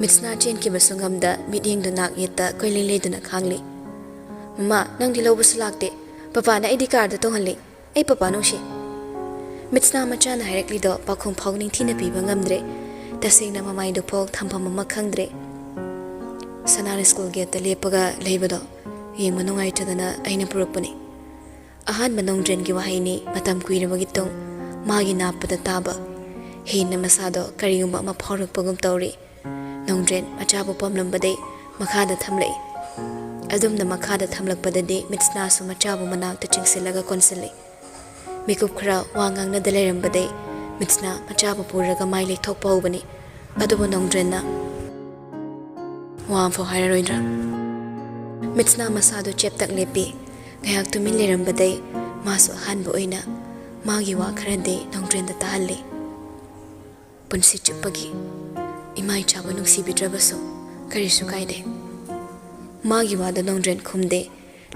ꯃꯤꯠꯁꯅꯥ ꯆꯦꯟꯈꯤꯕꯁꯨ ꯉꯝꯗ ꯃꯤꯠꯌꯦꯡꯗꯨ ꯅꯥꯛ ꯌꯦꯠꯇ ꯀꯣꯏꯂꯦꯡ ꯂꯩꯗꯨꯅ ꯈꯥꯡꯂꯤ꯫ "ꯃꯃꯥ, ꯅꯪꯗꯤ ꯂꯧꯕꯁꯨ ꯂꯥꯛꯇꯦ꯫ ꯄꯄꯥꯅ ꯑꯩꯗꯤ ꯀꯥꯔꯗ ꯇꯣꯡꯍꯜꯂꯤ꯫ ꯑꯩ ꯄꯄꯥ ꯅꯨꯡꯁꯤ꯫" ꯃꯤꯠꯁꯅꯥ ꯃꯆꯥꯅ ꯍꯥꯏꯔꯛꯂꯤꯗꯣ ꯄꯥꯎꯈꯨꯝ ꯐꯥꯎ ꯅꯤꯡꯊꯤꯅ ꯄꯤꯕ ꯉꯝꯗ꯭ꯔꯦ꯫ ꯇꯁꯦꯡꯅ ꯃꯃꯥꯏꯗꯨ ꯐꯥꯎ ꯊꯝꯐꯝ ꯑꯃ ꯈꯪꯗ꯭ꯔꯦ꯫ ꯁꯅꯥꯅ ꯁ꯭ꯀꯨꯜ ꯒꯦꯠꯇ ꯂꯦꯞꯄꯒ ꯂꯩꯕꯗꯣ ꯌꯦꯡꯕ ꯅꯨꯡꯉꯥꯏꯇꯗꯅ ꯑꯩꯅ ꯄꯨꯔꯛꯄꯅꯤ꯫ ꯑꯍꯥꯟꯕ ꯅꯣꯡꯗ꯭ꯔꯦꯟꯒꯤ ꯋꯥꯍꯩꯅꯤ ꯃꯇꯝ ꯀꯨꯏꯔꯕꯒꯤ ꯇꯨꯡ ꯃꯥꯒꯤ ꯅꯥꯞꯄꯗ ꯇꯥꯕ꯫ ꯍꯦꯟꯅ ꯃꯁꯥꯗꯣ ꯀꯔꯤꯒꯨꯝꯕ ꯑꯃ ꯐꯥꯎꯔꯛꯄꯒꯨꯝ ꯇꯧꯔꯤ꯫ ꯅꯣꯡꯗ꯭ꯔꯦꯟ ꯃꯆꯥꯕꯨ ꯄꯣꯝꯂꯝꯕꯗꯩ ꯃꯈꯥꯗ ꯊꯝꯂꯛꯏ꯫ ꯑꯗꯨꯝꯅ ꯃꯈꯥꯗ ꯊꯝꯂꯛꯄꯗꯗꯤ ꯃꯤꯠꯁꯅꯥꯁꯨ ꯃꯆꯥꯕꯨ ꯃꯅꯥꯛꯇ ꯆꯤꯡꯁꯤꯜꯂꯒ ꯀꯣꯟꯁꯤꯜꯂꯤ꯫ ꯃꯤꯀꯨꯞ ꯈꯔ ꯋꯥ ꯉꯥꯡꯅꯗ ꯂꯩꯔꯝꯕꯗꯩ ꯃꯤꯠꯁꯅꯥ ꯃꯆꯥꯕꯨ ꯄꯨꯔꯒ ꯃꯥꯏ ꯂꯩꯊꯣꯛꯄ ꯍꯧꯕꯅꯤ꯫ ꯑꯗꯨꯕꯨ ꯅꯣꯡꯗ꯭ꯔꯦꯟꯅ ꯋꯥ ꯑꯃꯐꯥꯎ ꯍꯥꯏꯔꯔꯣꯏꯗ꯭ꯔꯥ? ꯃꯤꯠꯁꯅꯥ ꯃꯁꯥꯗꯨ ꯆꯦꯞꯇꯛ ꯂꯦꯞꯄꯤ꯫ ꯉꯥꯏꯍꯥꯛ ꯇꯨꯃꯤꯟ ꯂꯩꯔꯝꯕꯗꯩ ꯃꯥꯁꯨ ꯑꯍꯥꯟꯕ ꯑꯣꯏꯅ ꯃꯥꯒꯤ ꯋꯥ ꯈꯔꯗꯤ ꯅꯣꯡꯗ꯭ꯔꯦꯟꯗ ꯇꯥꯍꯜꯂꯤ꯫ ꯄꯨꯟꯁꯤ ꯆꯨꯞꯄꯒꯤ ꯏꯃꯥ ꯏꯆꯥꯕꯨ ꯅꯨꯡꯁꯤꯕꯤꯗ꯭ꯔꯕꯁꯨ ꯀꯔꯤꯁꯨ ꯀꯥꯏꯗꯦ꯫ ꯃꯥꯒꯤ ꯋꯥꯗꯣ ꯅꯣꯡꯗ꯭ꯔꯦꯟ ꯈꯨꯝꯗꯦ꯫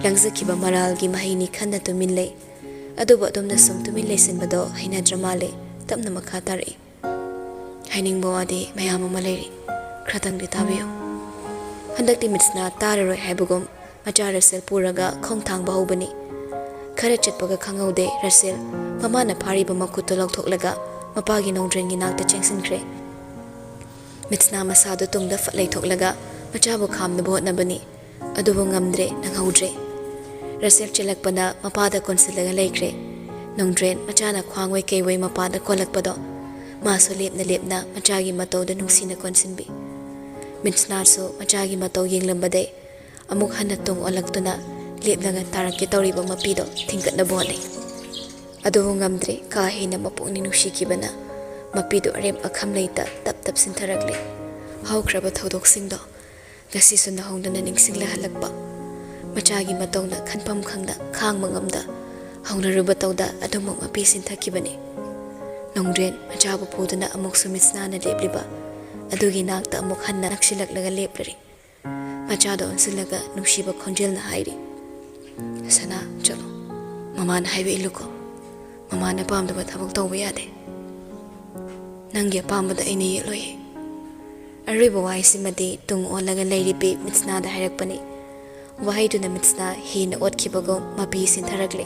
ꯂꯪꯖꯈꯤꯕ ꯃꯔꯥꯜꯒꯤ ꯃꯍꯩꯅꯤ ꯈꯟꯅ ꯇꯨꯃꯤꯟ ꯂꯩ꯫ ꯑꯗꯨꯕꯨ ꯑꯗꯨꯝꯅ ꯁꯨꯝ ꯇꯨꯃꯤꯟ ꯂꯩꯁꯤꯟꯕꯗꯣ ꯍꯩꯅꯗ꯭ꯔ ꯃꯥꯜꯂꯦ꯫ ꯇꯞꯅ ꯃꯈꯥ ꯇꯥꯔꯛꯏ꯫ ꯍꯥꯏꯅꯤꯡꯕ ꯋꯥꯗꯤ ꯃꯌꯥꯝ ꯑꯃ ꯂꯩꯔꯤ, ꯈꯔꯇꯪꯗꯤ ꯇꯥꯕꯤꯌꯨ꯫ ꯍꯟꯗꯛꯇꯤ ꯃꯤꯠꯁꯅꯥ ꯇꯥꯔꯔꯣꯏ ꯍꯥꯏꯕꯒꯨꯝ ꯃꯆꯥ ꯔꯁꯦꯜ ꯄꯨꯔꯒ ꯈꯣꯡ ꯊꯥꯡꯕ ꯍꯧꯕꯅꯤ꯫ ꯈꯔ ꯆꯠꯄꯒ ꯈꯪꯍꯧꯗꯦ, ꯔꯁꯦꯜ ꯃꯃꯥꯅ ꯐꯥꯔꯤꯕ ꯃꯈꯨꯠꯇꯨ ꯂꯧꯊꯣꯛꯂꯒ ꯃꯄꯥꯒꯤ ꯅꯣꯡꯗ꯭ꯔꯦꯟꯒꯤ ꯅꯥꯛꯇ ꯆꯦꯟꯁꯤꯟꯈ꯭ꯔꯦ꯫ ꯃꯤꯠꯁꯅꯥ ꯃꯁꯥꯗꯨ ꯇꯨꯡꯗ ꯐꯠ ꯂꯩꯊꯣꯛꯂꯒ ꯃꯆꯥꯕꯨ ꯈꯥꯝꯅꯕ ꯍꯣꯠꯅꯕꯅꯤ꯫ ꯑꯗꯨꯕꯨ ꯉꯝꯗ꯭ꯔꯦ, ꯅꯪꯍꯧꯗ꯭ꯔꯦ꯫ ꯔꯁꯦꯜ ꯆꯦꯜꯂꯛꯄꯅ ꯃꯄꯥꯗ ꯀꯣꯟꯁꯤꯜꯂꯒ ꯂꯩꯈ꯭ꯔꯦ꯫ ꯅꯣꯡꯗ꯭ꯔꯦꯟ ꯃꯆꯥꯅ ꯈ꯭ꯋꯥꯡꯋꯣꯏ ꯀꯩꯋꯣꯏ ꯃꯄꯥꯗ ꯀꯣꯜꯂꯛꯄꯗꯣ ꯃꯥꯁꯨ ꯂꯦꯞꯅ ꯂꯦꯞꯅ ꯃꯆꯥꯒꯤ ꯃꯇꯧꯗ ꯅꯨꯡꯁꯤꯅ ꯀꯣꯟꯁꯤꯟꯕꯤ꯫ ꯃꯤꯠꯁꯅꯥꯁꯨ ꯃꯆꯥꯒꯤ ꯃꯇꯧ ꯌꯦꯡꯂꯝꯕꯗꯩ ꯑꯃꯨꯛ ꯍꯟꯅ ꯇꯨꯡ ꯑꯣꯜꯂꯛꯇꯨꯅ ꯂꯦꯞꯂꯒ ꯇꯥꯔꯛꯀꯦ ꯇꯧꯔꯤꯕ ꯃꯄꯤꯗꯣ ꯊꯤꯡꯒꯠꯅꯕ ꯍꯣꯠꯅꯩ꯫ ꯑꯗꯨꯕꯨ ꯉꯝꯗ꯭ꯔꯦ, ꯀꯥ ꯍꯦꯟꯅ ꯃꯄꯨꯛꯅꯤꯡ ꯅꯨꯡꯁꯤꯈꯤꯕꯅ ꯃꯄꯤꯗꯨ ꯑꯔꯦꯝ ꯑꯈꯝ ꯂꯩꯇ ꯇꯞ ꯇꯞ ꯁꯤꯟꯊꯔꯛꯂꯦ꯫ ꯍꯧꯈ꯭ꯔꯕ ꯊꯧꯗꯣꯛꯁꯤꯡꯗꯣ ꯉꯁꯤꯁꯨ ꯅꯧꯍꯧꯅꯅ ꯅꯤꯡꯁꯤꯡꯂꯍꯜꯂꯛꯄ꯫ ꯃꯆꯥꯒꯤ ꯃꯇꯧꯅ ꯈꯟꯐꯝ ꯈꯪꯗ, ꯈꯥꯡꯕ ꯉꯝꯗ ꯍꯧꯅꯔꯨꯕ ꯇꯧꯗ ꯑꯗꯨꯃꯛ ꯃꯄꯤ ꯁꯤꯟꯊꯈꯤꯕꯅꯤ꯫ ꯅꯣꯡꯗ꯭ꯔꯦꯟ ꯃꯆꯥꯕꯨ ꯄꯨꯗꯨꯅ ꯑꯃꯨꯛꯁꯨ ꯃꯤꯠꯁꯅꯥꯅ ꯂꯦꯞꯂꯤꯕ ꯑꯗꯨꯒꯤ ꯅꯥꯛꯇ ꯑꯃꯨꯛ ꯍꯟꯅ ꯅꯛꯁꯤꯜꯂꯛꯂꯒ ꯂꯦꯞꯂꯔꯤ꯫ ꯃꯆꯥꯗ ꯑꯣꯟꯁꯤꯜꯂꯒ ꯅꯨꯡꯁꯤꯕ ꯈꯣꯟꯖꯦꯜꯅ ꯍꯥꯏꯔꯤ, "ꯁꯅꯥ, ꯆꯠꯂꯣ꯫ ꯃꯃꯥꯅ ꯍꯥꯏꯕ ꯏꯜꯂꯨꯀꯣ꯫ ꯃꯃꯥꯅ ꯄꯥꯝꯗꯕ ꯊꯕꯛ ꯇꯧꯕ ꯌꯥꯗꯦ꯫ ꯅꯪꯒꯤ ꯑꯄꯥꯝꯕꯗ ꯑꯩꯅ ꯌꯦꯠꯂꯣꯏꯌꯦ꯫" ꯑꯔꯣꯏꯕ ꯋꯥꯍꯩꯁꯤꯃꯗꯤ ꯇꯨꯡ ꯑꯣꯜꯂꯒ ꯂꯩꯔꯤꯕꯤ ꯃꯤꯠꯁꯅꯥꯗ ꯍꯥꯏꯔꯛꯄꯅꯤ꯫ ꯋꯥꯍꯩꯗꯨꯅ ꯃꯤꯠꯁꯅꯥ ꯍꯦꯟꯅ ꯑꯣꯠꯈꯤꯕꯒꯨꯝ ꯃꯄꯤ ꯁꯤꯟꯊꯔꯛꯂꯦ꯫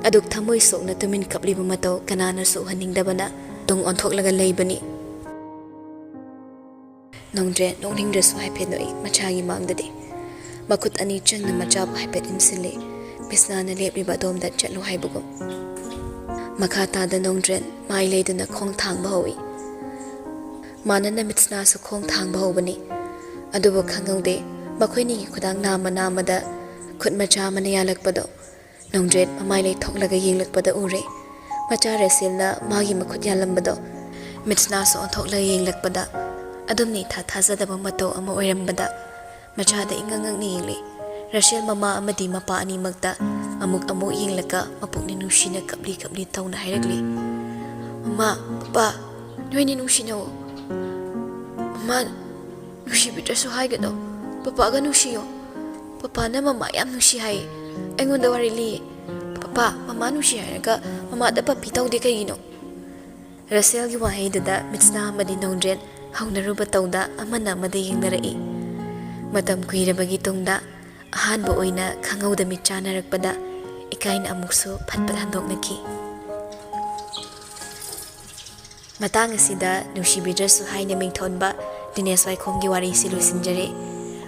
ꯑꯗꯨꯛ ꯊꯃꯣꯏ ꯁꯣꯛꯅ ꯇꯨꯃꯤꯟ ꯀꯞꯂꯤꯕ ꯃꯇꯧ ꯀꯅꯥꯅꯁꯨ ꯎꯍꯟꯅꯤꯡꯗꯕꯅ ꯇꯨꯡ ꯑꯣꯟꯊꯣꯛꯂꯒ ꯂꯩꯕꯅꯤ꯫ ꯅꯣꯡꯗ꯭ꯔꯦꯟ ꯅꯣꯛꯅꯤꯡꯗ꯭ꯔꯁꯨ ꯍꯥꯏꯐꯦꯠ ꯅꯣꯛꯏ ꯃꯆꯥꯒꯤ ꯃꯥꯡꯗꯗꯤ꯫ ꯃꯈꯨꯠ ꯑꯅꯤ ꯆꯪꯅ ꯃꯆꯥꯕꯨ ꯍꯥꯏꯐꯦꯠ ꯏꯟꯁꯤꯜꯂꯤ, ꯃꯤꯠꯁꯅꯥꯅ ꯂꯦꯞꯂꯤꯕ ꯑꯗꯣꯝꯗ ꯆꯠꯂꯨ ꯍꯥꯏꯕꯒꯨꯝ꯫ ꯃꯈꯥ ꯇꯥꯗ ꯅꯣꯡꯗ꯭ꯔꯦꯟ ꯃꯥꯏ ꯂꯩꯗꯨꯅ ꯈꯣꯡ ꯊꯥꯡꯕ ꯍꯧꯏ꯫ ꯃꯥꯟꯅꯅ ꯃꯤꯠꯁꯅꯥꯁꯨ ꯈꯣꯡ ꯊꯥꯡꯕ ꯍꯧꯕꯅꯤ꯫ ꯑꯗꯨꯕꯨ ꯈꯪꯍꯧꯗꯦ, ꯃꯈꯣꯏꯅꯤꯒꯤ ꯈꯨꯗꯥꯡ ꯅꯥꯝꯃ ꯅꯥꯝꯃꯗ ꯈꯨꯠ ꯃꯆꯥ ꯑꯃꯅ ꯌꯥꯜꯂꯛꯄꯗꯣ꯫ ꯅꯣꯡꯗ꯭ꯔꯦꯟ ꯃꯃꯥꯏ ꯂꯩꯊꯣꯛꯂꯒ ꯌꯦꯡꯂꯛꯄꯗ ꯎꯔꯦ꯫ ꯃꯆꯥ ꯔꯦꯁꯦꯜꯅ ꯃꯥꯒꯤ ꯃꯈꯨꯠ ꯌꯥꯜꯂꯝꯕꯗꯣ꯫ ꯃꯤꯠꯁꯅꯥꯁꯨ ꯑꯣꯟꯊꯣꯛꯂꯒ ꯌꯦꯡꯂꯛꯄꯗ ꯑꯗꯨꯝꯅ ꯏꯊꯥ ꯊꯥꯖꯗꯕ ꯃꯇꯧ ꯑꯃ ꯑꯣꯏꯔꯝꯕꯗ ꯃꯆꯥꯗ ꯏꯉꯛ ꯉꯛꯅ ꯌꯦꯡꯂꯤ꯫ ꯔꯁꯦꯜ ꯃꯃꯥ ꯑꯃꯗꯤ ꯃꯄꯥ ꯑꯅꯤꯃꯛꯇ ꯑꯃꯨꯛ ꯑꯃꯨꯛ ꯌꯦꯡꯂꯒ ꯃꯄꯨꯛꯅꯤꯡ ꯅꯨꯡꯁꯤꯅ ꯀꯞꯂꯤ ꯀꯞꯂꯤ ꯇꯧꯅ ꯍꯥꯏꯔꯛꯂꯤ, "ꯃꯃꯥ, ꯄꯄꯥ, ꯅꯣꯏꯅꯤ ꯅꯨꯡꯁꯤꯅꯧ꯫ ꯃꯃꯥ ꯅꯨꯡꯁꯤꯕꯤꯗ꯭ꯔꯁꯨ ꯍꯥꯏꯒꯅꯣ꯫ ꯄꯄꯥꯒ ꯅꯨꯡꯁꯤꯌꯣ꯫ ꯄꯄꯥꯅ ꯃꯃꯥ ꯌꯥꯝ ꯅꯨꯡꯁꯤ ꯍꯥꯏ꯫ ꯑꯩꯉꯣꯟꯗ ꯋꯥꯔꯤ ꯂꯤꯌꯦ꯫ "ꯄꯄꯥ, ꯃꯃꯥ ꯅꯨꯡꯁꯤ ꯍꯥꯏꯔꯒ ꯃꯃꯥꯗ ꯄꯞꯄꯤ ꯇꯧꯗꯦ ꯀꯩꯒꯤꯅꯣ?" ꯔꯁꯦꯜꯒꯤ ꯋꯥꯍꯩꯗꯨꯗ ꯃꯤꯠꯁꯅꯥ ꯑꯃꯗꯤ ꯅꯣꯡꯗ꯭ꯔꯦꯟ ꯍꯧꯅꯔꯨꯕ ꯇꯧꯗ ꯑꯃꯅ ꯑꯃꯗ ꯌꯦꯡꯅꯔꯛꯏ꯫ ꯃꯇꯝ ꯀꯨꯏꯔꯕꯒꯤ ꯇꯨꯡꯗ ꯑꯍꯥꯟꯕ ꯑꯣꯏꯅ ꯈꯪꯍꯧꯗ ꯃꯤꯠ ꯆꯥꯟꯅꯔꯛꯄꯗ ꯏꯀꯥꯏꯅ ꯑꯃꯨꯛꯁꯨ ꯐꯠ ꯐꯠ ꯍꯟꯗꯣꯛꯅꯈꯤ꯫ ꯃꯇꯥꯡ ꯑꯁꯤꯗ ꯅꯨꯡꯁꯤꯕꯤꯗ꯭ꯔꯁꯨ ꯍꯥꯏꯅ ꯃꯤꯡꯊꯣꯟꯕ ꯗꯤꯅꯦꯁ ꯋꯥꯏꯈꯣꯝꯒꯤ ꯋꯥꯔꯤꯁꯤ ꯂꯣꯏꯁꯤꯟꯖꯔꯦ꯫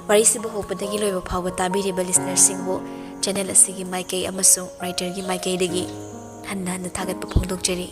ꯋꯥꯔꯤꯁꯤꯕꯨ ꯍꯧꯕꯗꯒꯤ ꯂꯣꯏꯕ ꯐꯥꯎꯕ ꯇꯥꯕꯤꯔꯤꯕ listenerꯁꯤꯡꯕꯨ channel ꯑꯁꯤꯒꯤ ꯃꯥꯏꯀꯩ ꯑꯃꯁꯨꯡ writerꯒꯤ ꯃꯥꯏꯀꯩꯗꯒꯤ ꯍꯟꯅ ꯍꯟꯅ ꯊꯥꯒꯠꯄ ꯐꯣꯡꯗꯣꯛꯆꯔꯤ꯫